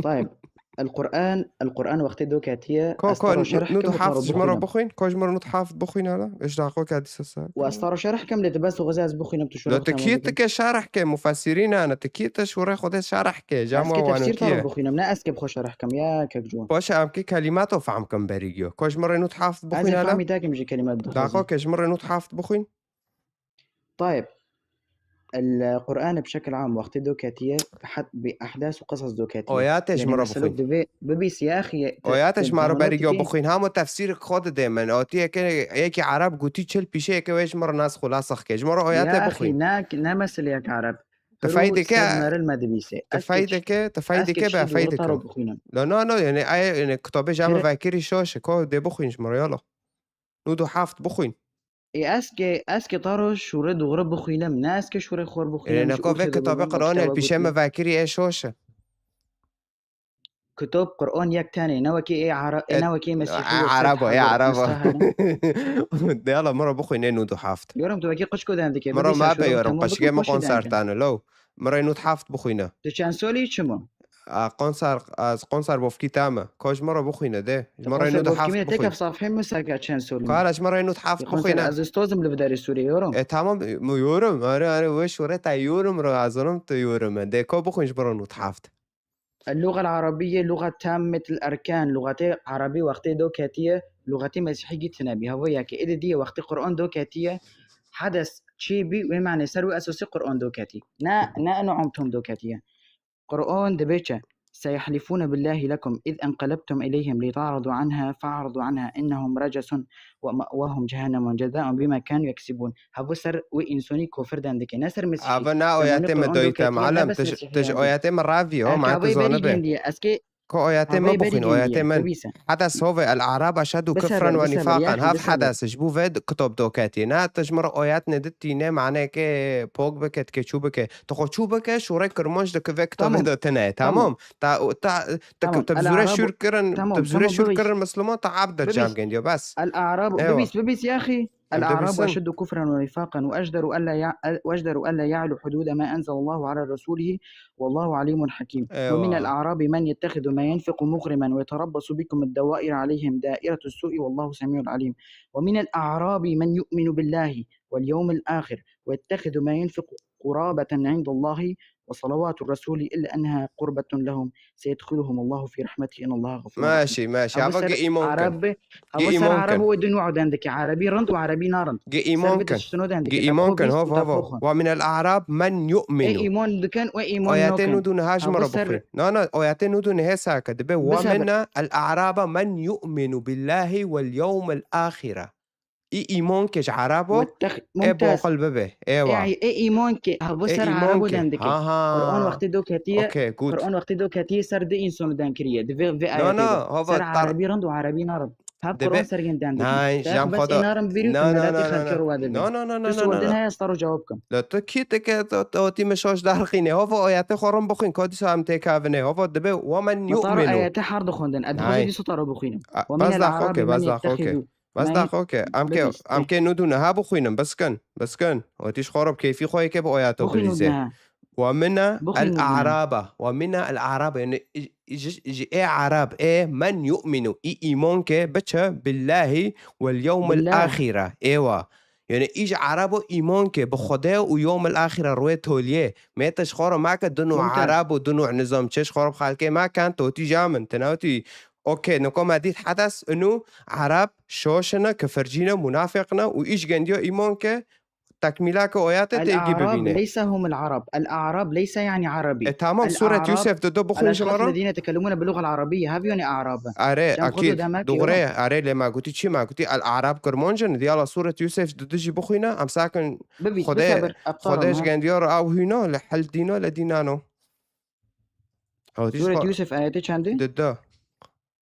Tayyip. El-Qur'an, El-Qur'an wextê do ketiye, Ko, ez ko, te re şerh nûd û kim, te heft re ji me re bixwînim. Bixwîn? Ko ji me re nûd heft bixwîn hele? Êş daxo ke dîsa ser. Û ez te re şerh kim, lê tu bes û xwezê ez bixwînim, tu şûre Lo xwe tu te kî ma bixwîn. Dike şerh ke, mufessirîn hene, tu kî te şûre Xwedê şerh ke, Ez jama kê tefsîr te re wankiye. Bixwînim, ne ez kê bi xwe şerh kim, ya kek ciwan. Baş e, em kê kelîmato fehm kim berî giyo. Ko ji me re nûd heft Ez bixwîn ê hele? Fehmî te kim ji kelîmat bixwînim. Daxo ke ji me re nûd heft bixwîn? Tayyip. El-Qur'an bi şekil am wextê do ketiye, hat bi ehdas û qisas do ketiye. Oyatê ji me re bixwîn. Yanî mesela divê bibîs ya axî, Oyatê ji me re berî giyo bixwîn. Hamo tefsîr xwe didê min. Otiyeke yekî Ereb gotî çil pîşeyeke wê ji me re nas xulasix ke. Ji me re oyatê bixwîn. Ya axî, ne, ne meseleyek Ereb. Tu fey dike? Ser neril me dibîse. Tu fey dike? Tu fey dike be fey dikim. Lo, no, no, yanî, ay, yanî, kitabê ji me vekirî şoş e. Ko dê bixwîn ji me re, yala. Nûd û heft bixwîn. Ê, ez kê, ez kê taro şûre dûxure bixwînim, ne ez kê şûre xor bixwînim. Ê, neko vê kitabê Qur'anê pîşe me vekirî ê şoş e. Kitab Qur'an yek tenê, ne wekî ê Ara-, ê, ne wekî ê Mesîhî ê Arabo, ê Arabo. De yala, miro bixwîne nûd û heft. Yorum tu wekî qişko den dike. Miro ma be yorum, qişkê me konsertane lo. Miro nûd heft bixwîne. Tu çend solî çi mi? A, konser, ez konser bofkî tame. Ko ji me re bixwîne de. Ji me re nûd û heft bixwîne. Tek ev safhê min seke çend solî. Kara ji me re nûd heft bixwîne. Ez ustazim li vidarê Sûriyê, yorum. E, tamam, mi yorum. Are, are, weş were te yorum re, ez yorum tu yorum. De ko bixwîn ji me re nûd heft. اللغة العربية لغة تامة الأركان. Luxetê Erebî wextê do ketiye, luxetê Mesîhî gî tine bî. Hevo yekê. Êdî diye wextê Qur'an do ketiye, hedes çê bî, wê manê ser wê esasî Qur'an do ketî. Ne, ne eno umtum do ketiye. Qur'an dibê çi? سيحلفون بالله لكم إذ انقلبتم إليهم لتعرضوا عنها فأعرضوا عنها إنهم رجس ومأواهم جهنم جزاء بما كانوا يكسبون. Hevo ser wê însonî kofir den dike. Ne ser Mesîhî. Ava na oyatê me doyî te, malem, tu ji, tu ji oyatê me ravî, ho, ma tu zanibe. Ez kê Ko oyatê me bixwîn, oyatê min. Hedes hove, el-Arab eşhedû kufran ve nîfaqan. Hev hedes, ji bo vê kitab do ketî. Ne, tu ji min re oyat neditî, ne maneke pok bike, dike çû bike. Tu xwe çû bike, şûrê Kirmanc dike vê kitabê de tine. Tamam. Ta, ta, tu, tu bi zûrê şûr kirin, tu bi zûrê şûr kirin Misliman, ta abd cem gendiyo, bes. El-Arab, bibîs, bibîs, yaxî. الأعراب أشد كفرا ونفاقا وأجدر ألا يع-، وأجدر ألا يعلو حدود ما أنزل الله على رسوله والله عليم حكيم. ومن الأعراب من يتخذ ما ينفق مغرما ويتربص بكم الدوائر عليهم دائرة السوء والله سميع عليم. ومن الأعراب من يؤمن بالله واليوم الآخر ويتخذ ما ينفق قرابة عند الله وصلوات الرسول إلا أنها قربة لهم سيدخلهم الله في رحمته إن الله غفور رحيم. ماشي، ماشي. Hava ser Ereb, hava ser Ereb û din û den dike. Erebî rind û Erebî narind. Ser bi diştino den dike. Ge îman kin, hov, hov, hov. ومن الأعراب من يؤمن. Ê îman dikin û îman nakin. Oyatê nûd û niha ji me re bixwîn. Na, na, oyatê nûd û nihê sake dibe. ومن الأعراب من يؤمن بالله واليوم الآخر. Î îman ke ji Erebo, ê boqil bibe. Ewa. Ê îman ke, ha, bo ser Erebo den dike. Qur'an wextê do ketiye, Qur'an wextê do ketiye ser di însonu den kiriye. Di vê, vê ayetê de. Ser Erebî rind û Erebî narind. Hev Qur'an ser yên den dike. Nein, jam xwe da. Na, na, na, na, na. No, no, no, no, no, no. Heye ez te re cewab kim. La tu kî te ke, tu, tu, tu me şaş derxîne. Hova ayetê xwe rin bixwîn, ka dîsa em têkevine. Hova dibe, ومن يؤمن. Ayetê her dixwendin. Ez dixwazim dîsa te re bixwînim. Bas daxo ke, bas daxo ke. Bas daxo ke, em ke, em ke nûd û niha bixwînin, biskin, biskin. Wetî ji xwe re bi keyfî xwe yê ke bi oyato bilîzê. ومن الأعراب، ومن الأعراب، yani, ji, ji ê Arab, ê men yu'minu, î îman ke, biçe, billahi wal yawmil axire, êwa. Yani, î ji Arabo îman ke, bi Xwedê û yawmil axire, rûyê toliyê, mête ji xwe re make, du nû Arab û du nû nizam çi, ji xwe re bi xelkê make, totî ja min, tena wetî, okey, niko me dît hedes, inu Arab şoş ine, kifircî ne, munafîq ne, û î ji gendiya îman ke, Tekmîleke oyatê têgî الأعراب bibîne. ليس هم العرب. الأعراب ليس يعني عربي. E, tamam, Sûret الأعراب Yûsef di du bixwîn ji الأشخاص me re. الذين يتكلمون باللغة العربية. Hevî yani Arab. Erê, Can Xwedê akîd, demek dûxurê, yok. Erê, lê me gotî çi? Me gotî el-Arab kirmanc in. Diyala Sûret Yûsef di du jî bixwîne, em sakin Bibît, Xwedê, bisebir, Xwedê ji gendiya re ew hîna, li hel dîna, li dînano. Hewtî ji Sûret xwe Yûsef ayetê çendê? Di du.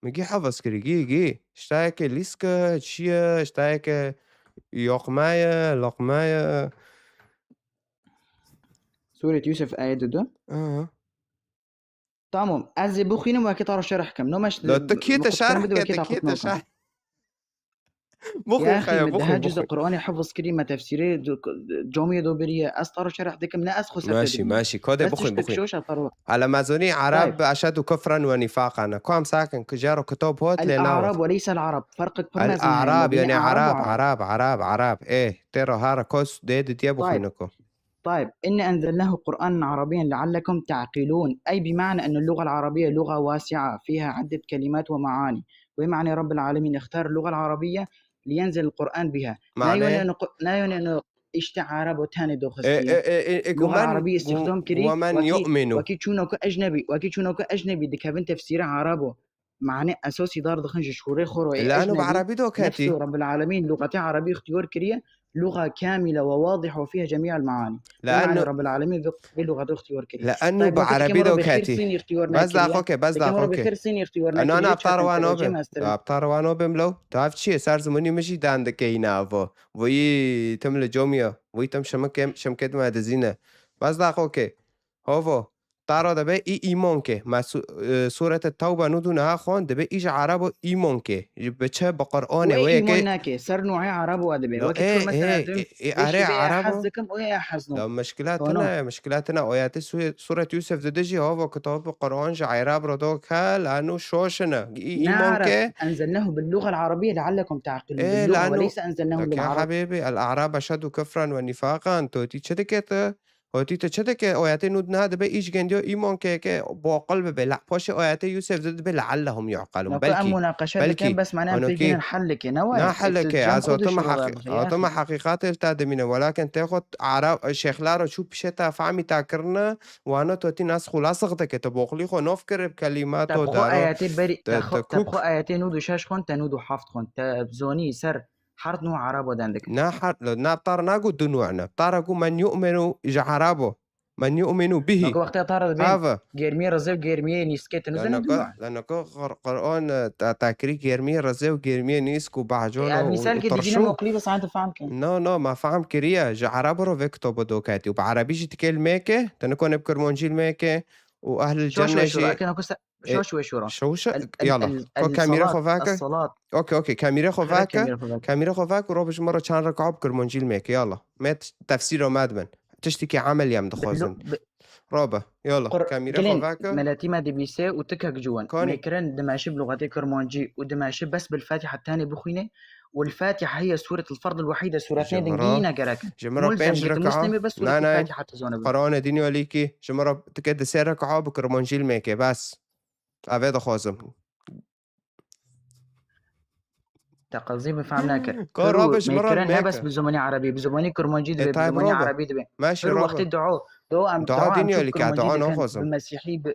Min gî hefz kirî, gî, gî. Ji tayeke lîsk e, çi ye, ji tayeke yoqme ye, loqme ye. Sûret Yûsef ayet du. Aha. Tamam, ez ê bixwînim, wekî te re şerh kim. No meş La tu kî te şerh ke, tu kî te şerh. Bixwîn, xeya, bixwîn, bixwîn. Deha cüzê Qur'anê hifz kirî, me tefsîrê do-, camiyê do biriye. Ez te re şerh dikim, ne ez xwe ser Maşî, maşî. Kodê bixwîn, bixwîn. Şoş e, perwa. Hele me zonî Ereb eşhedû kufren we nîfaqan e. Ku em sakin, ku jaro kitab hot lê nawe. الأعراب وليس العرب. Ferqek pir mezin heye. El-Arab, yani Erab, Erab, Erab, Erab. Ê, tê re hara kos dê didiye bixwîne ku. طيب، إنا أنزلناه قرآنا عربيا لعلكم تعقلون. أي بمعنى أن اللغة العربية لغة واسعة فيها عدة كلمات ومعاني. ومعنى رب العالمين اختار اللغة العربية لينزل القرآن بها. Nayone eno qu-, nayone eno îşte Arabo tenê doxistiye. Lugha Arabî îstîxdam kirî, wekî, wekî çûno ku ecnebî, wekî çûno ku ecnebî dikevin tefsîra Arabo. Mane esasî dar dixin ji şûrê xwe ro ê ecnebî. Nefsî Rabbil Alemîn luxetê Arabî îxtiyar kiriye. لغة كاملة وواضحة وفيها جميع المعاني. لأنه بمعنى رب العالمين في، في لغة اختيار كريم. لأنه طيب، ما كنت بعربي كمان لو بخير كاتي. سين اختيار بس ناكي. داخل، أوكي، بس داخل، أوكي. بخير سين اختيار ناكي. أنا، أنا أبطال وانو بم. أبطال وانو بم لو. تعرف شيء صار زمني مشي دان دكينا أفو. وي تم لجوميا. وي تم شمكة، شمكة ما دزينة. بس داخل، أوكي. هوفو. Tara de be î îman ke. Me su-, e, Sûrete Tewbe nû dû niha xwend, dibe î ji Erebo îman ke. Ji bi çi? Bi Qur'anê wê yekê. Îman nake. Ser nûhê Erebo dibe. Wekî tu mesela dûm, e, e, erê Erebo. Hez dikim, wê ya hez no. Ya mişkila tune, mişkila tune. Oyatê Sû-, Sûret Yûsef dide jî hava kitab bi Qur'an ji Erab re do ke, lanu şoşine. Î îman ke. أنزلناه باللغة العربية لعلكم تعقلون. E, باللغة lanu. وليس أنزلناه بالعرب. Hebîbî, el-Erab eşhedû kufren ve nîfaqan. Totî çi dike tu? Hotî tu çi dike? Oyatê nû niha dibe î ji gendiyo îman ke, ke boqil bibe. La, poşê oyatê Yûsef de dibe leallehum yuqelûn. Belkî, em munaqeşe dikin, bes mane em pê gînin hellike, ne wayê? Na hellike, ez otima heqî-, otima heqîqatê li te dimîne. Welakin tê xwe Arab, şêxlaro çû pişê te fehmî te kirine, wana tu tî nas xwe lasix dike, tu boqilî xwe nof kir bi kelîma to daro. Te bi xwe ayetê berî, te xwe, te bi xwe ayetê nû du şeş xwend, te nû du heft xwend, te zonî ser Herd nû Erebo den dikin. Na her-, na tar nago du nû ne. Tara ku men yu'minu ji Erebo. Men yu'minu bihi. Nago wextê tara dibên. Ava. Germiyê rizê û germiyê nîskê tu nizîne du nû. La nago Qur-, Qur'an, e, ta-, takirî germiyê rizê û germiyê nîsk û bahcon û, û tirşû. Mîsal ke dîjîne moklî bi saete fehm kin. No, no, ma fehm kiriye. Ji Erebo re vê kitobo doketî. Û bi Erebî jî tikê li mêke. Te nikone bi kirmancî li mêke. Û ehlil cenne jî. Şoş wê şûra. Şoş wê şûra. Şoş, yala. Ko kamîrê xwe vake. Okey, okey, kamîrê xwe vake. Kamîrê xwe vake û ro bi ji me re çend reka bi kirmancî li mêke, yala. Me t-, tefsîra me dibin. Tiştekî emelî em dixwazin. Ro bi, yala. Kamîrê xwe vake. Meletî me dibîse û tikek ciwan. Mêkirin dimeşe bi luxetê kirmancî û dimeşe bes bil Fatiha tenê bixwîne. Û el Fatiha hiye sûret el ferd el wehîde, sûretnê din gîne gerek. Ji min re pênc reka. Muslîmê bes sûret el Fatiha tu zane. Qur'anê dînî alîkî. Ji min re tikê di sê reka bi kirmancî li mêke, bes. Evê dixwazim. Te qezî bi fehm nekir. Ka rabe ji min re mêke. Ne bes bi zimanî erebî, bi zimanî kirmancî dibe, bi zimanî erebî dibe. Meşe rabe. Wextê dua, dua em, dua dînî alîka, dua naxwazim. Bi mesîhî, bi.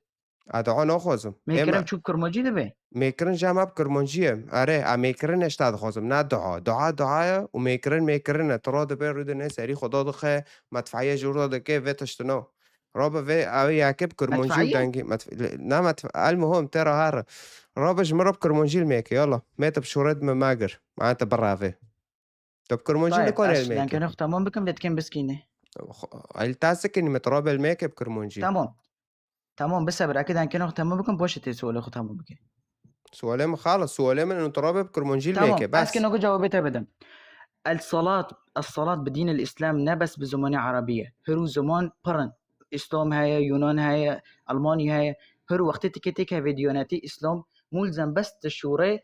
A dua naxwazim. Mêkirin çû kirmancî dibe. Mêkirin jî em bi kirmancî ye. Erê, a mêkirin eşta dixwazim. Na dua. Dua dua ye û mêkirin mêkirin e. Tu ra dibe rûdine serî Xweda dixe, medfeya jûr da dike vê tiştino. Rabe vê, ew yekê bi kirmancî û dengî. Medfe-, ne medfe-, el muhim, tê re her. Rabe ji min re bi kirmancî li mêke, yala. Mê te bi şûret me magir. Ma te birave. Te bi kirmancî nikare li mêke. Denkê xwe tamam bikim, lê dikim biskîne. Xo-, el ta sikinî me, tu rabe li mêke bi kirmancî. Tamam. Tamam, bisebir. Eke denkê xwe tamam bikim, boşe tê sualê xwe tamam bike. Sualê min xalas, sualê min û tu rabe bi kirmancî li mêke, bes. Ez kê noko cewabê te bidim. El salat, el salat bi dîn el Îslam ne bes bi zimanê erebî ye. Her û ziman pir in. Îslam heye, Yunan heye, Almanya heye. Her wextê tikê têkeve diyonetî Îslam, mulzem bes tu şûrê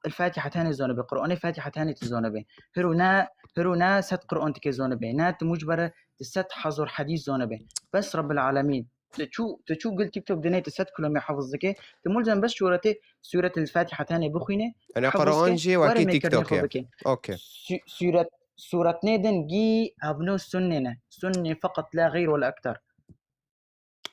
El-Fatiha tenê zanibe, Qur'anê Fatiha tenê tu zanibe. Hiro ne, hiro ne sed Qur'an tikê zanibe, ne tu mucbere tu sed hazar hadîs zanibe. Bes Rabbil Alemîn. Tu çû, tu çû gil TikTok dinê tu sed kilomê hafiz dike, tu mulzem bes şûretê Sûret El-Fatiha tenê bixwîne, Ene hafiz Qur'an ke, jî were wekî mêkirinê TikTok xwe e. Bike. Okey. Sü-, sûret, sûretnê din gî evno sunnê ne. Sunnê feqet la xeyr wala ekter.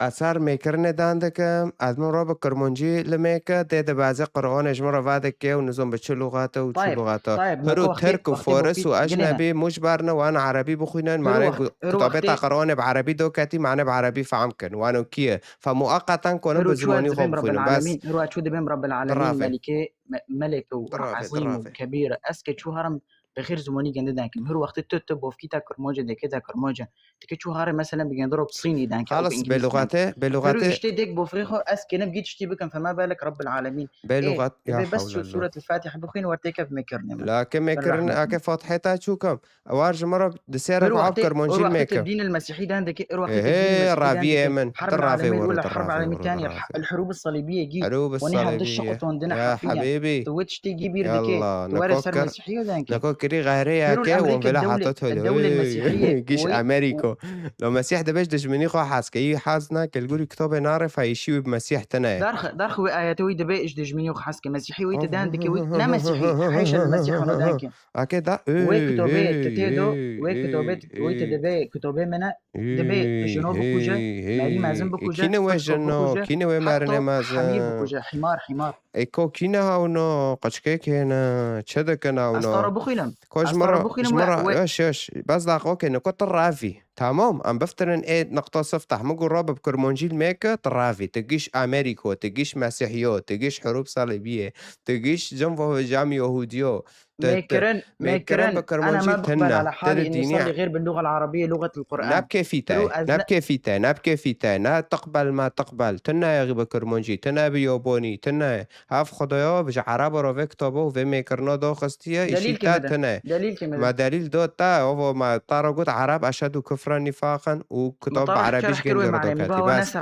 Ez her mêkirinê dan dikim, ez min re bi kirmancî li mêke, tê dibezê Qur'anê ji min re vedike û nizom bi çi lûxate û çi Tayeb, lûxate. tayeb, Hiro nako wextê, Tirk û wextê Faris û bofkî, ecnebî dinêne. Mucber ne, wan erebî bixwînin, Hiro mane wext, gu-, hiro kitabê wextê. Ta Qur'anê bi erebî do ketî, mane bi erebî fehm kin. Wan û kî ye? Fe muaqetan ku hûn Hiro bi çû ez zimanî xwe dibêm Rabbil bixwînin, bes. Alemîn, hiro ez çû dibêm Rabbil Alemîn, Dirave. Melikê, me-, melek û Dirave, ezîm û dirave. Kebîr. Ez ke çû herim bi xêr zimanî gende denkim. Hiro wextê tu, tu bofkî ta kirmancê, dekê ta kirmancê. Dike çû harê, meselen, bi gendiro bi Sînî denke, Xalas, bi bê Îngilîz denke. Lugate, bê Hero lugate. Îştê dek bofrê xwe ez kênim gî tiştî bikim, fema belek Rabbil Alemîn. Bê Ê, lugat, ya dibê bes hewle şu Allah. Sûret El-Fatiha bixwîn, wer têkev mêkirinê min. Lake Bin mêkirin, rahmetî. Ake Fatihê ta çûkim. War ji min re di sê Hero reka wextê, kirmancî hero wextê mêke. Te dîn el-Mesîhî dan dike, hero wextê te dîn Ehe, el-Mesîhî dan raviyê dike. Min, Harb tu ravê el-Alemîn were, wela tu harb ravê el-Alemîn were, tu taniye, ravê. El-Hurûb el-Salîbiye gî. Hurûb Wanî hevdi el-Salîbiye. Şiqistandine Ya hafiye. Habîbî. Tu wê tiştê gî bîr dike. Yallah, Tu were neko ser kir-, Mesîhî dan ke. neko kirî xehrê Hero yeke, wan Amerîka vela dewle, heta tolê. dewle Mesîhî ye. Giş Wê Amerîko. Lo Mesîh dibêj dijminî xwe hez ke. Yî hez nake, li gorî kitabê narê fayîşî wî bi Mesîh tine ye. Darx, darx wê ayetê wî dibê ji dijminî xwe hez ke. Mesîhî wî te dan dike wî, ne Mesîhî, heyşa li Mesîh û dan ke. Ake da, Wê kitabê, tu tê do, wê kitabê, wê te dibê, kitabê me ne, dibê jino bikuje, merî mezin bikuje, Kîne wê jino, kîne wê merinê mezin? Hemîr bikuje, hîmar, hîmar. Ê ko kîne hawno, qeçkek hêne, çi dikin hawno? Ez tara bixwînim. Ko ji min re, ji min re, yoş, yoş. Bes daqo ke, ne ko tu ravî. Tamam, em biftirin ê niqta siftah. Min got, Rabib, kirmancî li mêke, tu ravî. Tu giş Amerîko, tu giş Mesîhiyo, tu giş Hurûb Salîbiyê, tu giş cem ve cam Yahûdiyo. Tu, tu, Mêkirin, mêkirin mêkirin, bi kirmancî ana ma biqbel tine. Ala Tu hali di înî dînî salî xêr bi lûga arabiyê, lûgat il Qur'an. Ne bi kêfî te, Hero ez ne bi kêfî te, ne bi kêfî te, ne tiqbel ma tiqbel. Tine ye bi kirmancî, tine bi yobonî, tine. Ev Xwedaya ji Ereba re vê kitaba û vê mêkirina daxistiye, Delîl îşî kê te me de? Tine. Delîl kê me de? Me delîl da te, ovo me te re got Ereb eşhedû kufren nîfaqen û kitab bi Erebî ji gêndê re daketî. Bes.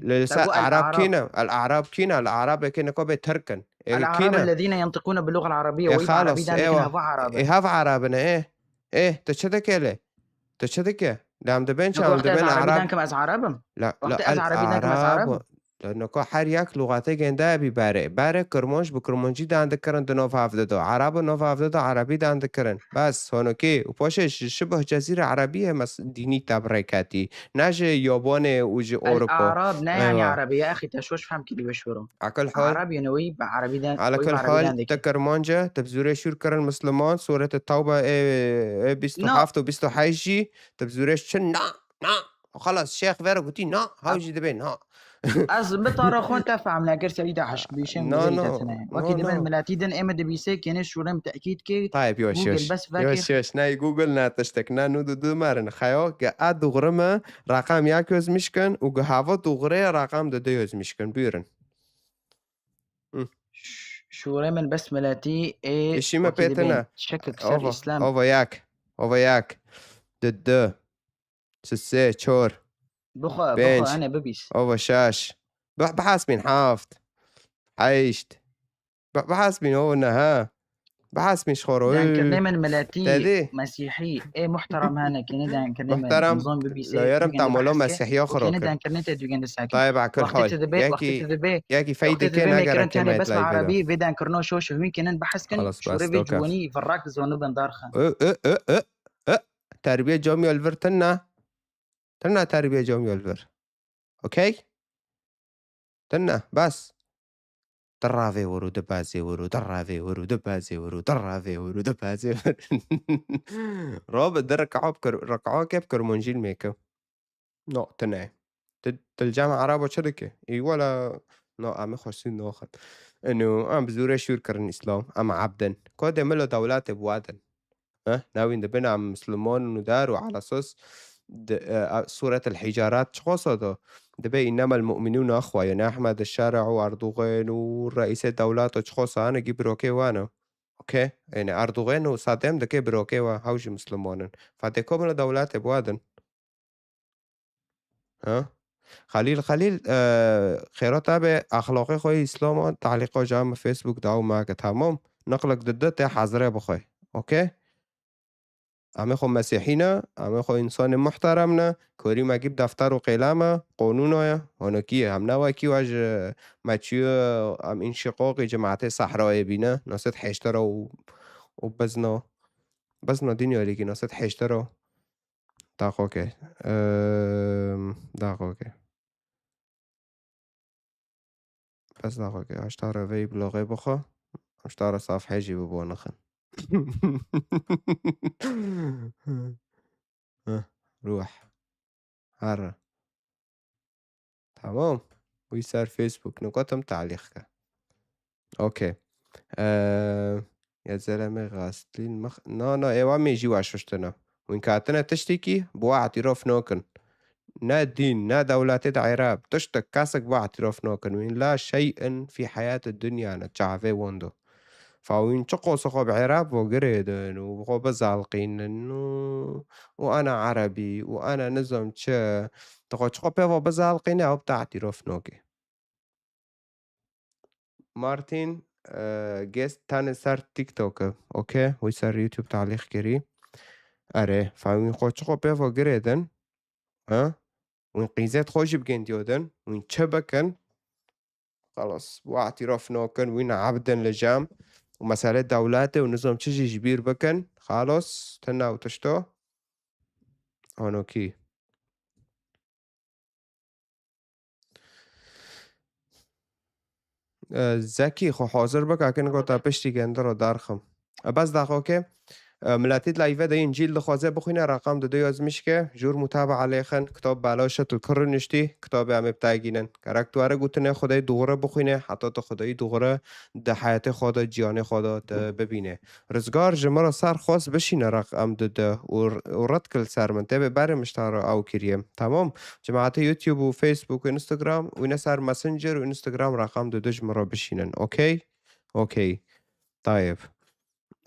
Li ser Ereb kî ne? El Ereb kî ne? El Ereb ê kê nika bê Tirk in. Ê kî ne? El Ereb ellezîne yentîqûne bil lugel arabiyye. Ê xalas, êwa. Ê hev Ereb in, ê. Ê, tu çi dike lê? Tu çi dike? Lê em dibên çi? Em dibên Ereb. Wextê ez Erebî denkim ez Ereb im? La, la, wextê ez Erebî denkim ez Ereb im? Noko her yek lûxatê gêndaye bî berê. Berê kirmanc bi kirmancî dan dikirin di nov hevdê de. Ereb nov hevdê de Erebî dan dikirin. Bes, honokê. Û paşê ji şibih cezîre Erebî ye mes-, dînî te bi rê ketî. Ne ji Yabanê û ji Ewropa. El Arab ne yani Erebî. Ya exî te şoş fehm kî dî weş wero. Ala kul hal. Ereb yene wî bi Erebî dan, Ala kul hal, te kirmanc e, te bi zûrê şûr kirin Misliman, Sûrete Tewbe ê, ê bîst û heft û bîst û heşt jî, te bi zûrê çi na, na. Xelas, şêx vere gotî na, haw jî dibê na. Ez bi tara xwe te fehm nekir, serî te hişk bî, şên No, no, te tine. Wekî no, dibên no. Miletî din ê me dibîsê, kênê şûrê min tekîd kê, Tayyip, yavaş, Google yavaş. Bes vekir. Yavaş, yavaş, ne Google ne tiştek, ne nû du du merin. Xeyo, ge a dûxri me, raqam yek yozmîş kin û ge hava dûxrê raqam du du yozmîş kin. Buyurun. Hı. Ş-, şûrê min bes miletî ê Eşî me wekî pê dibên tine. Şekil ser Ova, Îslam. Ova yek. Ova yek. Du du. Sisê, çor. Bixwe, bixwe, Pênc. Hene bibîs. Ova şeş. Bih-, bihesbîn heft. Heşt. Bi-, bihesbîn, o ne, ha. Bihesbîn ji xwe re. Dankirinê min miletî, Tedî. Mesîhî, ê muhterem hene, kênê dankirinê min, Muhterem, nizam bibîsê, la yarım bigên tam ola bihesê, Mesîhiya û xwe kênê rokir. Dankirinê te dûgên de sakin. Tayyip Akil Wextê hal. tu dibê, wextê Yekî, tu dibê, yekî wextê feydê tu dibê kêne mêkirin gerek tenê kême bes bi etlayî vêda. Erebî, vê dankirinê şoş hûn kênin behs kin, Xalas, bas, şûrê vê doka. Ciwanî, virrak zonu bin darxin. Ö, ö, ö, ö, ö. Terbiye camî li vir tune. Tune terbiye camî li vir. Okey? Tune, bas. Diravê wir û dibazê wir û diravê wir û dibazê wir û diravê wir û dibazê wir. Rabe di reka bi kir-, reka ke bi kirmancî li mêke. No, tune. Tu, tu li cem Erebo çi dike? Î wela, no, em ê xweşî naxin. Eno, em bi zûrê şûr kirin Îslam, em ebd in. Kodê mil û dewletê bi we din. Eh, navîn dibin em Misliman û dar û ala esas di, eh, Sûret el Hîcarat çiqasa da dibe, "Înnemel mu'minûne ixwe", yani Ehmed Şer'a û Erdogan û reîsê dewleta çiqasa hene gî birokê wan e. Okey? Yani Erdogan û Sadem dike birokê we, hew jî Misliman in. Fedê komila dewletê bi we din. Ha? Xelîl, Xelîl, e, xêra te be, exlaqê xwe yê Îslama, te'lîqa ji me Facebook daw meke, tamam? Niqlek dide te hazire bixwe. Okey? Em ê xwe mesîhî ne, em ê xwe însanê muhterem ne, korî me gî bi defter û qêlem e, qonûna ye, honokî ye. Em ne wekî we ji me çûye, em înşîqoqî cemaetê sehrayê bîne, nasê dihêştira û, û bizna. Bizna dinya lîkî nasê dihêştira. Daxoke. Ehm, daxoke. Bes daxoke. Haşta re vey bloxê bixwe. Haşta re safhê jî bibo nixin. Heh, ruh. Herre. Tamam. Wî ser Facebook. Nigotim te'lîq ke. Okey. Eee, ya zeleme xastlîn mix-, na, na, êwa me jî weşuştine. Wîn katine tiştekî, bi we etîrof nakin. Ne dîn, ne dewletê de Ereb, tiştek kesek bi we etîrof nakin. Wîn la şey'in fî heyatê dunya ne, çavê wendo. Fa wîn çi qosê xwe bi Ereb ve girêdin û bi xwe bizelqînin û, û ana Erebî û ana nizam çi. Tu xwe çi xwe pê ve bizelqîne, ew bi te etîrof nake. Martin, e, Guest tenê ser TikTok e. Okey? Wî ser YouTube te'lîq kirî. Erê, fa wîn xwe çi xwe pê ve girêdin. Ha? Wîn qîzet xwe jî bigên diyodin. Wîn çi bikin? Xelas. Wa etîraf nakin. Wîn ebdin li cem. Û mesele dewletê û nizam çi jî ji bîr bikin. Xelas. Tine û tişto. Honokî. E, Zekî, xwe hazir bike, kin ku te piştî gende re derxim. E, bes daxoke, e, miletî di live de yên cîl dixwaze bixwîne, reqam dide yazmiş ke, jûr mutaba alêxin, kitab belaş e, tu li kur niştî, kitabê em ê bi te gînin. Gerek tu were gotine Xwedayî dûre bixwîne, heta tu Xwedayî dûre di heyatê xwe de, ciyanê xwe de tu bibîne. Rizgar ji min re ser xwest bişîne reqam dide û, û red kir li ser min. Tê bê berê min ji te re ew kiriye. Tamam? Cemaetê YouTube û Facebook û Instagram, wîne ser Messenger û Instagram reqam dide ji min re bişînin. Okey? Okey. Tayeb.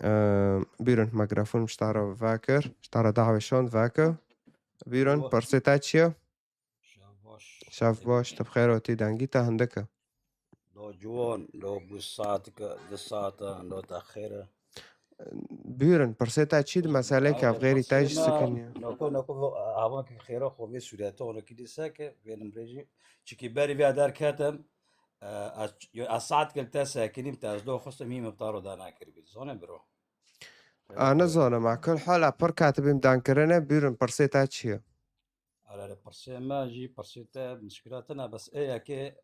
Eee, bîrin, mikrofon ji te re vekir. Ji te re dawê şand veke. Bîrin, pirsê te çi ye? Şev baş. Şev baş, tu bi xêr hatî, dengî te hindik e. Do ciwan, do bû saetike, du saet e, do te xêr e. Bîrin, pirsê te çi di meselê kevxêrî te jî sikin ye? Noko, noko, avan ki xêra xwe vê sûrete, onokî dîse ke vê nimrê jî. Çikî berî vê derketim, e, ez, yo, ez saet kil te sekinîm, te ez do xistim hî min bi taro da nekiribî. Zone biro. A, nizanim, a kul hal a pir katibîm dankirine, bîrin, pirsê te çi ye? Erê, pirsê me jî, pirsê te, mişkila tune, bes ê yekê,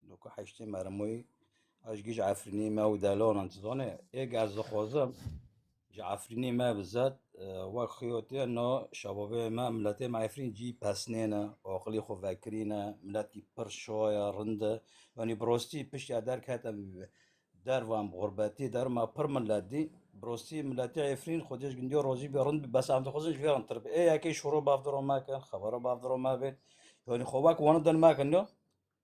noko heştê mermoyî, ez gî ji Efrînê me û delanan, tu zanê, ê ge ez dixwazim, ji Efrînê me bizet, e, wek xiyotê no şebabê me, miletê me Efrîn cî pesnêne, aqilî xwe vekirîne, miletkî pir şaya, rind e. Yanî bi rostî piştî derkete dervan, bi xurbetî, derma pir milet dî. Bi rostî miletê Efrîn, Xwedê ji gindiyo rozî bê, rind bê, bes em dixwazin ji vê rintir bê. Ê yekê şûro bavdiro me kin, xebero bavdiro me bên. Yanî xwe wek wan din me kin, yo.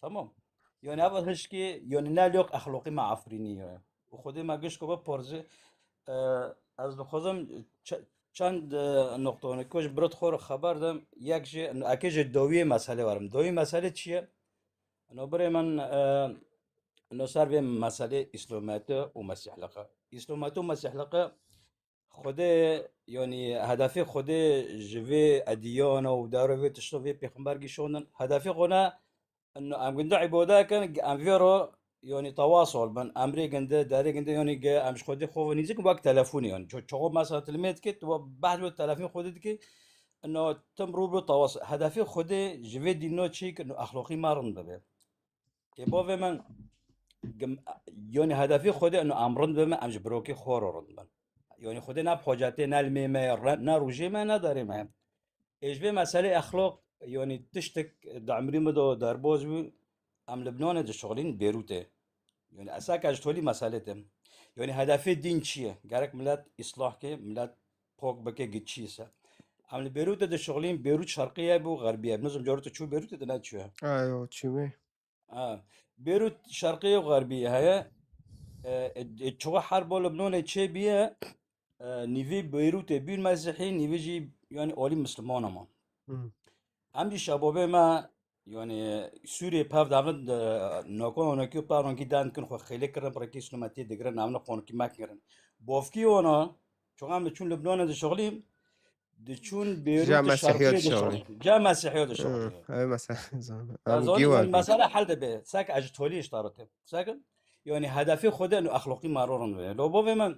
Tamam. Yanî ev hişkî, yanî ne lok exloqî me Efrînî ye. Û Xwedê me giş ku biporzê, e, ez dixwazim çe-, çend, e, noqtone ku ji birot xwe re xeber dim. Yek jî, eke ji dawiyê meselê werim. Dawî meselê çi ye? Ino birê min, e, ino ser vê meselê îslamiyetê û mesîhliqe. Îslamiyetê û mesîhliqe Xwedê, yanî hedefê Xwedê ji vê ediyana û daro vê tişto vê pêxember gişandin. Hedefê xwe ne, ino em ginde îbade kin, em vê ro, yanî tewasol bin, emrê ginde, derê ginde, yanî ge em ji Xwedê xwe ve nîzik wek telefonê, yanî ço-, çoxo mesela tilmê dike, tu behs bi telefon Xwedê dike, ino tim rû bi tewas. Hedefê Xwedê ji vê dîno çi kin, ino exloqî me rind bibe. Ê bavê min, gim-, yanî hedefê Xwedê ino em rind bibin, em ji birokê xwe re rind bin. Yanî Xwedê ne bi hacetê, ne limê me ye, re-, ne rojê me, ne derê me ye. Ê ji vê meselê exloq, yanî tiştek di emrî min de derbaz bû, em Libnanê dişixulîn, Bêrûtê. Yanî esake ji tolî meselê te. Yanî hedefê dîn çi ye? Gerek milet îslah ke, milet pok bike, giçî se. Em li Bêrûtê dişixulîn, Bêrût şerqî ye bû xerbî ye. Nizim caro tu çû Bêrûtê, tu neçûye? Ayo, çûme. Ha, Bêrût şerqî û xerbî heye. E, e, e, çiwa herba Libnanê çêbîye, e, nîvî Bêrûtê bîn mesîhî, nîvî jî, yanî, alî misliman ama. Hmm. Em jî şebabê me, yani Sûriyê pev davin, e, nokon onokî û pev ronkî dan dikin xwe xêlê kirin, bi rêkê îslometiyê digirin, navne qonokî me kirin. Bofkî wana, çuxa em diçûn Libnanê dişixulî, diçûn Bêrût Mesîhiya dişixulî. Ca Mesîhiya dişixulî. Hı, ev mesele zanim. Ya Em zanim, giwa yani bî. Mesele hel dibe. Sek ez ji tolî ji te re têm. Sek, yani hedefê xwe de û exloqî maro rind be. Lo bavê min,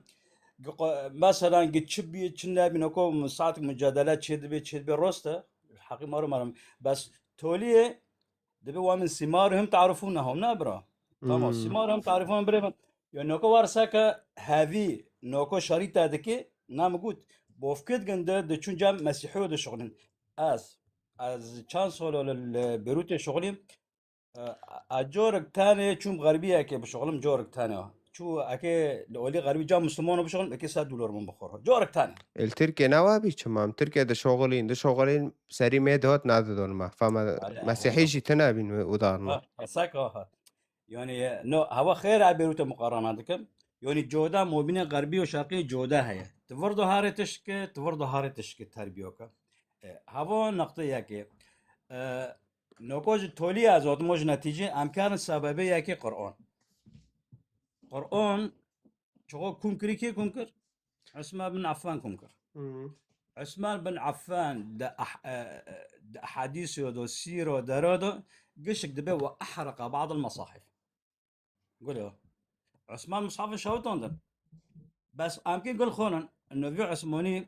gi-, qo-, mesela gi çi bî, çi nebî, noko saet mucadele çê dibe, çê dibe, rost e. Heqî maro maro. Bes toliyê dibe wa min sîmar him tarifû nehom, ne bira? Tamam, Hmm. Sîmar him tarifûn birê min. Ya noko war seke hevî, noko şerî te dike, na min got, bofkit ginde, diçûn cem Mesîhiyo dişixulin. Ez, ez çend solo li, li Bêrûtê şixulîm, e, a, a, corek tenê çûm xerbiyekê bişixulim, corek tenê. Çû eke li olî xerbî cem Müslümanê bişixulim, eke sed dolar min bixor. Corek tenê. Li Tirkiye ne wabî çima? Em Tirkiye dişixulîn, dişixulîn serî mê dihot nadidon me. Fama Mesîhî jî tine bîn wê udarna. Ha, sek ha. Yani, no, hava xêr e, Bêrûtê muqarana dikim. Yani, coda mobînê xerbî û şerqî coda heye. Ti vir do harê tişke, ti vir do harê tişke terbiyoke. E, hava nokta yekê. E, noko ji tolî ez otimo ji netîcê, em karin sebebê yekê Qur'an. Qur'an, çoxo kum kirî kê kum kir? Osman bin Affan kum kir. Hı. Osman bin Affan de ah-, e, e, de hadîso do sîro dero do gişik dibe ve ahraqa ba'd el masahif. Gul o. Osman mushafê şawitandin. Bes amkê gul xonin, novî Osmanî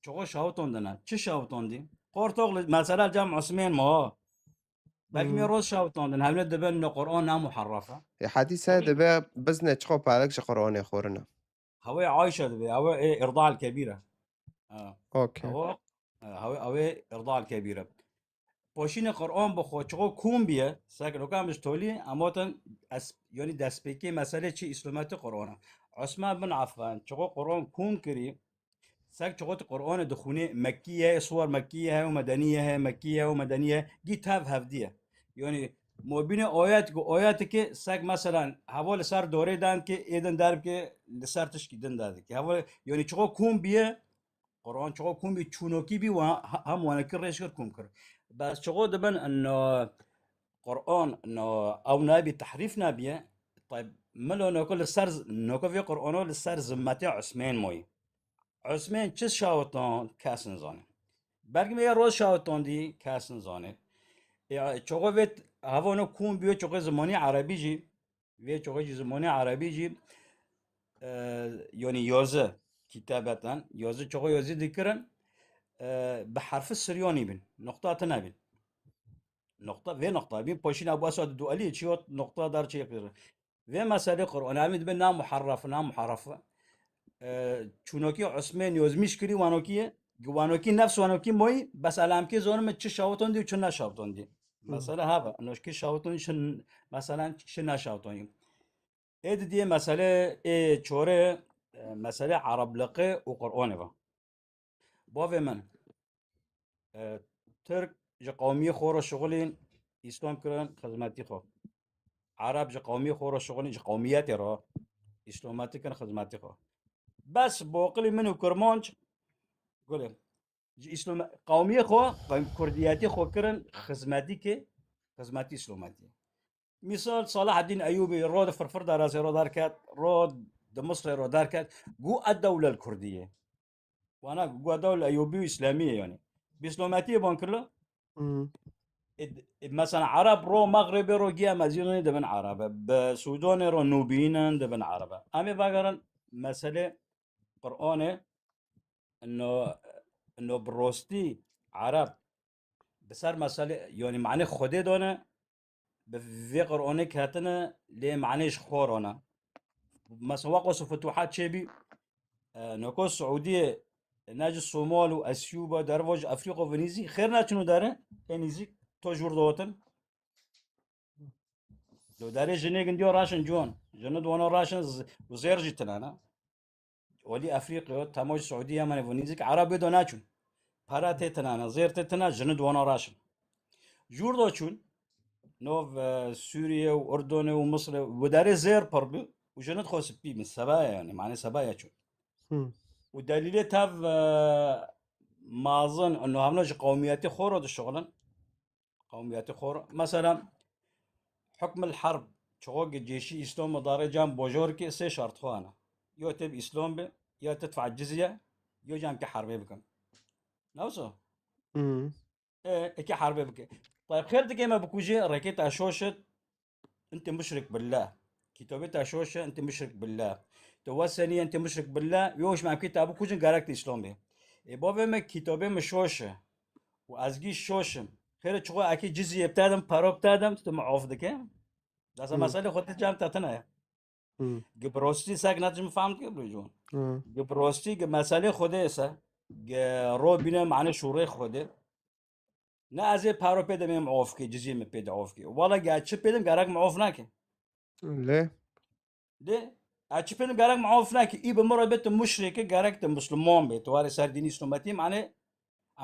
çoxo şawitandine. Çi şawitandî? Qortoxlu, mesela cem Osman ma. Belkî Hmm. me roz şawitandin, hevne dibin ne Qur'an ne muharref e. E, hadîse Tabii. dibe bizne çiqo parek ji Qur'anê xorine. Hawê Ayşe dibe, hawê, e, irda el kebîre. Ha. Okey. Hawê, e, hawê, hawê irda el kebîre. Poşîne Qur'an bi xwe, çiqo kum biye, sek lokam ji tolî, emotin es-, yani destpêkê mesele çi îslameti Qur'an e. Osman bin Affan, çiqo Qur'an kum kirî, Sek çiqo tu Qur'anê dixwînê, Mekkî ye, suwar Mekkî ye, hew Medenî ye, he, Mekkî ye, hew Medenî ye, gî tev hevdî ye. Yani, mobînê ayet ku ayeteke sek, meselan, heval li ser dorê dan ke êdin derbike li ser tişkî din derdike. Heval, yani, çiqo kum biye, Qur'an çiqo kum bî, çûnokî bî, wa-, ha-, hem wanekî rêş kir kum kir. Bes çiqo dibin, no, Qur'an, no, ew nabî, tehrîf nabiye. Tayb, milo noko li ser z-, noko vê Qur'ano li ser zimmetê Osmên moyî. Osmên çi şawiton, kes nizane. Belkî me yê roz şawitandî, kes nizane. E, çoxo vê t-, hevano kum biyo, çoxo zimanî erebî jî, vê çoxo jî zimanî erebî jî, e, yani yazı, kitabeten, yazı, çoxo yazı dikirin, e, bi herfi Siryanî bin, noqta tine bin. Noqta, vê noqta bin, paşîn Ebu Esad Duelî çi yot noqta dar çi yapıyor. Vê meselê Qur'an, em dibin na muharref, na muharref. E, çûnokî Osmên yozmîş kirî wanokî ye. Wanokî nefs wanokî moyî, bes elamkê zonim çi şawitondî û çi neşawitondî. Hı. Mesela hava, noşkî şawitondî çi, mesela çi neşawitondî. Ê didiyê mesele ê çore, e, mesele Erebliqê û Qur'anê va. Bavê min, e, Tirk ji qewmiyê xwe re şixulîn, Îslam kirin xizmetî xwe. Ereb ji qewmiyê xwe re şixulîn, ji qewmiyetê re Îslametî kirin xizmetî xwe. Bes boqilî min û Kurmanc, gulê, ji Îslam-, qewmiyê xwe, qewm-, kurdiyetê xwe kirin xizmetî ke, xizmetî Îslametî. Mîsal, Salaheddîn Eyûbî ro di firfir de re zêro derket, ro di Misrê ro derket, gu eddewle li Kurdî ye. Wana gu eddewle Eyûbî û Îslamî ye, yanî. Bîslometiyê ban kirlo? Hmm. E, e, mesela Ereb ro Mexribê ro giya mezînê dibin Erebe. Bi Sûdanê ro Nûbînin dibin Erebe. Em ê vegerin meselê Qur'anê, no, no bi rostî Ereb bi ser meselê, yanî manê Xwedê dane, bi vê Qur'anê ketine, lê manê ji xwe rane. Mesela waqo su futuhat çêbî, e, noko Siûdiyê ne ji Somal û Esyûba, derva ji Efrîqo ve nîzî, xêr neçino dere, ê nîzîk to jûr dotin. Do derê jinê gindiyo raşin cuwan. Jini di wana raşin z-, û zêr jî tine ne. Olî Efrîqya, temo ji Siûdî Yemenê ve nîzîk Ereb bê do naçûn. Pera tê tine ne, zêr tê tine, jini di wana raşin. Jûr do çûn, nov, e, Sûriye û Urdunê û Misrê, û derê zêr pir bû, û jini di xwe spî bin, sebaya yanî, manê sebaya çûn. Hmm. Û delîlê tev, e, mazin, no hevno ji qewmiyetê xwe re dişixulin. qewmiyetê xwe re. Mesela, hukmil harb, çiqo ki cêşî Îslam û darê can bojor ki sê şart xwe hene. Yo tê bi Îslam be, ya tê dfa cizye, yo can ki harbê bikin. Nawso? Hmm. E, eki harbê bike. Tayyip xêr dike me bikujê, rekê te şoşit, ente muşrik billah. Kitabê te şoşe, ente muşrik billah. Tu wesenî, ente muşrik billah. Wê hoş me em kê te bikujin, gerek te Îslam bê. Ê bavê me kitabê min şoşe. Û ez gî şoşim. Xêre çiqo ekî cizî yê bitedim, paro bitedim, tu me of dike. Desa Hmm. meselê xwe te cem te tine ye. Hmm. Gi bi rostî sek ne tu ji min fehm dike bro Ciwan. Hmm. Gi bi rostî gi meselê Xwedê se. Gi ro bîne mane şûrê Xwedê. Ne ez ê paro pê de mê min of ke, cizî min pê de of ke. Wala ge çi pê de gerek min of nake. Lê? Lê, ez çi pê de gerek min of nake. Î bi min re bê tu muşrike, gerek tu Müslüman bê. Tu warê ser dînî Îslamîtî, mane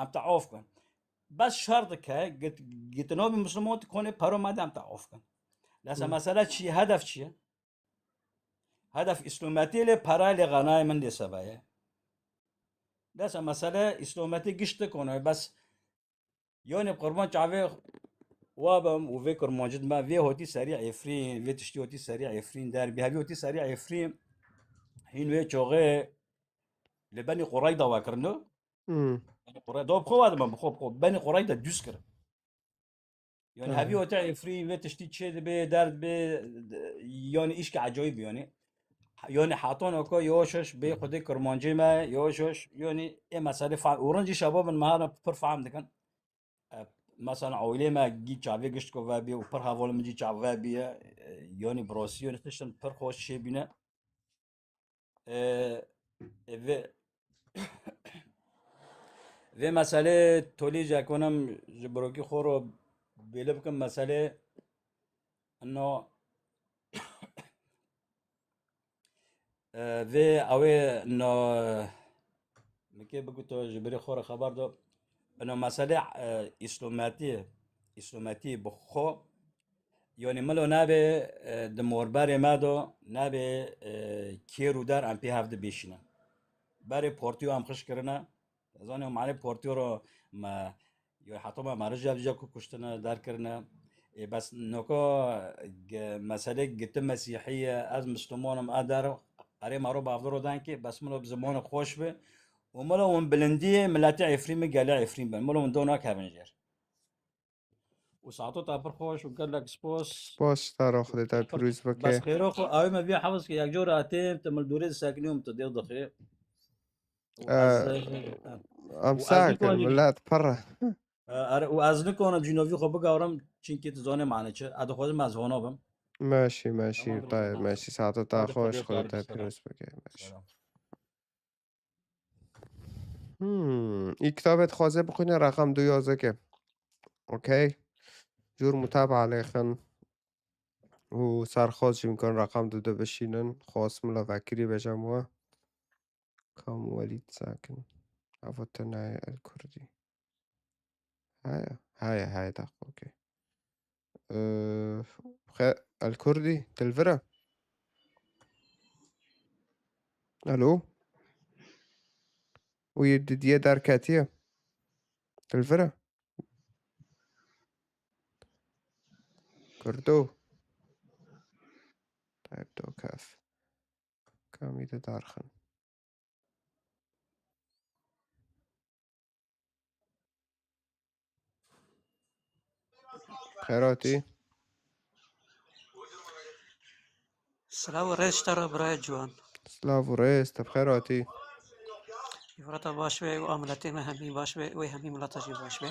em te of kin. Bes şer dike, git-, gitino bi Müslüman tu konê paro me de em te of kin. Lesa Hmm. mesele çi ye? Hedef çi ye? Hedef Îslamîtî lê pera lê xanayê min lê seve ye. Lesa mesele Îslamîtî giş tu kono. Bes Yonê bi qurban çavê wa bim û vê kurmancî dime, vê hotî serî Efrîn, vê tiştî hotî serî Efrîn, derbî hevî hotî serî Efrîn, hîn wê çoxê li Benî Qureyda we kirino. Hmm. Benî Qureyda, do bi xwe wa dime, bi xwe, bi xwe, Benî Qureyda dûz kirin. Yani Aha. hevî hotî Efrîn, vê tiştî çê dibe, derd be, yani îşke ecayîb yani. Yani hatona ko yoş yoş bê xwedê kurmancê me, yoş yoş, yani ê mesele fa-, û rincî şeba bin me hana pir fehm dikin. E, mesela, ailê me gî çavê gişt ku vebî û pir hevalê min jî çav vebî ye. E, yanî bi rastî, yanî tiştin pir xweş çêbîne. E, e, vê, vê meselê tolî ji ekonom ji birokî xwe re bêle bikim meselê ino E, vê ew ê no, min kê bigûto ji birî xwe re xeber do. Ino mesele, e, îslometî, îslometî bi xwe, yanî milo nabê, e, di morberê me do, nabê, e, kêr û der em pê hev di bişînin. Berê portî em xişk kirine, Zanî, mane portî ro me, yo, heta me meric ev jî ku kuştine, derkirine. Ê, bes noka ge-, mesele gitti Mesîhî ye, ez Misliman im, a der, erê me ro bavdiro den ki, bes milo bi zimanê xweş be. Û milo hûn bilindiyê miletê Efrîn bin, gelê Efrîn bin. Milo hûn do nakevin jêr. Û saeto te pir xweş û gelek spas. Spas ji te re, Xwedê te pîroz bike. Bes xêro xwe, ew me vî hevis ki yek cor hatê, te min dûrê disekinî û min te dêr dixê. Û ez, e, e, em û ez sakin, nikon-, milet pir e. E, ere, û ez nikonim cînovî xwe bigawrim, çinkî tu zanê mane çi. Ez dixwazim ez hona bim. Meşî, meşî, Tamam, Tay, tamam. Meşî, saeta te Hadi xweş, Xwedê Xwedê te te pîroz bike. Meşî. Selam. Hmm, î kitabê dixwaze bixwîne reqem du yazeke. Okey. Jûr mutabaa lêxin. Û serxwaz jî bikon reqem du de bişînin. Xwaz mila vekirî bejam we. Kam Welîd Sakin. Ava te nayê El Kurdî. Haya, haya, haya, daxil, okey. Ee, xe-, El Kurdî, tu li vir e? Alo? Wî didiye derketiye. Tu li vir e? Kurdo. Tayyip Dokaf. Kamî de darxin. Xêr hatî. Silav û rêz ji te re birayê ciwan. Silav û rêz, te bi xêr hatî. Îvara te baş be û a miletê me hemî baş be, wê hemî mileta jî baş be.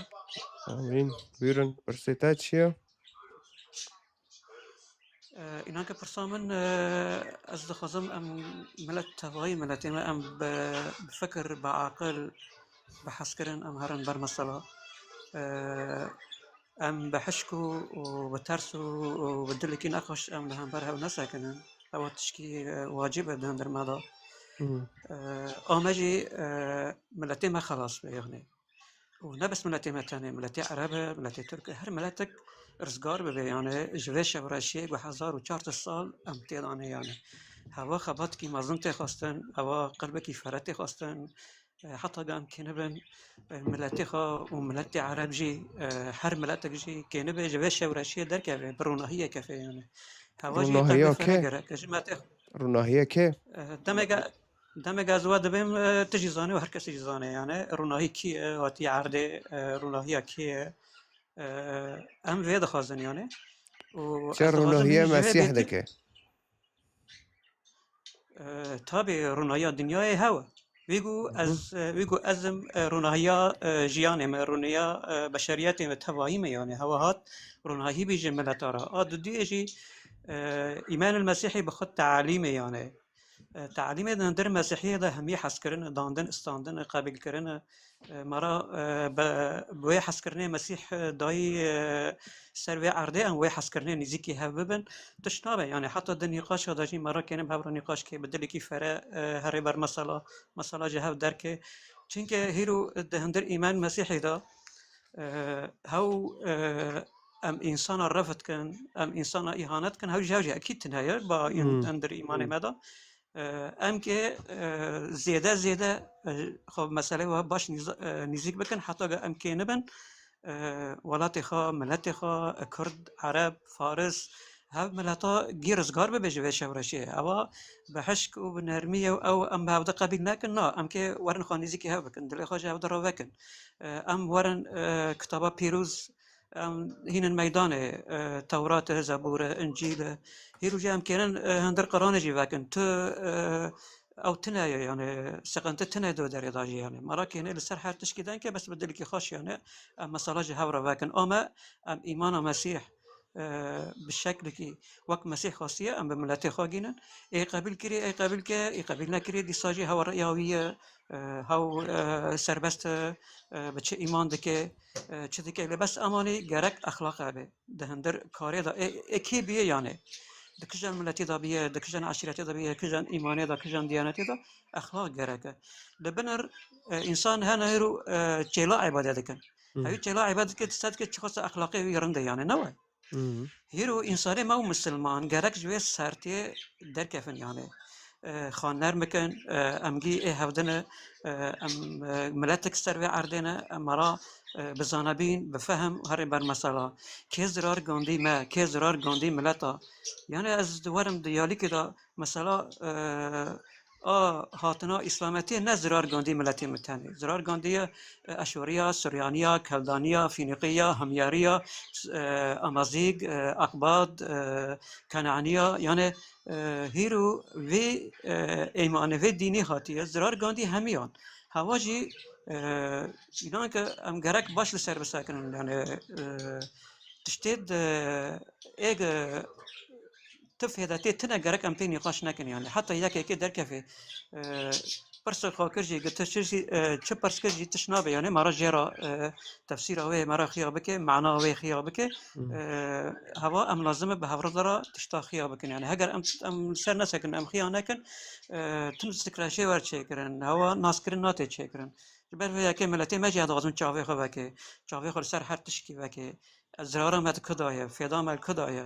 Amîn. Buyurun, pirsê te çi ye? E, înan ke pirsa min, e, ez dixwazim em milet, tevayî miletê me em bi, bi fikir, bi aqil, bi hezkirin em herin ber mesela. E, em bi hişk û, û bi ters û, û bi dilekî nexweş em li hember hev nesekinin. Ewa tişkî, e, wacib e di hundir me de. Hmm. E, a me jî, e, miletê me xelas be, yani. Û ne bes miletê me tenê, miletê Ereb e, miletê Tirk e, her miletek rizgar bibe, yani ji vê şevreşiyê ku hezar û çar sed sal em tê danê, yani. Hewa xebatekî mezin tê xwestin, hewa qelbekî fere tê xwestin, E, heta ge em kênibin, e, miletê xwe û miletê Ereb jî, e, her miletek jî kênibe ji vê şewreşiyê derkeve, bi ronahiyê keve yani. Hewa jî Ronahiya terbê fere kê? Gerek. Ji me tê Ronahiya kê? E, demeke, demeke ez we dibêm, e, tu jî zanî û her kesî jî zane yani. Ronahî kî ye, hatî erdê, e, ronahiya kê ye? E, em vê dixwazin yani. Û Çi ez dixwazim ronahiya jî vê Mesîh bêtir- dike? E, tabî ronahiya dinyayê hew e. Wî ku Hı hı. ez, e, wî ku ez im, e, ronahiya, e, jiyanê me, ronahiya, e, beşeriyetê me, tevahî me yani. Hewa hat ronahî bî ji mileta re. A dudiyê jî, e, îmanil Mesîhî bi xwe tealîmê yani. E, tealîmê di hundir Mesîhiyê de hemî hezkirin, dandin, istandin, qebîlkirin, e, me re, e, bi, bi wê hezkirinê Mesîh, e, dayî, e, ser vê erdê, em wê hezkirinê nîzîkî hev bibin. Tişt nabe, yani heta di nîqaşa de jî me re kêne bi hev re nîqaş ke, bi dilekî fere, e, herê ber mesela, mesela ji hev derke. Çunke hîro di hundir îman Mesîhê de, e, hew, e, em însana ref dikin, em însana îhanet dikin, hew jî, hew jî ekîd tune ye, ba în-, Hmm. hundir îmanê Hmm. me de. E, em kê, e, zêde zêde, e, xwe meselê we baş nîza-, e, nîzîk bikin, heta ge em kê nibin, e, welatê xwe, miletê xwe, e, Kurd, Ereb, Faris, hev mileta gî rizgar bibe ji vê şewreşiyê. Ewa bi hişk û bi nermiyê û ew em bi hevde qebîl nekin, na, em kê werin xwe nîzîkî hev bikin, dilê xwe ji hevde re vekin. E, em werin, e, kitaba pîroz, em hînin meydanê, e, Tewrat e, Zebûr e, Încîl e. Hîro jî em kênin, e, hundir Qur'anê jî vekin. Tu, e, ew tune ye, yani, seqente tune do derê da jî, yani. Mara kêne li ser her tişkî denke, bes bi dilekî xweş, yani, em mesela ji hev re vekin. Ame, em îmana Mesîh, e, bi şeklekî wek Mesîh xwestiye, em bi miletê xwe gînin. Ê qebîl kirî, ê qebîl ke, ê qebîl nekirî, dîsa jî hewa reya wî ye, e, hew, e, serbest e, e, bi çi îman dike, e, çi dike. Lê bes emanî gerek exlaq hebe. Di hundir karê de, ê, ê kê biye yani. Di kijan miletî de biye, di kijan eşîretê de biye, kijan îmanê de, kijan diyanetê de exlaq gerek e. Li binir, e, însan hene hêro, e, çêla îbadet dikin. Hmm. Hewî çêla îbadet dike, dîsa dike çiqasa exlaqê wî rind e yani, ne we? Hmm. Hîro însanê me û misilman gerek ji wê sertiyê derkevin yani. E, xwe nerm bikin, e, em gî ê hevdin e, e, em, e, miletik ser vê erdê ne, em mara, e, bi zanebîn, bi fehm herê ber mesela. Kê zirar gandî me, kê zirar gandî mileta. Yani ez werim diyalîkê de mesela, e, a hatina îslametiyê ne zirar gandî miletê min tenê. Zirar gandiye, e, Eşûriya, Suryaniya, Keldaniya, Fînîqiya, Himyariya, e, Amazîg, e, Akbad, e, Kenaniya. Yani, e, hîro vê, e, êmanê vê dînî hatiye zirar gandî hemiyan. Hewa jî, e, înan ke em gerek baş li ser bisekinin. Yani, e, tiştê de êg, e, tu fêdetê tune gerek em pê nîqaş nekin yani. Heta yekekê derkeve, e, pirsek xwe kir jî, tu çi jî, e, çi pirs kir jî tişt nabe yani. Mara jê re, e, tefsîra wê mara xiya bike, mana wê xiya bike. Hmm. E, hewa em lazim e bi hevrê de re tişta xiya bikin yani. Heger em, em li ser nesekin, em xiya nekin, e, tim sikreşê wer çêkirin, hewa naskirin nate çêkirin. Ji ber vê yekê miletê me jî dixwazin çavê xwe veke, çavê xwe li ser her tişkî veke. Zirara me di ku de ye, fêda me li ku de ye.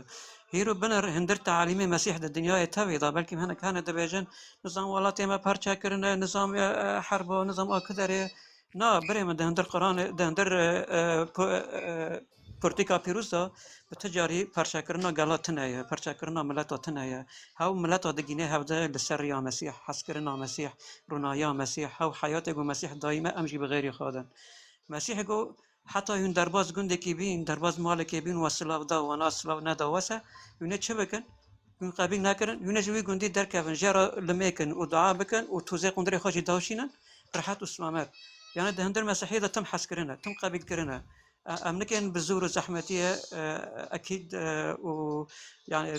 Hîro binir hundir tealîmê Mesîh di dinyayê tevî de, belkî hinek hene dibêjin, nizam welatê me parçe kirine, nizam, e, e, herb o, nizam a ku derê. Na, birê min di hundir Quranê, di hundir, e, e, ku-, e, Kurtika pîroz de bi tu carî parçekirina gela tune ye, parçekirina mileta tune ye. Hew mileta digîne hevde li ser riya Mesîh, hezkirina Mesîh, ronahiya Mesîh, hew heyatê ku Mesîh dayî me, em jî bi xêrî xwe din. Mesîh got, heta hûn derbaz gundekî bîn, derbaz malekê bîn, we silav da, wana silav neda, wese, hûn ê çi bikin? Hûn qebîl nekirin, hûn ê ji wî gundî derkevin, jê re limê kin û dua bikin û tozê qundirê xwe jî dawşînin, rehet û silamet. Yani di hundir Mesîhiyê de tim hezkirine, tim qebîlkirine. E, em nikên bi zor û zehmetiyê, e, ekîd, e, û yani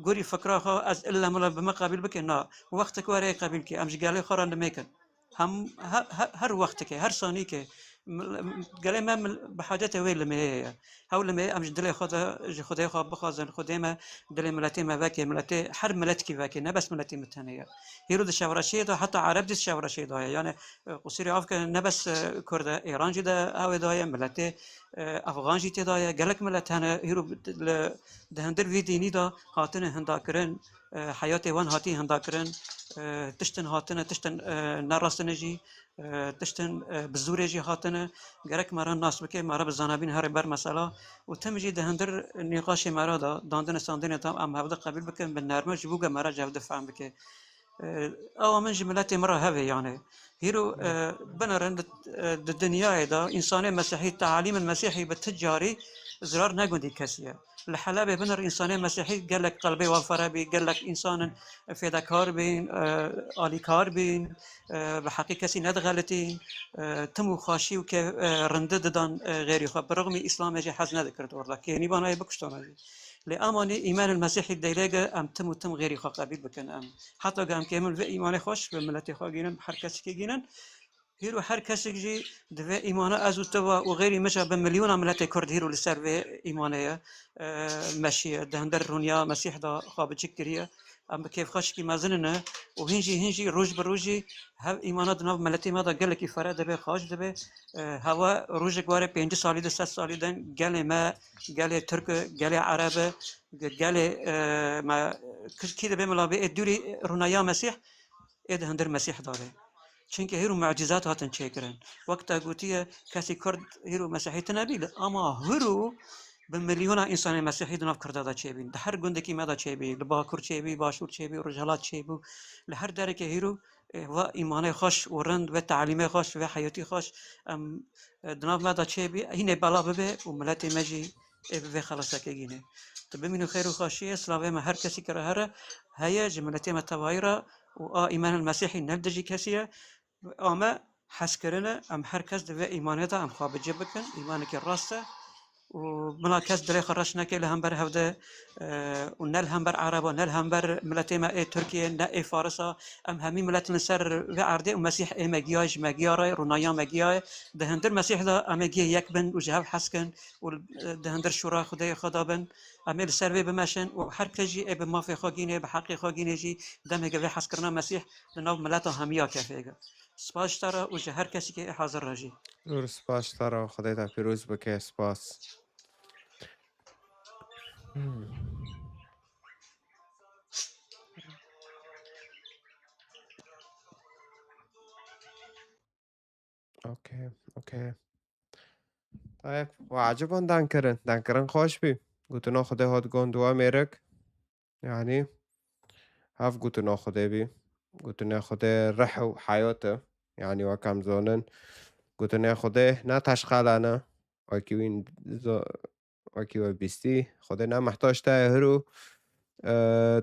gorî fikra xwe ez ille mile bi me qebîl bike, na. Wextek were ê qebîl ke, em ji gelê xwe re limê kin. Hem, he-, he-, her wexteke, her sanîke, mil-, gelê me mil-, bi hacetê wê limeyê ye. Hew limeyê em ji dilê xwe de, ji Xwedê xwe bixwazin, Xwedê me dilê miletê me veke, miletê, her miletkî veke, ne bes miletê min tenê ye. Hîro di şevreşiyê de, heta Ereb jî di şevreşiyê de ye. Yani, e, qusûrê af ke, ne bes, e, Kurd e, Êran jî de ew ê de ye, miletê, e, Afgan jî tê de ye, gelek milet hene, hîro li, di hundir vî dînî de hatine hindakirin, e, heyatê wan hatî hindakirin, e, tiştin hatine, tiştin, e, ne rastine jî, e, tiştin, e, bi zûrê jî hatine. Gerek me re nas bike, me re bi zanabîn here ber mesela. Û tim jî di hindir nîqaşê me re de, dandine standinê de em hevde qebîl bikin, bi nerme ji bo ge me re ji hevde fehm bike. E, ewa min ji miletê min re heve yani. Hîro, e, binerin di, e, di dinyayê de însanê mesîhî, tealîmên mesîhî bi ti carî zirar negundî kesî ye. Li Helebê binir însanê mesîhî gelek qelbê wan fere bî, gelek însanin fêdekar bîn, e, alîkar bîn, e, bi heqî kesî nedixelitîn, e, tim û xweşî û ke-, e, rindi didan, e, xêrî xwe. Bi rixmî Îslamê jî hez nedikirt orda. Kênî banayê bikuştana jî. Lê emanî îmanil Mesîhî deylê ge em tim û tim xêrî xwe qebîl bikin. Em heta ge em kêmin vê îmanê xweş bi miletê xwe gînin, bi her kesekê gînin. Hîro her kesek jî di vê îmana ez û tu ve û xêrî min jî bi milyona miletê Kurd hîro li ser vê îmanê ye, e, meşiye, di hindir rûniya Mesîh de xwe biçik kiriye. Em bi kêfxweşikî mezin ne û hîn jî, hîn jî roj bi rojî hev îmana di nav miletê me de gelekî fere dibe, xweş dibe. E, hewa rojek were pêncî salî de, sed salî de gelê me, gelê Tirk e, gelê Ereb e, ge-, gelê, e, me, kî, kî dibe mila bê ê dûrî rûnaya Mesîh, ê di hindir Mesîh de be. Çimkî hîro mucîzat hatin çêkirin. Wek te gotiye, kesî Kurd hîro Mesîhî tune bî, li ama hîro bi milyona însanê Mesîhî di nav Kurda de çêbîn. Di her gundekî me de çêbî, li Bakur çêbî, Başûr çêbî, Rojhelat çêbû. Li her derekê hîro, e, va îmanê xweş û rind, ve tealîmê xweş, ve heyatî xweş, em, e, di nav me de çêbî, hînê bela bibe û miletê me jî ê bi vê xelaseke gîne. Tu bimînî xêr û xweşiyê, silavê me her kesî kire here, heye ji miletê me tevayî re û a îmanil Mesîhî ne li dijî kesî ye. A me hezkirine, em her kes di vê îmanê de em xwe bi cih bikin, îmanekî rast e û bila kes dilê xwe reş neke li hember hevde, e, û ne li hember Ereba, ne li hember miletê me ê Tirkiyê, ne ê Farisa. Em hemî milet in li ser vê erdê û Mesîh ê me giya, ji me giya re, rûnaya me giya ye. Di hindir Mesîh de em ê giyê yek bin û ji hev hez kin û, e, di hindir şûra Xwedê xwe de bin. Em ê li ser vê bimeşin û her kes jî ê bi mafê xwe gînê, bi heqê xwe gînê jî demeke vê hezkirina Mesîh di nav mileta hemiya kefê ge. Spas ji te re û ji her kesekê ê hazir re jî. Zor spas ji te re, Xwedê te pîroz bike, spas. Hmm. Okey, okey. Tayeb, we eciban dan kirin. Dan kirin xweş bî. Gotina Xwedê hat gon dua mêrik. Yani, hev gotina Xwedê bî. Gotinê Xwedê rih û heyat e. Yani, wek em zonin, gotinê Xwedê ne teşqele ne. Wekî wî zo-, wekî we bîstî. Xwedê ne mehtac te ye hiro, e,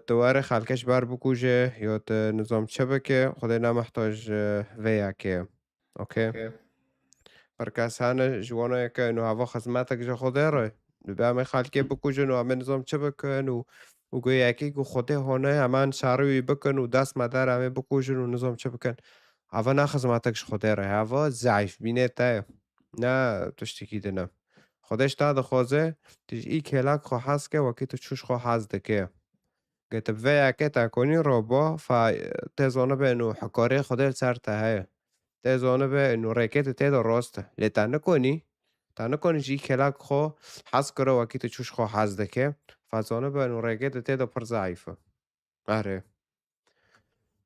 tu were xelkê ji ber bikuje, ya tu nizam çi bike, Xwedê ne mehtac, e, vê yekê ye. Okey. Okey. Pir kes hene ji wana yeke û hava xizmetek ji Xwedê re. Dibe em ê xelkê bikujin û em ê nizam çi bikin û, û go yekî ku Xwedê hone hemen şerî wî bikin û dest me der em ê bikujin û nizam çi bikin. Hava ne xizmetek ji Xwedê re. Hava zeîf bînê te ye. Ne tiştekî din e. Xwedê ji te dixwaze, tu ji î kêlek xwe hez ke wekî tu çûş xwe hez dike. Ge tu bi vê yekê te konî robo, fa, tê zanibe û hikarê Xwedê li ser te heye. Tê zanibe û rêkê tu tê de rast e. Lê te nikonî, te nikonî jî kêlek xwe hez kiro wekî tu çûş xwe hez dike. Fa zanibe û rêkê tu tê de pir zeîf e. Erê.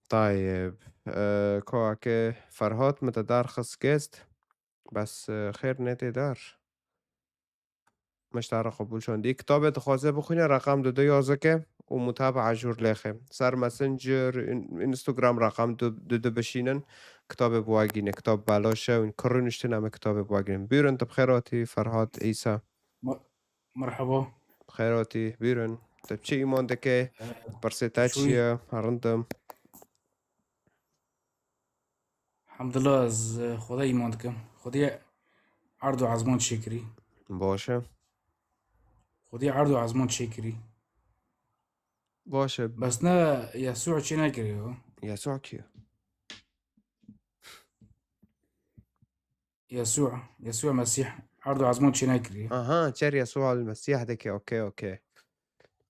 Tayeb. E, koakê Ferhat min te derxist gest. Bes, e, xêr nêtê der. Min ji te re qebûl şandî. Kitabê dixwaze bixwîne, reqem dide yazike û mutabaa jûr lêxe. Ser Messenger, In-, Instagram reqem du-, dide bişînin. Kitabê bi we gîne. Kitab belaş e û kirû niştin em ê kitabê bi we gînin. Bûrin, tu bi xêr hatî, Ferhat, Îsa. Me-, merhaba. Bi xêr hatî, bûrin. Tu bi çi îman dike? Pirsê te çi ye? Rind im. Hemdulillah, ez, e, Xwedê îman dikim. Xwedê erd û ezman çêkirî. Baş e. Xwedê erd û ezman çêkirî. Baş e. Bes ne Yesû çê nekirî, yo. Yesû kî ye? Yesû, Yesû Mesîh erd û ezman çê nekirî. Aha, çer Yesû el Mesîh dike, okey, okey.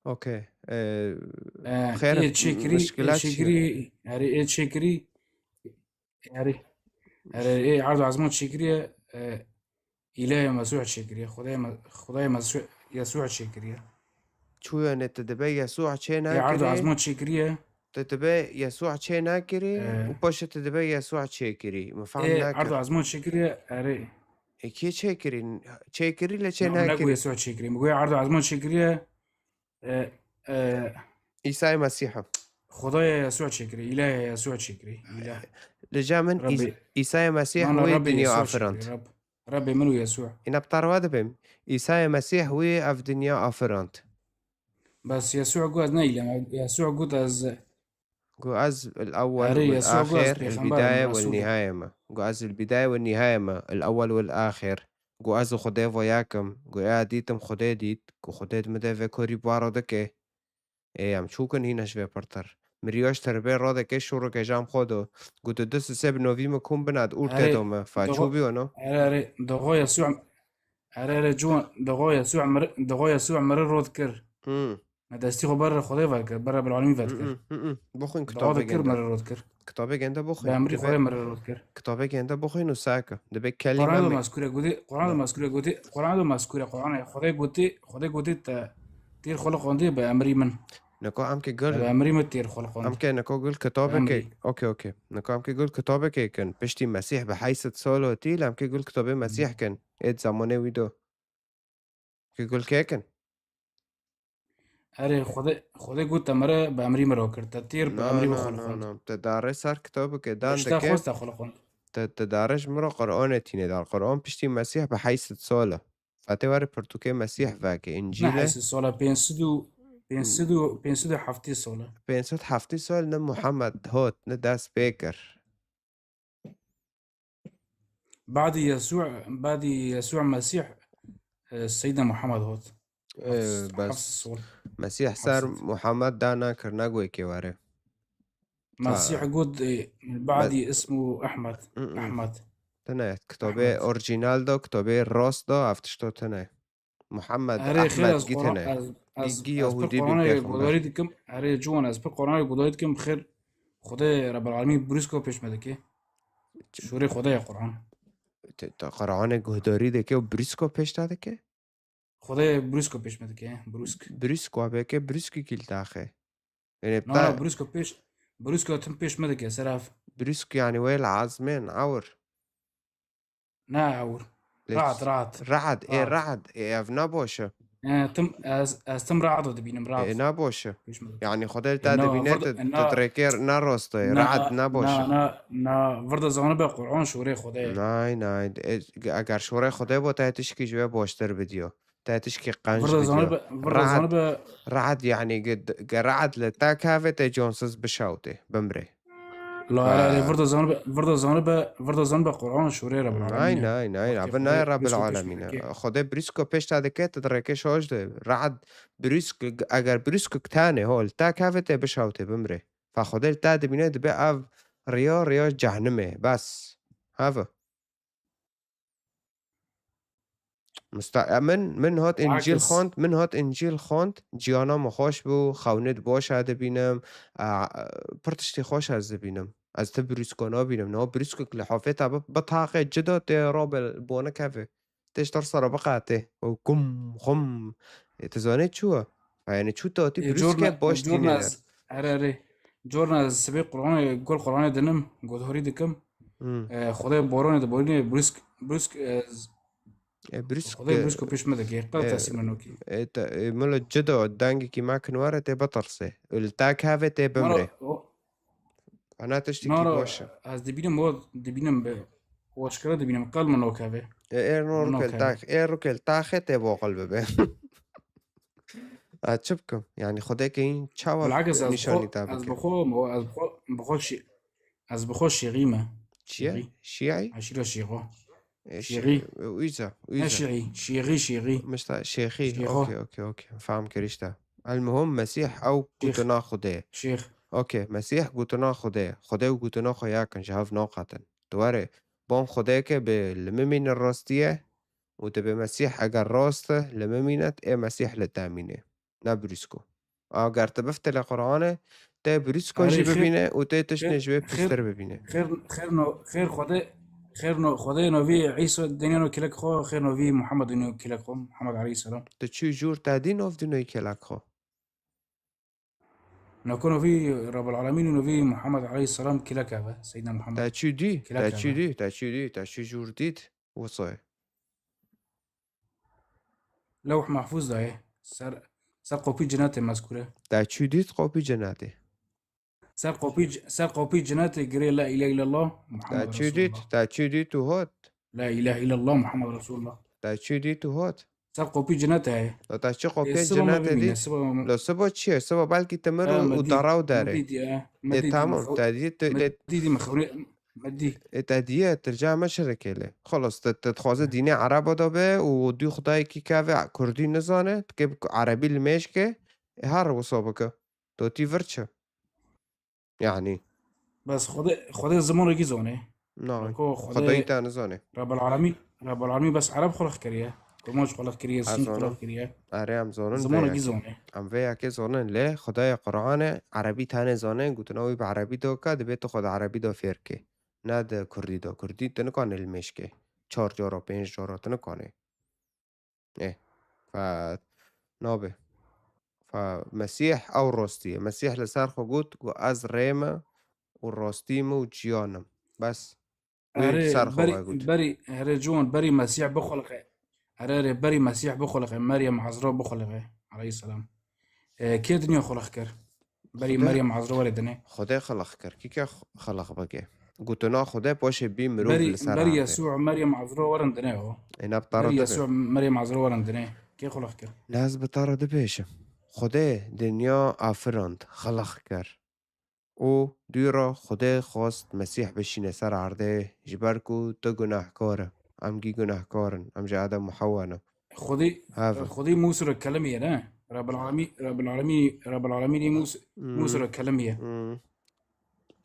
Okey. Ee, E, xêr, ê çêkirî, ê mişkila çi ye? Çêkirî, erê, ê çêkirî, erê, erê, ê erd û ezman çêkiriye, e, Îlahê Mesûh çêkiriye, Xwedayê Me-, Xwedayê Mesûh, Yesû çêkiriye. Çûye ne tu dibe Yesû çê Ê erd û nekirê? Ezman çêkiriye. Tu dibe Yesû çê nekirî û paşê tu dibe Yesû çêkirî. Min fehm nekir. Ê, erd û ezmûn çêkiriye, erê. Ê, kê çêkirî? Çêkirî lê çê nekirî. Min negot Yesû çêkiriye. Min got erd û ezmûn çêkiriye. E, e, Îsayê Mesîh e. Xwedaya Yesû çêkirî, Îlahê Yesû çêkirî. Îlah. Li cem min Îs-, Îsayê Mesîh wê dinya afirand. Rebbê min û Yesû. Îna bi te re dibêm. Îsayê Mesîh wê ev dinya afirand. Bes Yesû got ez ne îlem. Yesû got ez Got ez el-ewwel Erê, Yesû got ez wal-axir, pêxember im, el-bidayê resul im. Wal-nîhaye me. Got ez el-bidayê wal-nîhaye me, el-ewwel wal-axir. Got ez û Xwedê vo yek im. Got ya dîtim Xwedê dît. Got Xwedê di min de vê korî bi waro dike. Ê, em çûkin hîne ji vê pirtir. Miriyoj terbê radeke şûrike jam xwe do. Got tu du sisê bi novî min kom bin ad ûr tê do me. Fa çû biyo no? Erê, erê, doxo Yesû, erê, erê, ciwan, doxo Yesû mir-, doxo Yesû miri rod kir. Hmm. Me destî xwe ber Xwedê vekir, ber Rebbil Alemîn vekir. Hı hı, hı hı. Bixwîn Dua kitabê dikir, gende. Mire rot kir. Kitabê gende bixwîn. Be emrî Dibe Xwedê mire rot kir. Kitabê gende bixwîn û seke. Dibe kelîme Quran de me. Mezkure gotî, Quran de mezkure gotî, Quran de mezkure, Quran Xwedê gotî, Xwedê gotî te têr xwe li qandî be emrî min. Niko em ke gul. Be emrî min têr xwe li qandî. Em ke niko gul kitabê ke. Emrî. Okey, okey. Niko em ke gul kitabê ke kin. Piştî Mesîh bi heyset sal û tîl, em ke gul kitabê Mesîh kin. Ê di zamanê wî do. Ki gulkêkin. Erê, Xwedê, Xwedê got te mire bi emrî min re kir. Te têr bi Na, emrî min na, xwe na, xwend. Na. Te darê ser kitabê ke dan Pişta dike. Xwesta xwe xwend. Te, te darê ji min re Qur'anê tîne dar. Qur'an piştî Mesîh bi heyset sal e. Fatê were pirtûkê Mesîh veke. Ne Încîl e. Heyset sal e, pênc sed û, pênc sed û, pênc sed û heftê sal e. Pênc sed heftê sal ne Muhammed hot, ne dest pê kir. Badî Yesû, badî Yesû Mesîh, e, Seyyidina Muhammed hot. Ee, Hafs-, bes Hafs sol. Mesîh ser Hafs. Muhammed da nakir, nagoyê kê were. Mesîh Ha. Got, e, badî Me- ismu Ahmed. Mm, mm. Ahmed. Tine, kitabê Ahmed. Orîjînal do, kitabê rast do, ev tişto tine. Muhammed, Erê, xêr, Ahmed ez gî Quran-, tine. Ez, ez, Gî, gî ez pir Yahudî bî Quranê pêxember. Guhdarî dikim. Erê, ciwan, ez pir Quranê guhdarî dikim, xêr, Xwedê Rebbil Alemîn brîsko pêş me dike. Şûrê Xwedê ye Quran. Te, te Quranê guhdarî dike û brîsko pêş te dike? Xwedê brîsko pêş me dike, brîsk. Brîsko, belkê brîskekî li taxê. Yanî Na, te na, brîsko pêş, brîsko tim pêş me dike, seraf. Brîsk yanî wê li ezmên, ewr. Ne ewr. Lê Rahat, rahat. Rahat, ê, Rahat. Rahat. Ê, ev ne boş e. E, tim, ez, ez tim rahat dibînim, rahat. Ê, ne boş e. Pişman. Yanî Xwedê li E, te na, dibîne, virda, tu, e, tu na, dirêkê ne rast e. na, Rahat ne boş na, e. na, na, virda zanibe Quran şûrê Xwedê ye. Nay, nay. E, eger şûrê Xwedê bo, te tişkî ji wê boştir bidiyo. Te tişkî qenc Virda bidiyo. zanibe, virda Rahat, zanibe. Rahat yanî ge, ge rahat li te keve te cansiz bişewtê, bimrê. La Ve- erê, virda zanibe, virda zanibe, virda zanibe Quran şûrê Rebbil Alemîn e. Nay, nay, nay, Wextê abi, Xwedê nay Rebbil brîsko pêş Alemîn e. Dike. Xwedê brîsko pêş te dike, tu dirêkê şaş de. Rahat brîsk, eger brîskek tenê hol, te keve te bişewtê, bimrê. Fa Xwedê li te dibîne, dibe ev riya, riya cehnimê. Bes. Heve. Musta-, e, min, min hat Încîl Bilakis. xwend, min hat Încîl xwend, ciyana min xweş bû, xewnê di baş e dibînim, e, e, pir tiştî xweş ez dibînim. Ez ti brîsko nabînim. Niha brîskek li hafê te bi, bi taxê cida tê rabe bo nikeve. Tê ji tirsa re biqetê. Û kum, xum. Ê, tu zanê çi ye? Ha, yanî çû tatî Ê, brîskê corna, baş corna tînê ez, de. Erê, erê. Corna ez sibê Qur'anê, gol Qur'anê dinim, guhdarî dikim. Hmm. E, Xwedê boranê diborînê, brîsk, brîsk, e, z-, E, brîsk, Xwedê e, brîsko pêş me dike, qe e, tesîr me nokî. E, te, e, milo cida dengekî me kin were tê bitirsê. Li te keve tê Mara, bimrê. o, Ana tiştekî Nara, baş e. Ez dibînim, o dibînim be. O aşkera dibînim, qel min okeve. E, ê no Min rukel okeve. tax, ê rukel taxê tê boqil bibe. A, çi bikim? Yanî Xwedê ke hîn çawa Bilakis ez nîşanî bixwe, te ez bike? bixwe, ez bixwe, bixwe şî-, ez bixwe şîxî me. Çi ye? Şîxî. Şîî? Eşîra Şîxo. E, Şîxî. şî-, e, wîza, Ne wîza. şîxî, şîxî, şîxî. Mişta şêxî. Şîxo. Okey, okey, okey. Fam kirîşte. El muhim Mesîh ew Şîx. Gotina Xwedê ye. Şîx. Okey, Mesîh gotina Xwedê ye. Xwedê û gotina xwe yakin ji hev naqetin. Tu were, ban Xwedê ke bi li min mîne rastî ye û tu bê Mesîh eger rast e, li min mîne, ê Mesîh li te mîne. Ne brîsko. Eger tu biftilê Qur'anê, tê brîsko Erê jî xêr, bibîne û tê tiştê xêr, ji wê xêr, pîstir bibîne. xêr, xêr no, xêr Xwedê, xêr no, Xwedê novî Îsa dênî no kêlek xwe, xêr novî Muhammed dênî no kêlek xwe, Muhammed aleyhisselam. Tu çû jûr te dî nov dî no kêlek xwe? Nako novî Rabbul Alemîn û novî Muhammed aleyhisselam kilek eve. Seyyidina Muhammed. Te çû dî? Te çû dî? Te çû dî? Te çû jûr dît? Wisa ye. Lewh Mahfûz de ye. Ser, ser qopî cenetê mezkûr e. Te çû dît qopî cenetê? Ser qopî, ser qopî cenetê girê La ilahe illallah Muhammed Resulullah. Te çû dît? Te çû dît û hot? La ilahe illallah Muhammed Resulullah. Te çû dît û hot? Ser qopî cenetê heye. Lo te çi qopiyên cenetê dît? Lo sibo çi ye? Sibo belkî te mir û dara û derê. Ê tamam, te dî, te dî. Ê te dî ye, tu ca me şirikê lê. Xelos, te, te dixwaze dînê Ereba de be û dû xudayekî keve Kurdî nizane, tu kê Erebî li mêj ke, ê her wisa bike. Dotî vir çi? Yanî. Bes Xwedê, Xwedê zimanekî zane. Na, Ko Xwedê Xwedayî te nizane. Rebel Alemî, Rebel Alemî bes Ereb xulq kiriye. Kurmanc xulq kiriye, Ez Sîn zanim. Xulq kiriye. Erê, em zonin vê Zimanekî yekê. Zane. Em vê yekê zonin, lê Xwedayê Qur'anê Erebî tenê zane, gotina wî bi Erebî de ka, dibê tu xwe di Erebî de fêr kê. Ne di Kurdî de. Kurdî tu nikanê li mêj kê. Çar cara, pênc cara tu nikanê. Ê, fe nabe. Fe Mesîh ew rastî ye. Mesîh li ser xwe got, got, "Ez rê me û rastî me û jiyan im." Bes. Wî li Erê, ser xwe berî, ve got. Berî, erê ciwan, berî Mesîh bixuliqe. Erê, erê, berî Mesîh bixuliqe, Meryem Ezra bixuliqe, aleyhisselam. E, kê dinya xulix kir? Berî Xwedê, Meryem Ezra were dinê. Xwedê xelq kir. Kî ke x-, xelq bike? Gotina Xwedê paşê bî mirov Berî, li ser berî erdê. Yesû Meryem Ezra werin dinê o. Ê, ne bi te re Berî dibe. Yesû Meryem Ezra werin dinê. Kê xulix kir? Ne ez bi te re dibêjim. Xwedê dinya afirand, xelq kir. Û dû re Xwedê xwest Mesîh bişîne ser erdê, ji ber ku tu gunehkar e. Em gî gunehkar in. Em ji Edem û Hewa ne. Xwedî, Have. Xwedî Mûs re kelimî ye, ne? Rebbil Alemî, Rebbil Alemî, Rebbil Alemînî Mûs, Hmm. Mûs re kelimî ye. Hmm.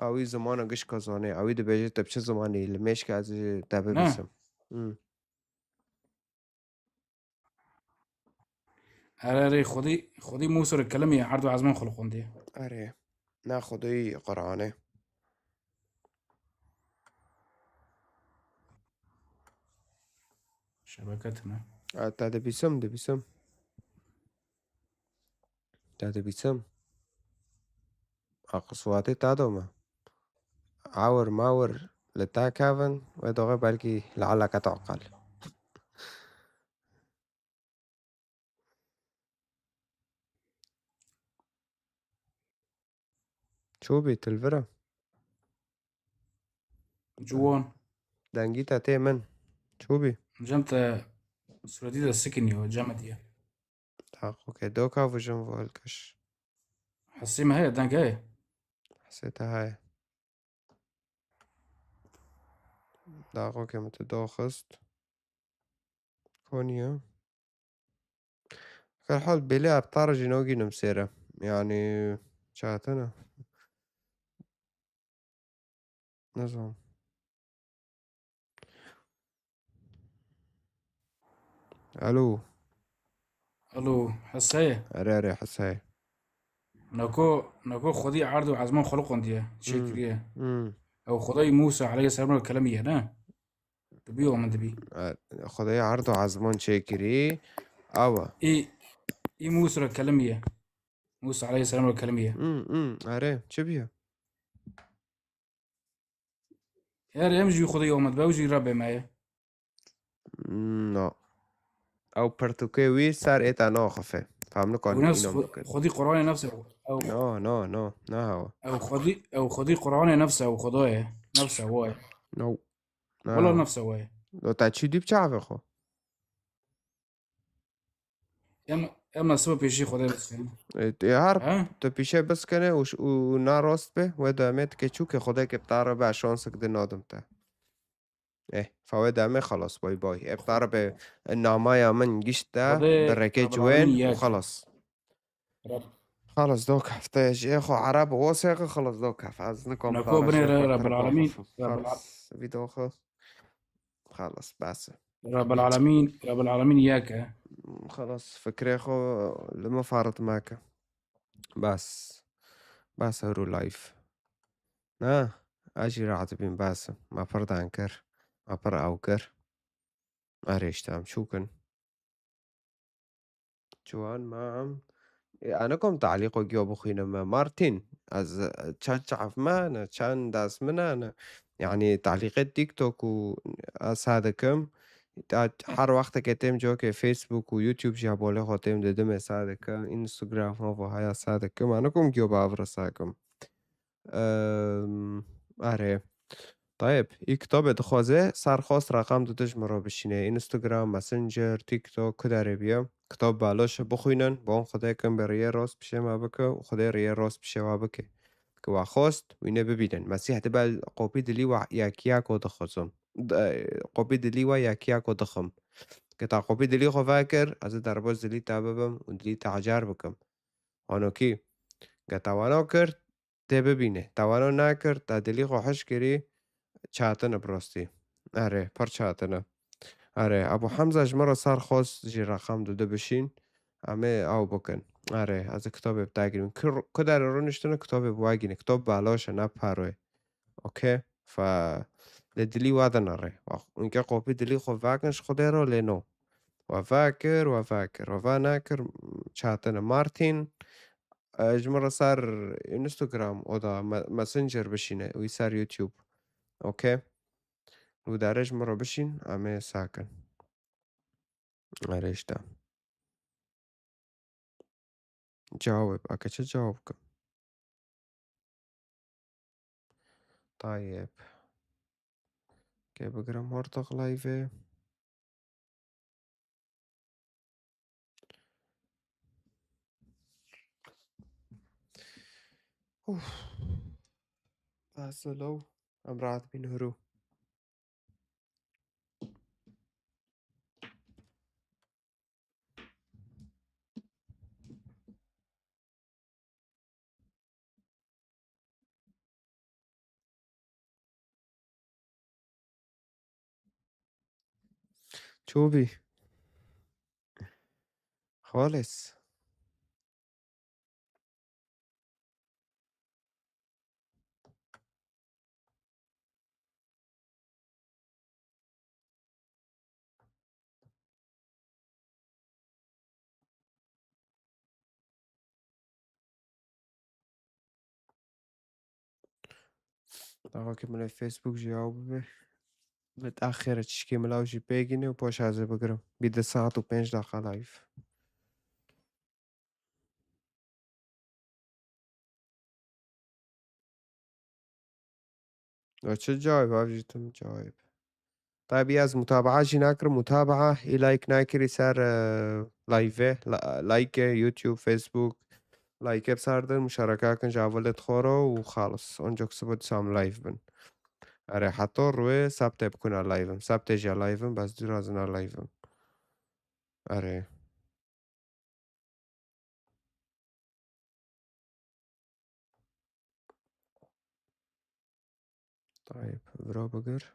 Ewî zimana gişka zanê. Ewî dibêje te bi çi zimanî li mêj ke ez ji te Ne. Bibîsim. Hmm. Erê, erê, Xwedî, Xwedî Mûs re kelimî ye, erd û ezman xulqondiye. Erê. Ne Xwedî Qur'anê. Şebeke tune. E, te dibîsim, dibîsim. Te dibîsim. A qiswatê te dome. Awir mawir li te kevin, wê doxê belkî li eleke te aqel. Ço bî, tu li vir e? Ciwan. Dengî te tê min. Ço bî? Cem te suretî de sikinî yo, cem diye. Daqo ke doka vijin volkiş. Hesê me heye, deng heye. Hesê te heye. Daqo ke min tu doxist. Konya. Her hal belê eptar jî nogînim sêre. Yani çatine. Nizanim. Alo. Alo, heseye. Erê, erê, heseye. Nako, nako Xwedî erd û ezman xulqondiye, çêkiriye. Hmm. Ew Xwedayî Mûsa aleyhisselam re kelemî ye, ne? Tu bî û min dibî. E, Xwedayê erd û ezman çêkirî. Ew e. Î, î Mûs re kelimî ye. Mûsa aleyhisselam re kelimî ye. Hmm, hmm, erê, çi bîye? Her em jî Xwedayê Omed be, ew jî Rebbê me ye. Hmm, no. Ew pirtûkê wî ser ê te naxife. Fem nikanî Ew nefs, înan Xwe-, bikin. Xwedî Qur'anê nefs e. Ew No, no, no, ne hewa. Ew Xwedî, ew Xwedî Qur'anê nefs e, ew Xweda ye. Nefs e, wa ye. No. Wela nefse we ye. Lo te çî dî bi çavê xwe? Em, em sibe pêşî Xwedê biskene. E, tu her He? Tu pîşe biskene û ş-, û na rast be, we de em ê dike çûke Xwedê ke bi te re be şansek de nadim te. Eh, fa we de em ê xelas, bay bay. E bi te re be namaya min gişt te, Xwedê bi rekê Rabbul ciwên Alemîn û yek. Xelas. Rab- Xelas, do kef te ji ê xwe Ereb û Osê xwe xelas do kef. Ez nikom Nako pare binê jê re xwe Rabbul tirka Alemîn, xwe. Rabbul Xelas, vî do xwe. Xelas, bes e. Rabbul Alemîn, Rabbul Alemîn yek e. Xelas, fikrê xwe li min farit meke. Bes. Bes e ro life. Na, ez jî rahat bîm, bes e. Me pir den kir. Me pir ew kir. Erê işte em çûkin. Ciwan me em Ê, ez nikom talîqo giyo bixwînim me. Martin, ez, e, çend çav me ne, çend dest min ne. Yanî talîqê TikTok û ez sa dikim. Ta her wextekê têm cokê Facebook û YouTube jî hebolê xwe têm didimê sa dikim. Instagram ha vahaya sa dikim. Ez nikom giyo bavre sa kim. Em, erê. Tayeb, î kitabê dixwaze, ser xwest reqem dide ji min re bişîne. Instagram, Messenger, TikTok, ku derê biye. Kitab baloş e, bixwînin, bon Xwedê kin bi riyê rast pişê me bike û Xwedê riyê rast pişê we bike. Ki we xwest, wîne bibînin. Mesîh dibe qopî dilî we yekiya ku dixwazim. D-, qopî dilî we yekiya ku dixim. Ki ta qopî dilî xwe vekir, ez ê derbas dilî te bibim û dilî te ecar bikim. Hanokî, ge te wano kir, tê bibîne. Te wano nekir, te dilî xwe hiş kirî, çatin e bi rastî. Erê, pir çatin e. Erê, Ebû Hemza ji min re ser xwest jî reqem dide bişîn. Em ê ew bikin. Erê, ez ê kitabê bi te girîm. Ku, ku derê rûniştine kitabê bi we gîne. Kitab baloş e, ne paro ye. Okey? Fe, lê dilî we dinere. Wa, înke qopî dilî xwe vekin ji Xwedê re lê no. We vekir, we vekir. We venekir, çatin e. Martin, e, ji min re ser Instagram oda me-, Messenger bişîne, wî ser YouTube. Okey? Û dare ji min re bişîn, em ê sakin. Erê işte. Cawab, eke çi cawab kim? Tayeb. Ke bigirim hortiq live. Uf. Behs lo. Em rahat bîn huru. Çûbî. Xalis. Daxakê min ê Facebook jî ew bibe. Mitaxire çişkê milaw jî pê gîne û paş ez ê bigirim. Bî di saet û pênc deqa live. Ya çi cayb, ev jî tim cayb. Tabî ez mutabaa jî nakirim, mutabaa ê like nakirî ser, e, live, la-, like, YouTube, Facebook, like bi ser din, muşareka kin ji avilê dixwara û xalis. Ancak sibo dîsa em live bin. Erê, heta rûyê sebtê bikuna live im. Sebtê jî live im, bes dûra zina live im. Erê. Tayeb, vira bigir.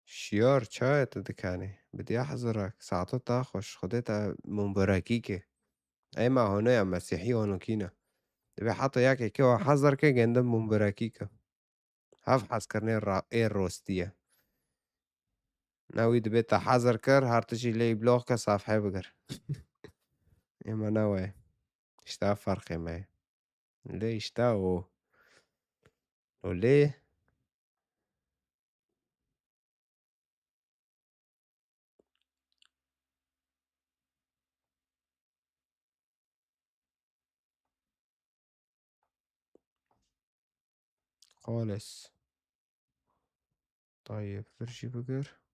Şiyar, çaye tu dikanî? Bidiya hezirek, saeto ta xweş, Xwedê te mumberekî ke. Ey me hanoya mesîhî hanokî ne. Divê heta yekê ke we hezir ke, gende mumberekî ke. Hev hezkirinê ra-, ê rostî ye. Ne wî dibê te hezir kir, her tu jî lê bloq ke safhê bigir. Ê me ne we. Îşte ferqê me ye. Lê îşte o. O lê. Xalis. Tayeb, vir jî bigir.